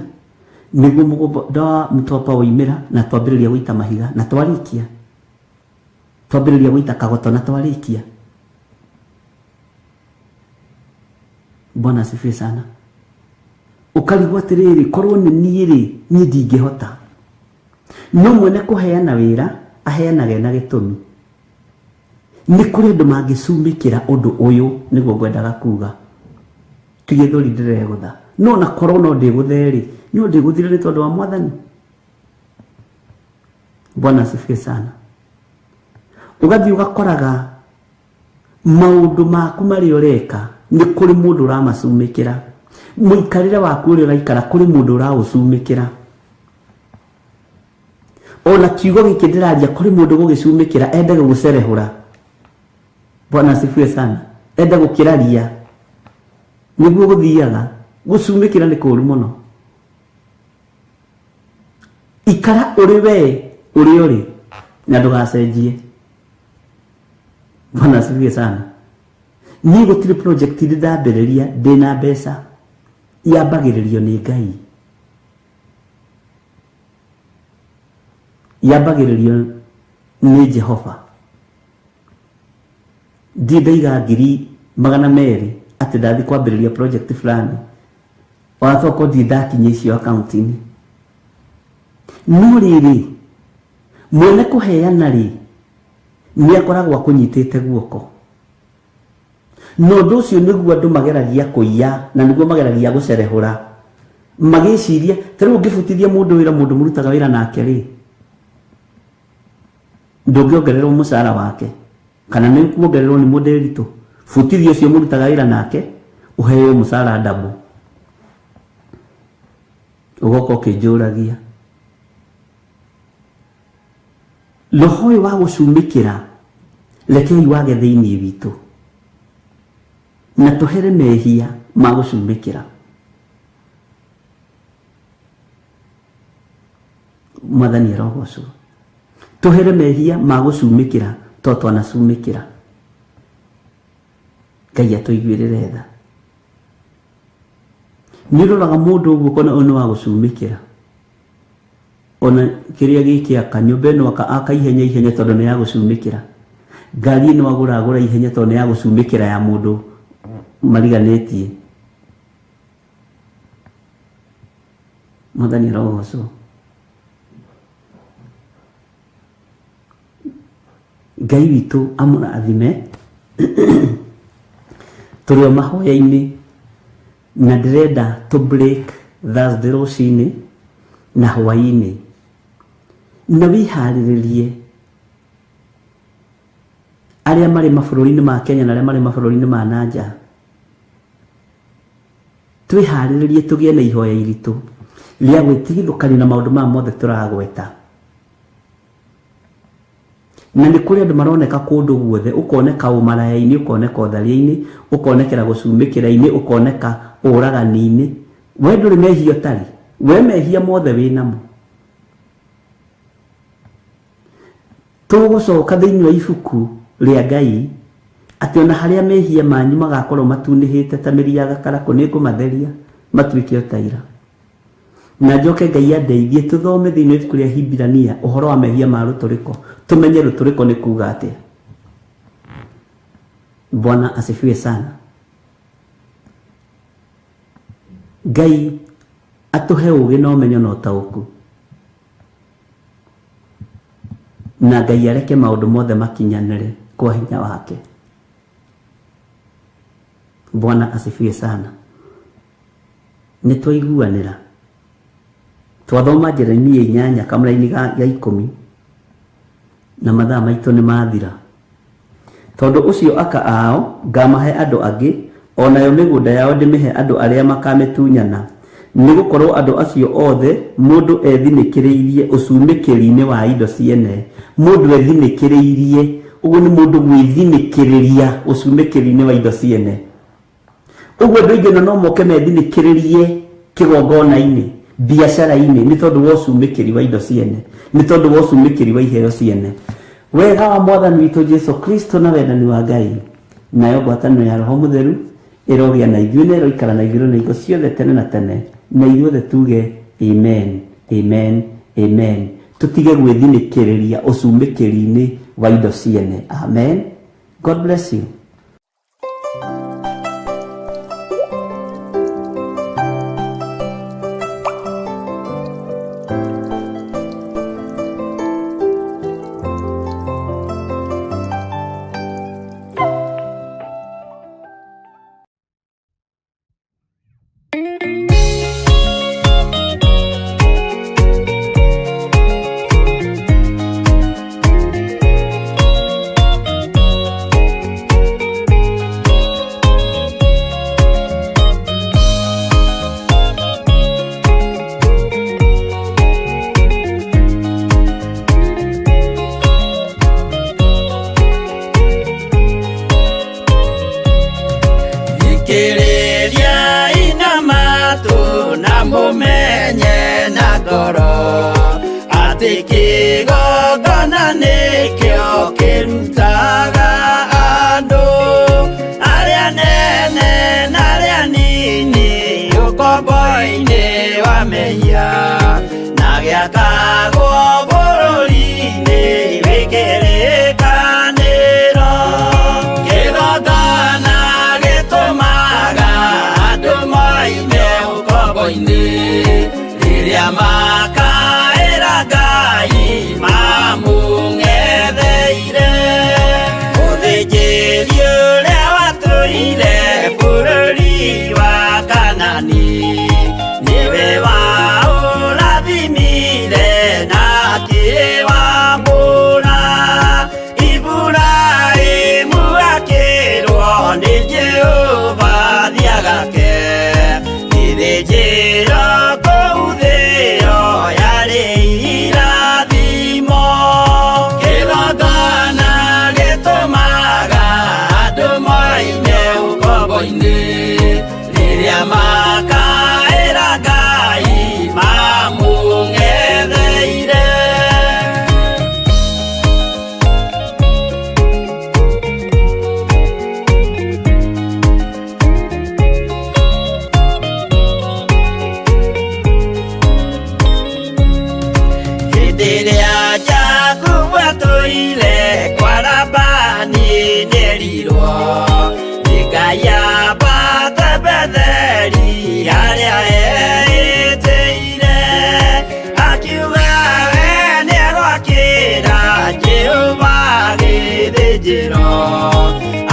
nĩguo mũgũnda wa Mtwapa woimĩra na twambĩrĩria gũita mahiga na twarĩkia, twambĩrĩria gũita kagoto na twarĩkia. Bwana asifiwe sana. Ũkarigwo atĩrĩrĩ, korwo nĩ niĩ rĩ, niĩ ndingĩhota. No mwene kũheana wĩra aheanaga na gĩtũmi. Nĩ kũrĩ andũ mangĩcumĩkĩra ũndũ ũyũ, nĩguo ngwendaga kuga. Ti gĩthũri ndĩregũtha, no na korwo no ndĩgũthe rĩ, no ndĩgũthire nĩ tondũ wa Mwathani. Bwana asifiwe sana. Ũgathiĩ ũgakoraga maũndũ maku marĩa ũreka nĩ kũrĩ mũndũ ũramacumĩkĩra. Mũikarĩre waku ũrĩa ũraikara kũrĩ mũndũ ũraũcumĩkĩra. Ona kiugo gĩkĩ ndĩraria kũrĩ mũndũ gũgĩcumĩkĩra ende gũgũcerehũra. Bwana asifiwe sana. Ende gũkĩraria. Nĩguo gũthiaga gũcumĩkĩra nĩ kũũru mũno. Ikara ũrĩ we ũrĩa ũrĩ na ndũgacenjie. Bwana asifiwe sana. Niĩ gũtirĩ project ndĩ ndambĩrĩria ndĩna mbeca, yambagĩrĩrio nĩ Ngai, yambagĩrĩrio nĩ Jehova. Ndirĩ ndaiga 200,000 atĩ ndathiĩ kwambĩrĩria project fulani, ona tokorwo ndirĩ ndakinyia icio akaunti-inĩ. No rĩrĩ, mwene kũheana rĩ, nĩ akoragwo akũnyitĩte guoko. Na ũndũ ũcio nĩguo andũ mageragia kũiya na nĩguo mageragia gũcerehũra, magĩciria ta rĩu ũngĩbutithia mũndũ wĩra, mũndũ mũrutaga wĩra nake rĩ, ndũngĩongererwo mũcara wake kana nĩ kuongererwo nĩ mũndĩritũ. Butithia ũcio mũrutaga wĩra nake ũheo mũcara double. Ũgoka ũkĩnjũragia roho ũyũ wa gũcumĩkĩra, rekei wage thĩinĩ witũ na tũhere mehia ma gũcumĩkĩra. Mwathani arogocwo. Tũhere mehia ma gũcumĩkĩra to twanacumĩkĩra. Ngai atũiguĩrĩre tha. Nĩ ũroraga mũndũ ũguo ũkona ũyũ nĩ wa gũcumĩkĩra, ona kĩrĩa gĩkĩaka nyũmba ĩno aka ihenya ihenya tondũ nĩ ya gũcumĩkĩra, ngari ĩno agũra agũra ihenya tondũ nĩ ya gũcumĩkĩra ya mũndũ mariganĩtie. Mwathani arogocwo. Ngai witũ amũrathime. Tũrĩ o mahoya-inĩ na ndĩrenda tũ break Thursday rũcinĩ na hwaĩ-inĩ, na wĩharĩrĩrie arĩa marĩ mabũrũri-inĩ ma Kenya na arĩa marĩ mabũrũri-inĩ ma na nja, twĩharĩrĩrie tũgĩe na ihoya iritũ rĩa gwĩtigithũkania na maũndũ maya mothe tũragweta. Na nĩ kũrĩ andũ maroneka kũndũ guothe, ũkoneka ũmaraya-inĩ, ũkoneka ũtharia-inĩ, ũkonekera gũcumĩkĩra-inĩ, ũkoneka ũragani-inĩ. We ndũrĩ mehia ũtarĩ, we mehia mothe wĩ namo. Tũgũcoka thĩinĩ wa ibuku rĩa Ngai atĩ ona harĩa mehia manyu magakorwo matunĩhĩte ta mĩri ya gakarakũ, nĩ ngũmatheria matuĩke o ta ira. Na njoke Ngai andeithie tũthome thĩinĩ wa ibuku rĩa Hibirania ũhoro wa mehia ma rũtũrĩko, tũmenye rũtũrĩko nĩ kuga atĩa. Bwana asifiwe sana. Ngai atũhe ũgĩ na ũmenyo na ũtaũku, na Ngai areke maũndũ mothe makinyanĩre kwa hinya wake. Bwana asifiwe sana. Nĩ twaiguanĩra, twathoma Jeremia 8 kamũraini ga 10 na mathaa maitũ nĩ mathira. Tondũ ũcio aka ao ngamahe andũ angĩ, o nayo mĩgũnda yao ndĩmĩhe andũ arĩa makamĩtunyana, nĩ gũkorwo andũ acio othe mũndũ ethinĩkĩrĩirie ũcumĩkĩri-inĩ wa indo ciene. Mũndũ ethinĩkĩrĩirie, ũguo nĩ mũndũ gwĩthinĩkĩrĩria ũcumĩkĩri-inĩ wa indo ciene. Ũguo andũ aingĩ no moke methinĩkĩrĩrie kĩgongona-inĩ, biacara-inĩ, nĩ tondũ wa ũcumĩkĩri wa indo ciene, nĩ tondũ wa ũcumĩkĩri wa iheo ciene. Wega wa Mwathani witũ Jesu Kristo na wendani wa Ngai nayo ngwatanĩro ya Roho Mũtheru ĩrogĩa na ithuĩ na ĩroikara na ithuĩ na hingo ciothe tene na tene, na ithuothe tuge amen, amen, amen. Tũtige gwĩthinĩkĩrĩria ũcumĩkĩri-inĩ wa indo ciene. Amen. God bless you. Rĩrutaga andũ arĩa nene na arĩa nini ũkombo-inĩ wa mehia na gĩakagwo bũrũri-inĩ wĩ kĩrĩkanĩro. Kĩgongona gĩtũmaga andũ moime ũkombo-inĩ rĩrĩa makaĩra Ngai mamũng'etheire. Mũthĩnjĩri ũrĩa watũire bũrũri wa Kanani nĩwe waũrathimire na akĩwamũra. Iburahĩmu akĩrwo nĩ Jehova thiĩ agake gĩthĩnjĩro kũu thĩ ĩyo yarĩ irathimo. Kĩgongona gĩtũmaga andũ moime ũkombo-inĩ rĩrĩa makaĩra Ngai mamũng'etheire. Hĩndĩ ĩrĩa Jakubu atũire kwa Labani nĩerirwo nĩ Ngai ambate Betheli harĩa eĩtĩire. Akiuga we nĩegwakĩra Jehova gĩthĩnjĩro,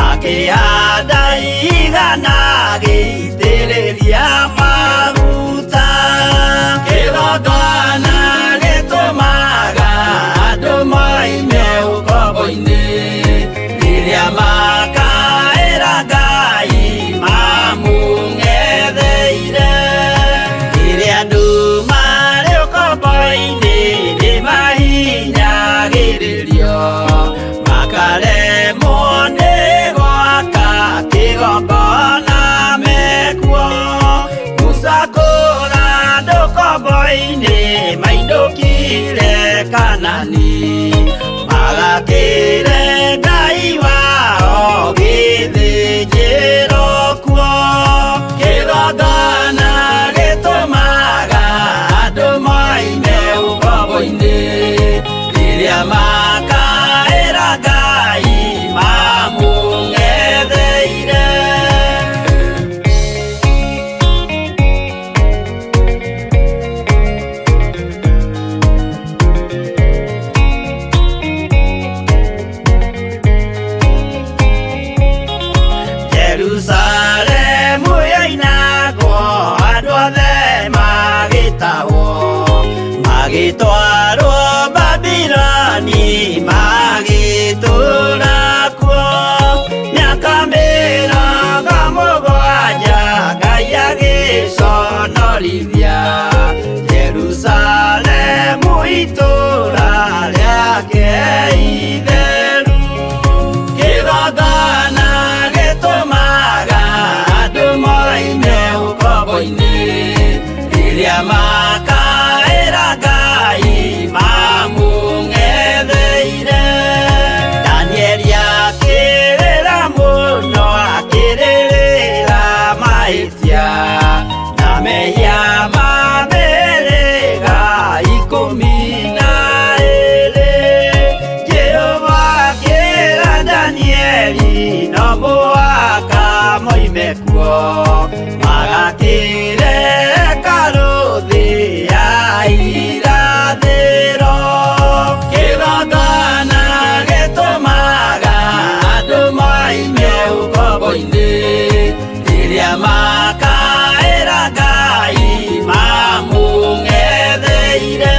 akĩhanda ihiga na agĩitĩrĩria maguta. Kĩgongona gĩtũmaga andũ moime ũkombo-inĩ rĩrĩa makaĩra Ngai mamũng'etheire. Rĩrĩa andũ marĩ ũkombo-inĩ nĩmahinyagĩrĩrio makaremwo nĩ gwaka kĩgongona mekuo. Musa kũra andũ ũkombo-inĩ mainũkire Kanani magakĩre Ngai wao gĩthĩnjĩro kuo. Kĩgongona gĩtũmaga andũ moime ũkombo-inĩ rĩrĩa makaĩra Ngai mamũng'etheire. Jerusalemu yoinagwo andũ othe magĩtahwo magĩtwarwo Babiloni magĩtũũra kuo mĩaka mĩrongo mũgwanja Ngai agĩconorithia Jerusalemu itũũra rĩake itheru. Kĩgongona gĩtũmaga andũ moime ũkombo-inĩ rĩrĩa makaĩra Ngai mamũng'etheire. Danieli akĩrĩra mũno akĩrĩrĩra mahĩtia na mehia ma mĩhĩrĩga ikũmi na ĩĩrĩ. Jehova akĩra Danieli no mũhaka moime kuo magakĩre hekarũ thĩ ya irathĩro. Kĩgongona gĩtũmaga andũ moime ũkombo-inĩ rĩrĩa makaĩra Ngai mamũng'etheire.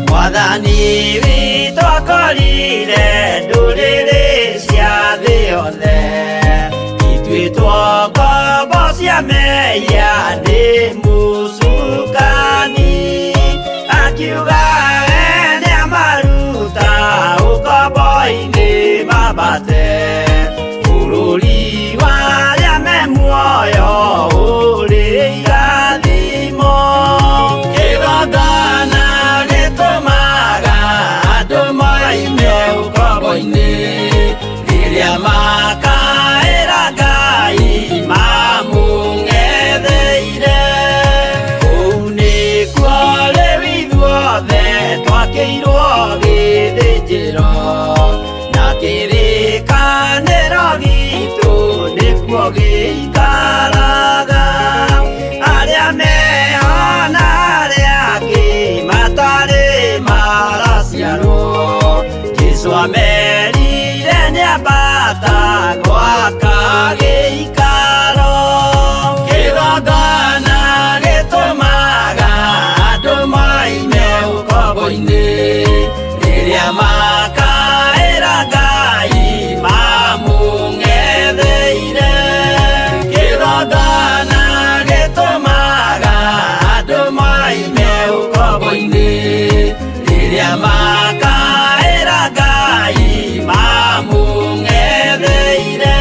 Mwathani witũ akorire ndũrĩrĩ cia thĩ yothe ituĩtwo ngombo cia mehia nĩ mũcukani. Akiuga we nĩamaruta ũkombo-inĩ mambate Rĩrĩa makaĩra Ngai mamũng'etheire.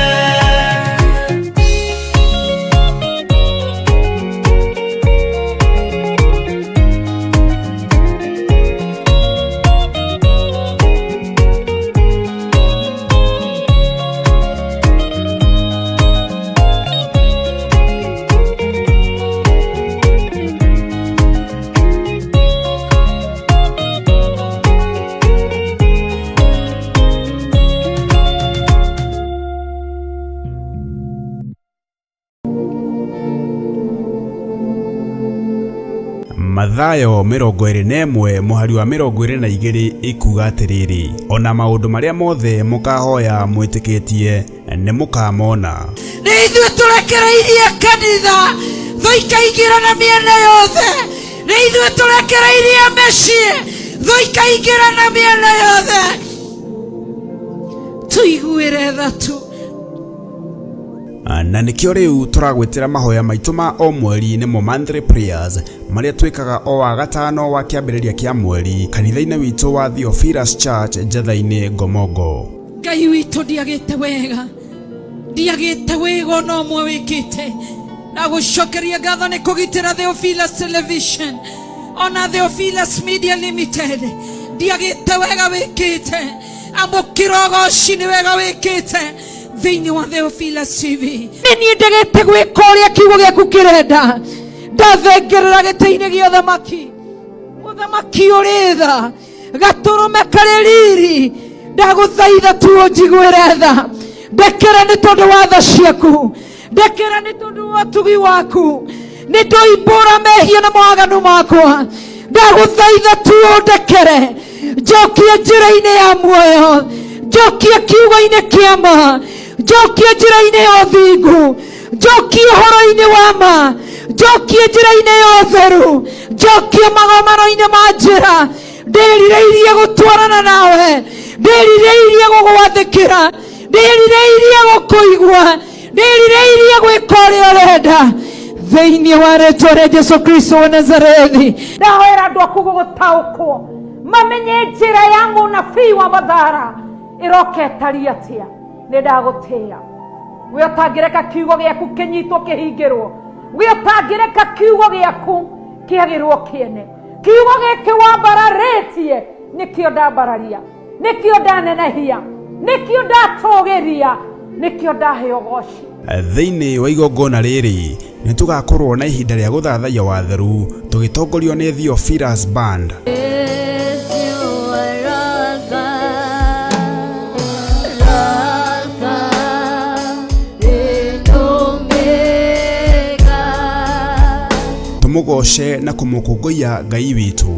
Mathayo 21 mũhari wa 22 ĩkuga atĩrĩrĩ, ona maũndũ marĩa mothe mũkahoya mwĩtĩkĩtie nĩ mũkamona. Nĩ ithuĩ tũrekereirie kanitha thũ ikaingĩra na mĩena yothe. Nĩ ithuĩ tũrekereirie mĩciĩ thũ ikaingĩra na mĩena yothe. Tũiguĩre tha tu. Na nĩkĩo rĩu tũragwĩtĩra mahoya maitũ ma o mweri nĩmo monthly prayers marĩa twĩkaga o wa gatano wa kĩambĩrĩria kĩa mweri kanitha-inĩ witũ wa Theophilus Church Njatha-inĩ Ngomongo. Ngai witũ ndiagĩte wega, ndiagĩte wega ona ũmwe wĩkĩte. Ndagũcokeria ngatho nĩ kũgitĩra Theophilus Television ona Theophilus Media Limited. Ndiagĩte wega wĩkĩte, amũkĩra ũgoci nĩ wega wĩkĩte thĩinĩ wa Theophilus TV. Nĩ niĩ ndegete gwĩka ũrĩa kiugo gĩaku kĩrenda, ndathengerera gĩtĩ-inĩ gĩa ũthamaki, mũthamaki ũrĩ tha, gatũrũme karĩ riri, ndagũthaitha tu ũnjiguĩre tha, ndekera nĩ tondũ wa tha ciaku, ndekera nĩ tondũ wa ũtugi waku, nĩ ndoimbũra mehia na mawaganu makwa, ndagũthaitha tu ũndekere, njokie njĩra-inĩ ya muoyo, njokie kiugo-inĩ kĩa ma, njokie njĩra-inĩ ya ũthingu, njokie ũhoro-inĩ wa ma, njokie njĩra-inĩ ya ũtheru, njokie magomano-inĩ ma njĩra. Ndĩrirĩirie gũtwarana nawe, ndĩrirĩirie gũgwathĩkĩra, ndĩrirĩirie gũkũigua, ndĩrirĩirie gwĩka ũrĩa ũrenda thĩinĩ wa rĩtwa rĩa Jesu Kristo wa Nazarethi. Ndahoera andũ aku gũgũtaũkwo, mamenye njĩra ya mũnabii wa Mathara ĩroka ĩtariĩ atĩa. Nĩ ndagũtĩĩa we ũtangĩreka kiugo gĩaku kĩnyitwo kĩhingĩrwo, we ũtangĩreka kiugo gĩaku kĩagĩrwo kĩene. Kiugo gĩkĩ wambararĩtie nĩkĩo ndambararia, nĩkĩo ndanenehia, nĩkĩo ndatũgĩria, nĩkĩo ndahe ũgoci. Thĩinĩ wa igongona rĩrĩ nĩ tũgakorwo na ihinda rĩa gũthathaiya watheru tũgĩtongorio nĩ Theophilus Band. Tũmũgoce na kũmũkũngũiya Ngai witũ.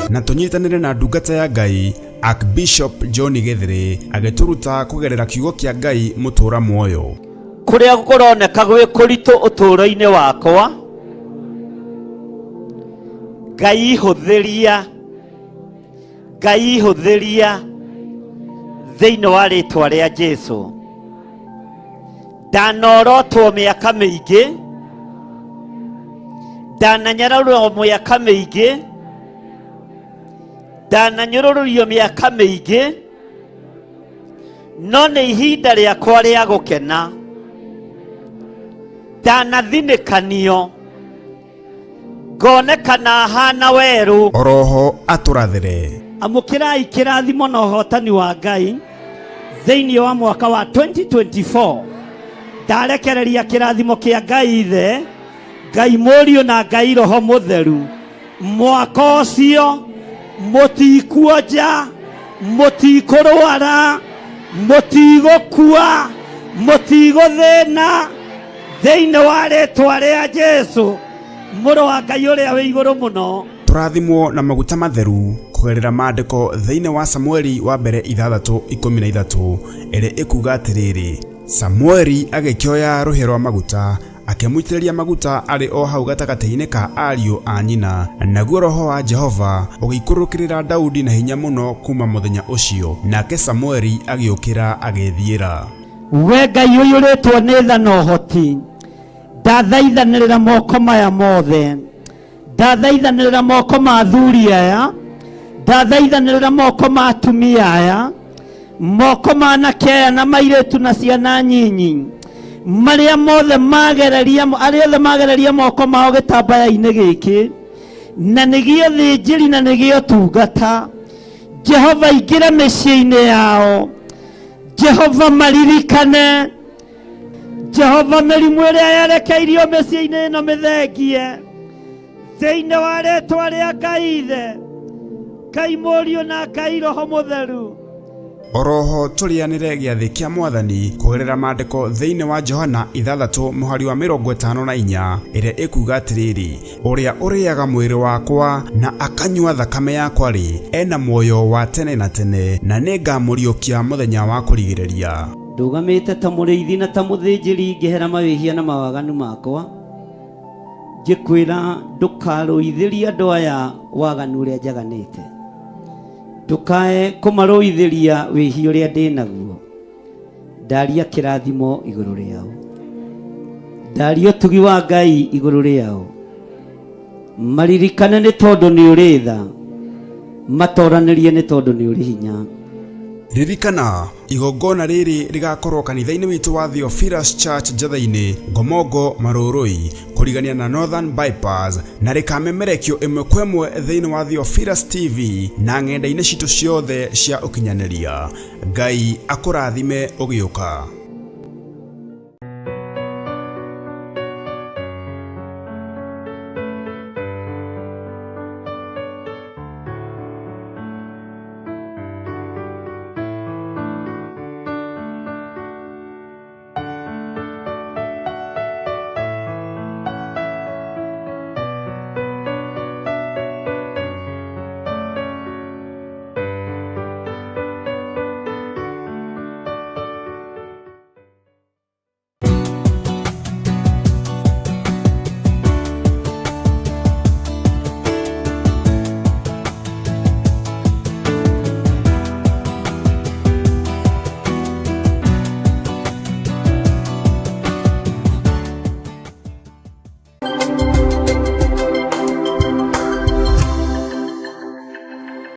Na tũnyitanĩre na ndungata ya Ngai Archbishop John Gĩthĩrĩ agĩtũruta kũgerera kiugo kĩa Ngai mũtũra muoyo. Kũrĩa kũroneka gwĩ kũritũ ũtũũro-inĩ wakwa, Ngai hũthĩria, Ngai hũthĩria thĩinĩ wa rĩtwa rĩa Jesu. Ndanorotwo mĩaka mĩingĩ, ndananyararwo mĩaka mĩingĩ, ndananyũrũrũrio mĩaka mĩingĩ, no nĩ ihinda rĩakwa rĩa gũkena. Ndanathinĩkanio ngonekana hana werũ. Oroho atũrathĩre. Amũkĩrai kĩrathimo na ũhotani wa Ngai thĩinĩ wa mwaka wa 2024. Ndarekereria kĩrathimo kĩa Ngai Ithe, Ngai Mũriũ na Ngai Roho Mũtheru. Mwaka ũcio mũtikuonja, mũtikũrwara, mũtigũkua, mũtigũthĩna thĩinĩ wa rĩtwa rĩa Jesu mũrũ wa Ngai ũrĩa wĩ igũrũ mũno. Tũrathimwo na maguta matheru kũgerera maandĩko thĩinĩ wa Samueli wa mbere 6:13 ĩrĩa ĩkuga atĩrĩrĩ, Samueli agĩkĩoya rũhĩa rwa maguta akĩmũitĩrĩria maguta arĩ o hau gatagatĩ-inĩ ka ariũ a nyina, naguo roho wa Jehova ũgĩikũrũkĩrĩra Daudi na hinya mũno kuma mũthenya ũcio, nake Samueli agĩũkĩra agĩĩthiĩra. We Ngai ũiyũrĩtwo nĩ tha na ũhoti, Ndathaithanĩrĩra moko maya mothe, ndathaithanĩrĩra moko ma athuri aya, ndathaithanĩrĩra moko ma atumia aya, moko ma anake aya na mairĩtu na ciana nyinyi, marĩa mothe magereria, arĩa othe magereria moko mao gĩtambaya-inĩ gĩkĩ, na nĩgĩo thĩnjĩri na nĩgĩo tungata. Jehova ingĩra mĩciĩ-inĩ yao, Jehova maririkane, Jehova mĩrimũ ĩrĩa yerekeirio mĩciĩ-inĩ ĩno mĩthengie thĩinĩ wa rĩtwa rĩa Ngai Ithe, Ngai Mũriũ na Ngai Roho Mũtheru. Oroho tũrĩanĩre gĩathĩ kĩa Mwathani kũgerera maandĩko thĩinĩ wa Johana 6 mũhari wa 54 ĩrĩa ĩkuga atĩrĩrĩ, ũrĩa ũrĩaga mwĩrĩ wakwa na akanyua thakame yakwa-rĩ, ena muoyo wa tene na tene, na nĩngamũriũkia mũthenya wa kũrigĩrĩria. Ndũgamĩte ta mũrĩithi na ta mũthĩnjĩri ngĩhera mawĩhia na mawaganu makwa, ngĩkwĩra ndũkarũithĩrie andũ aya waganu ũrĩa njaganĩte, ndũkae kũmarũithĩria wĩhia ũrĩa ndĩ naguo. Ndaria kĩrathimo igũrũ rĩao, ndaria ũtugi wa Ngai igũrũ rĩao, maririkane nĩ tondũ nĩ ũrĩ tha, matoranĩrie nĩ tondũ nĩ ũrĩ hinya. Ririkana, igongona rĩrĩ rĩgakorwo kanitha-inĩ witũ wa Theophilus Church Njatha-inĩ, Ngomongo, Marũrũi, kũrigania na Northern Bypass, na rĩkamemerekio ĩmwe kwa ĩmwe thĩinĩ wa Theophilus TV na ng'enda-inĩ citũ ciothe cia ũkinyanĩria. Ngai akũrathime ũgĩũka.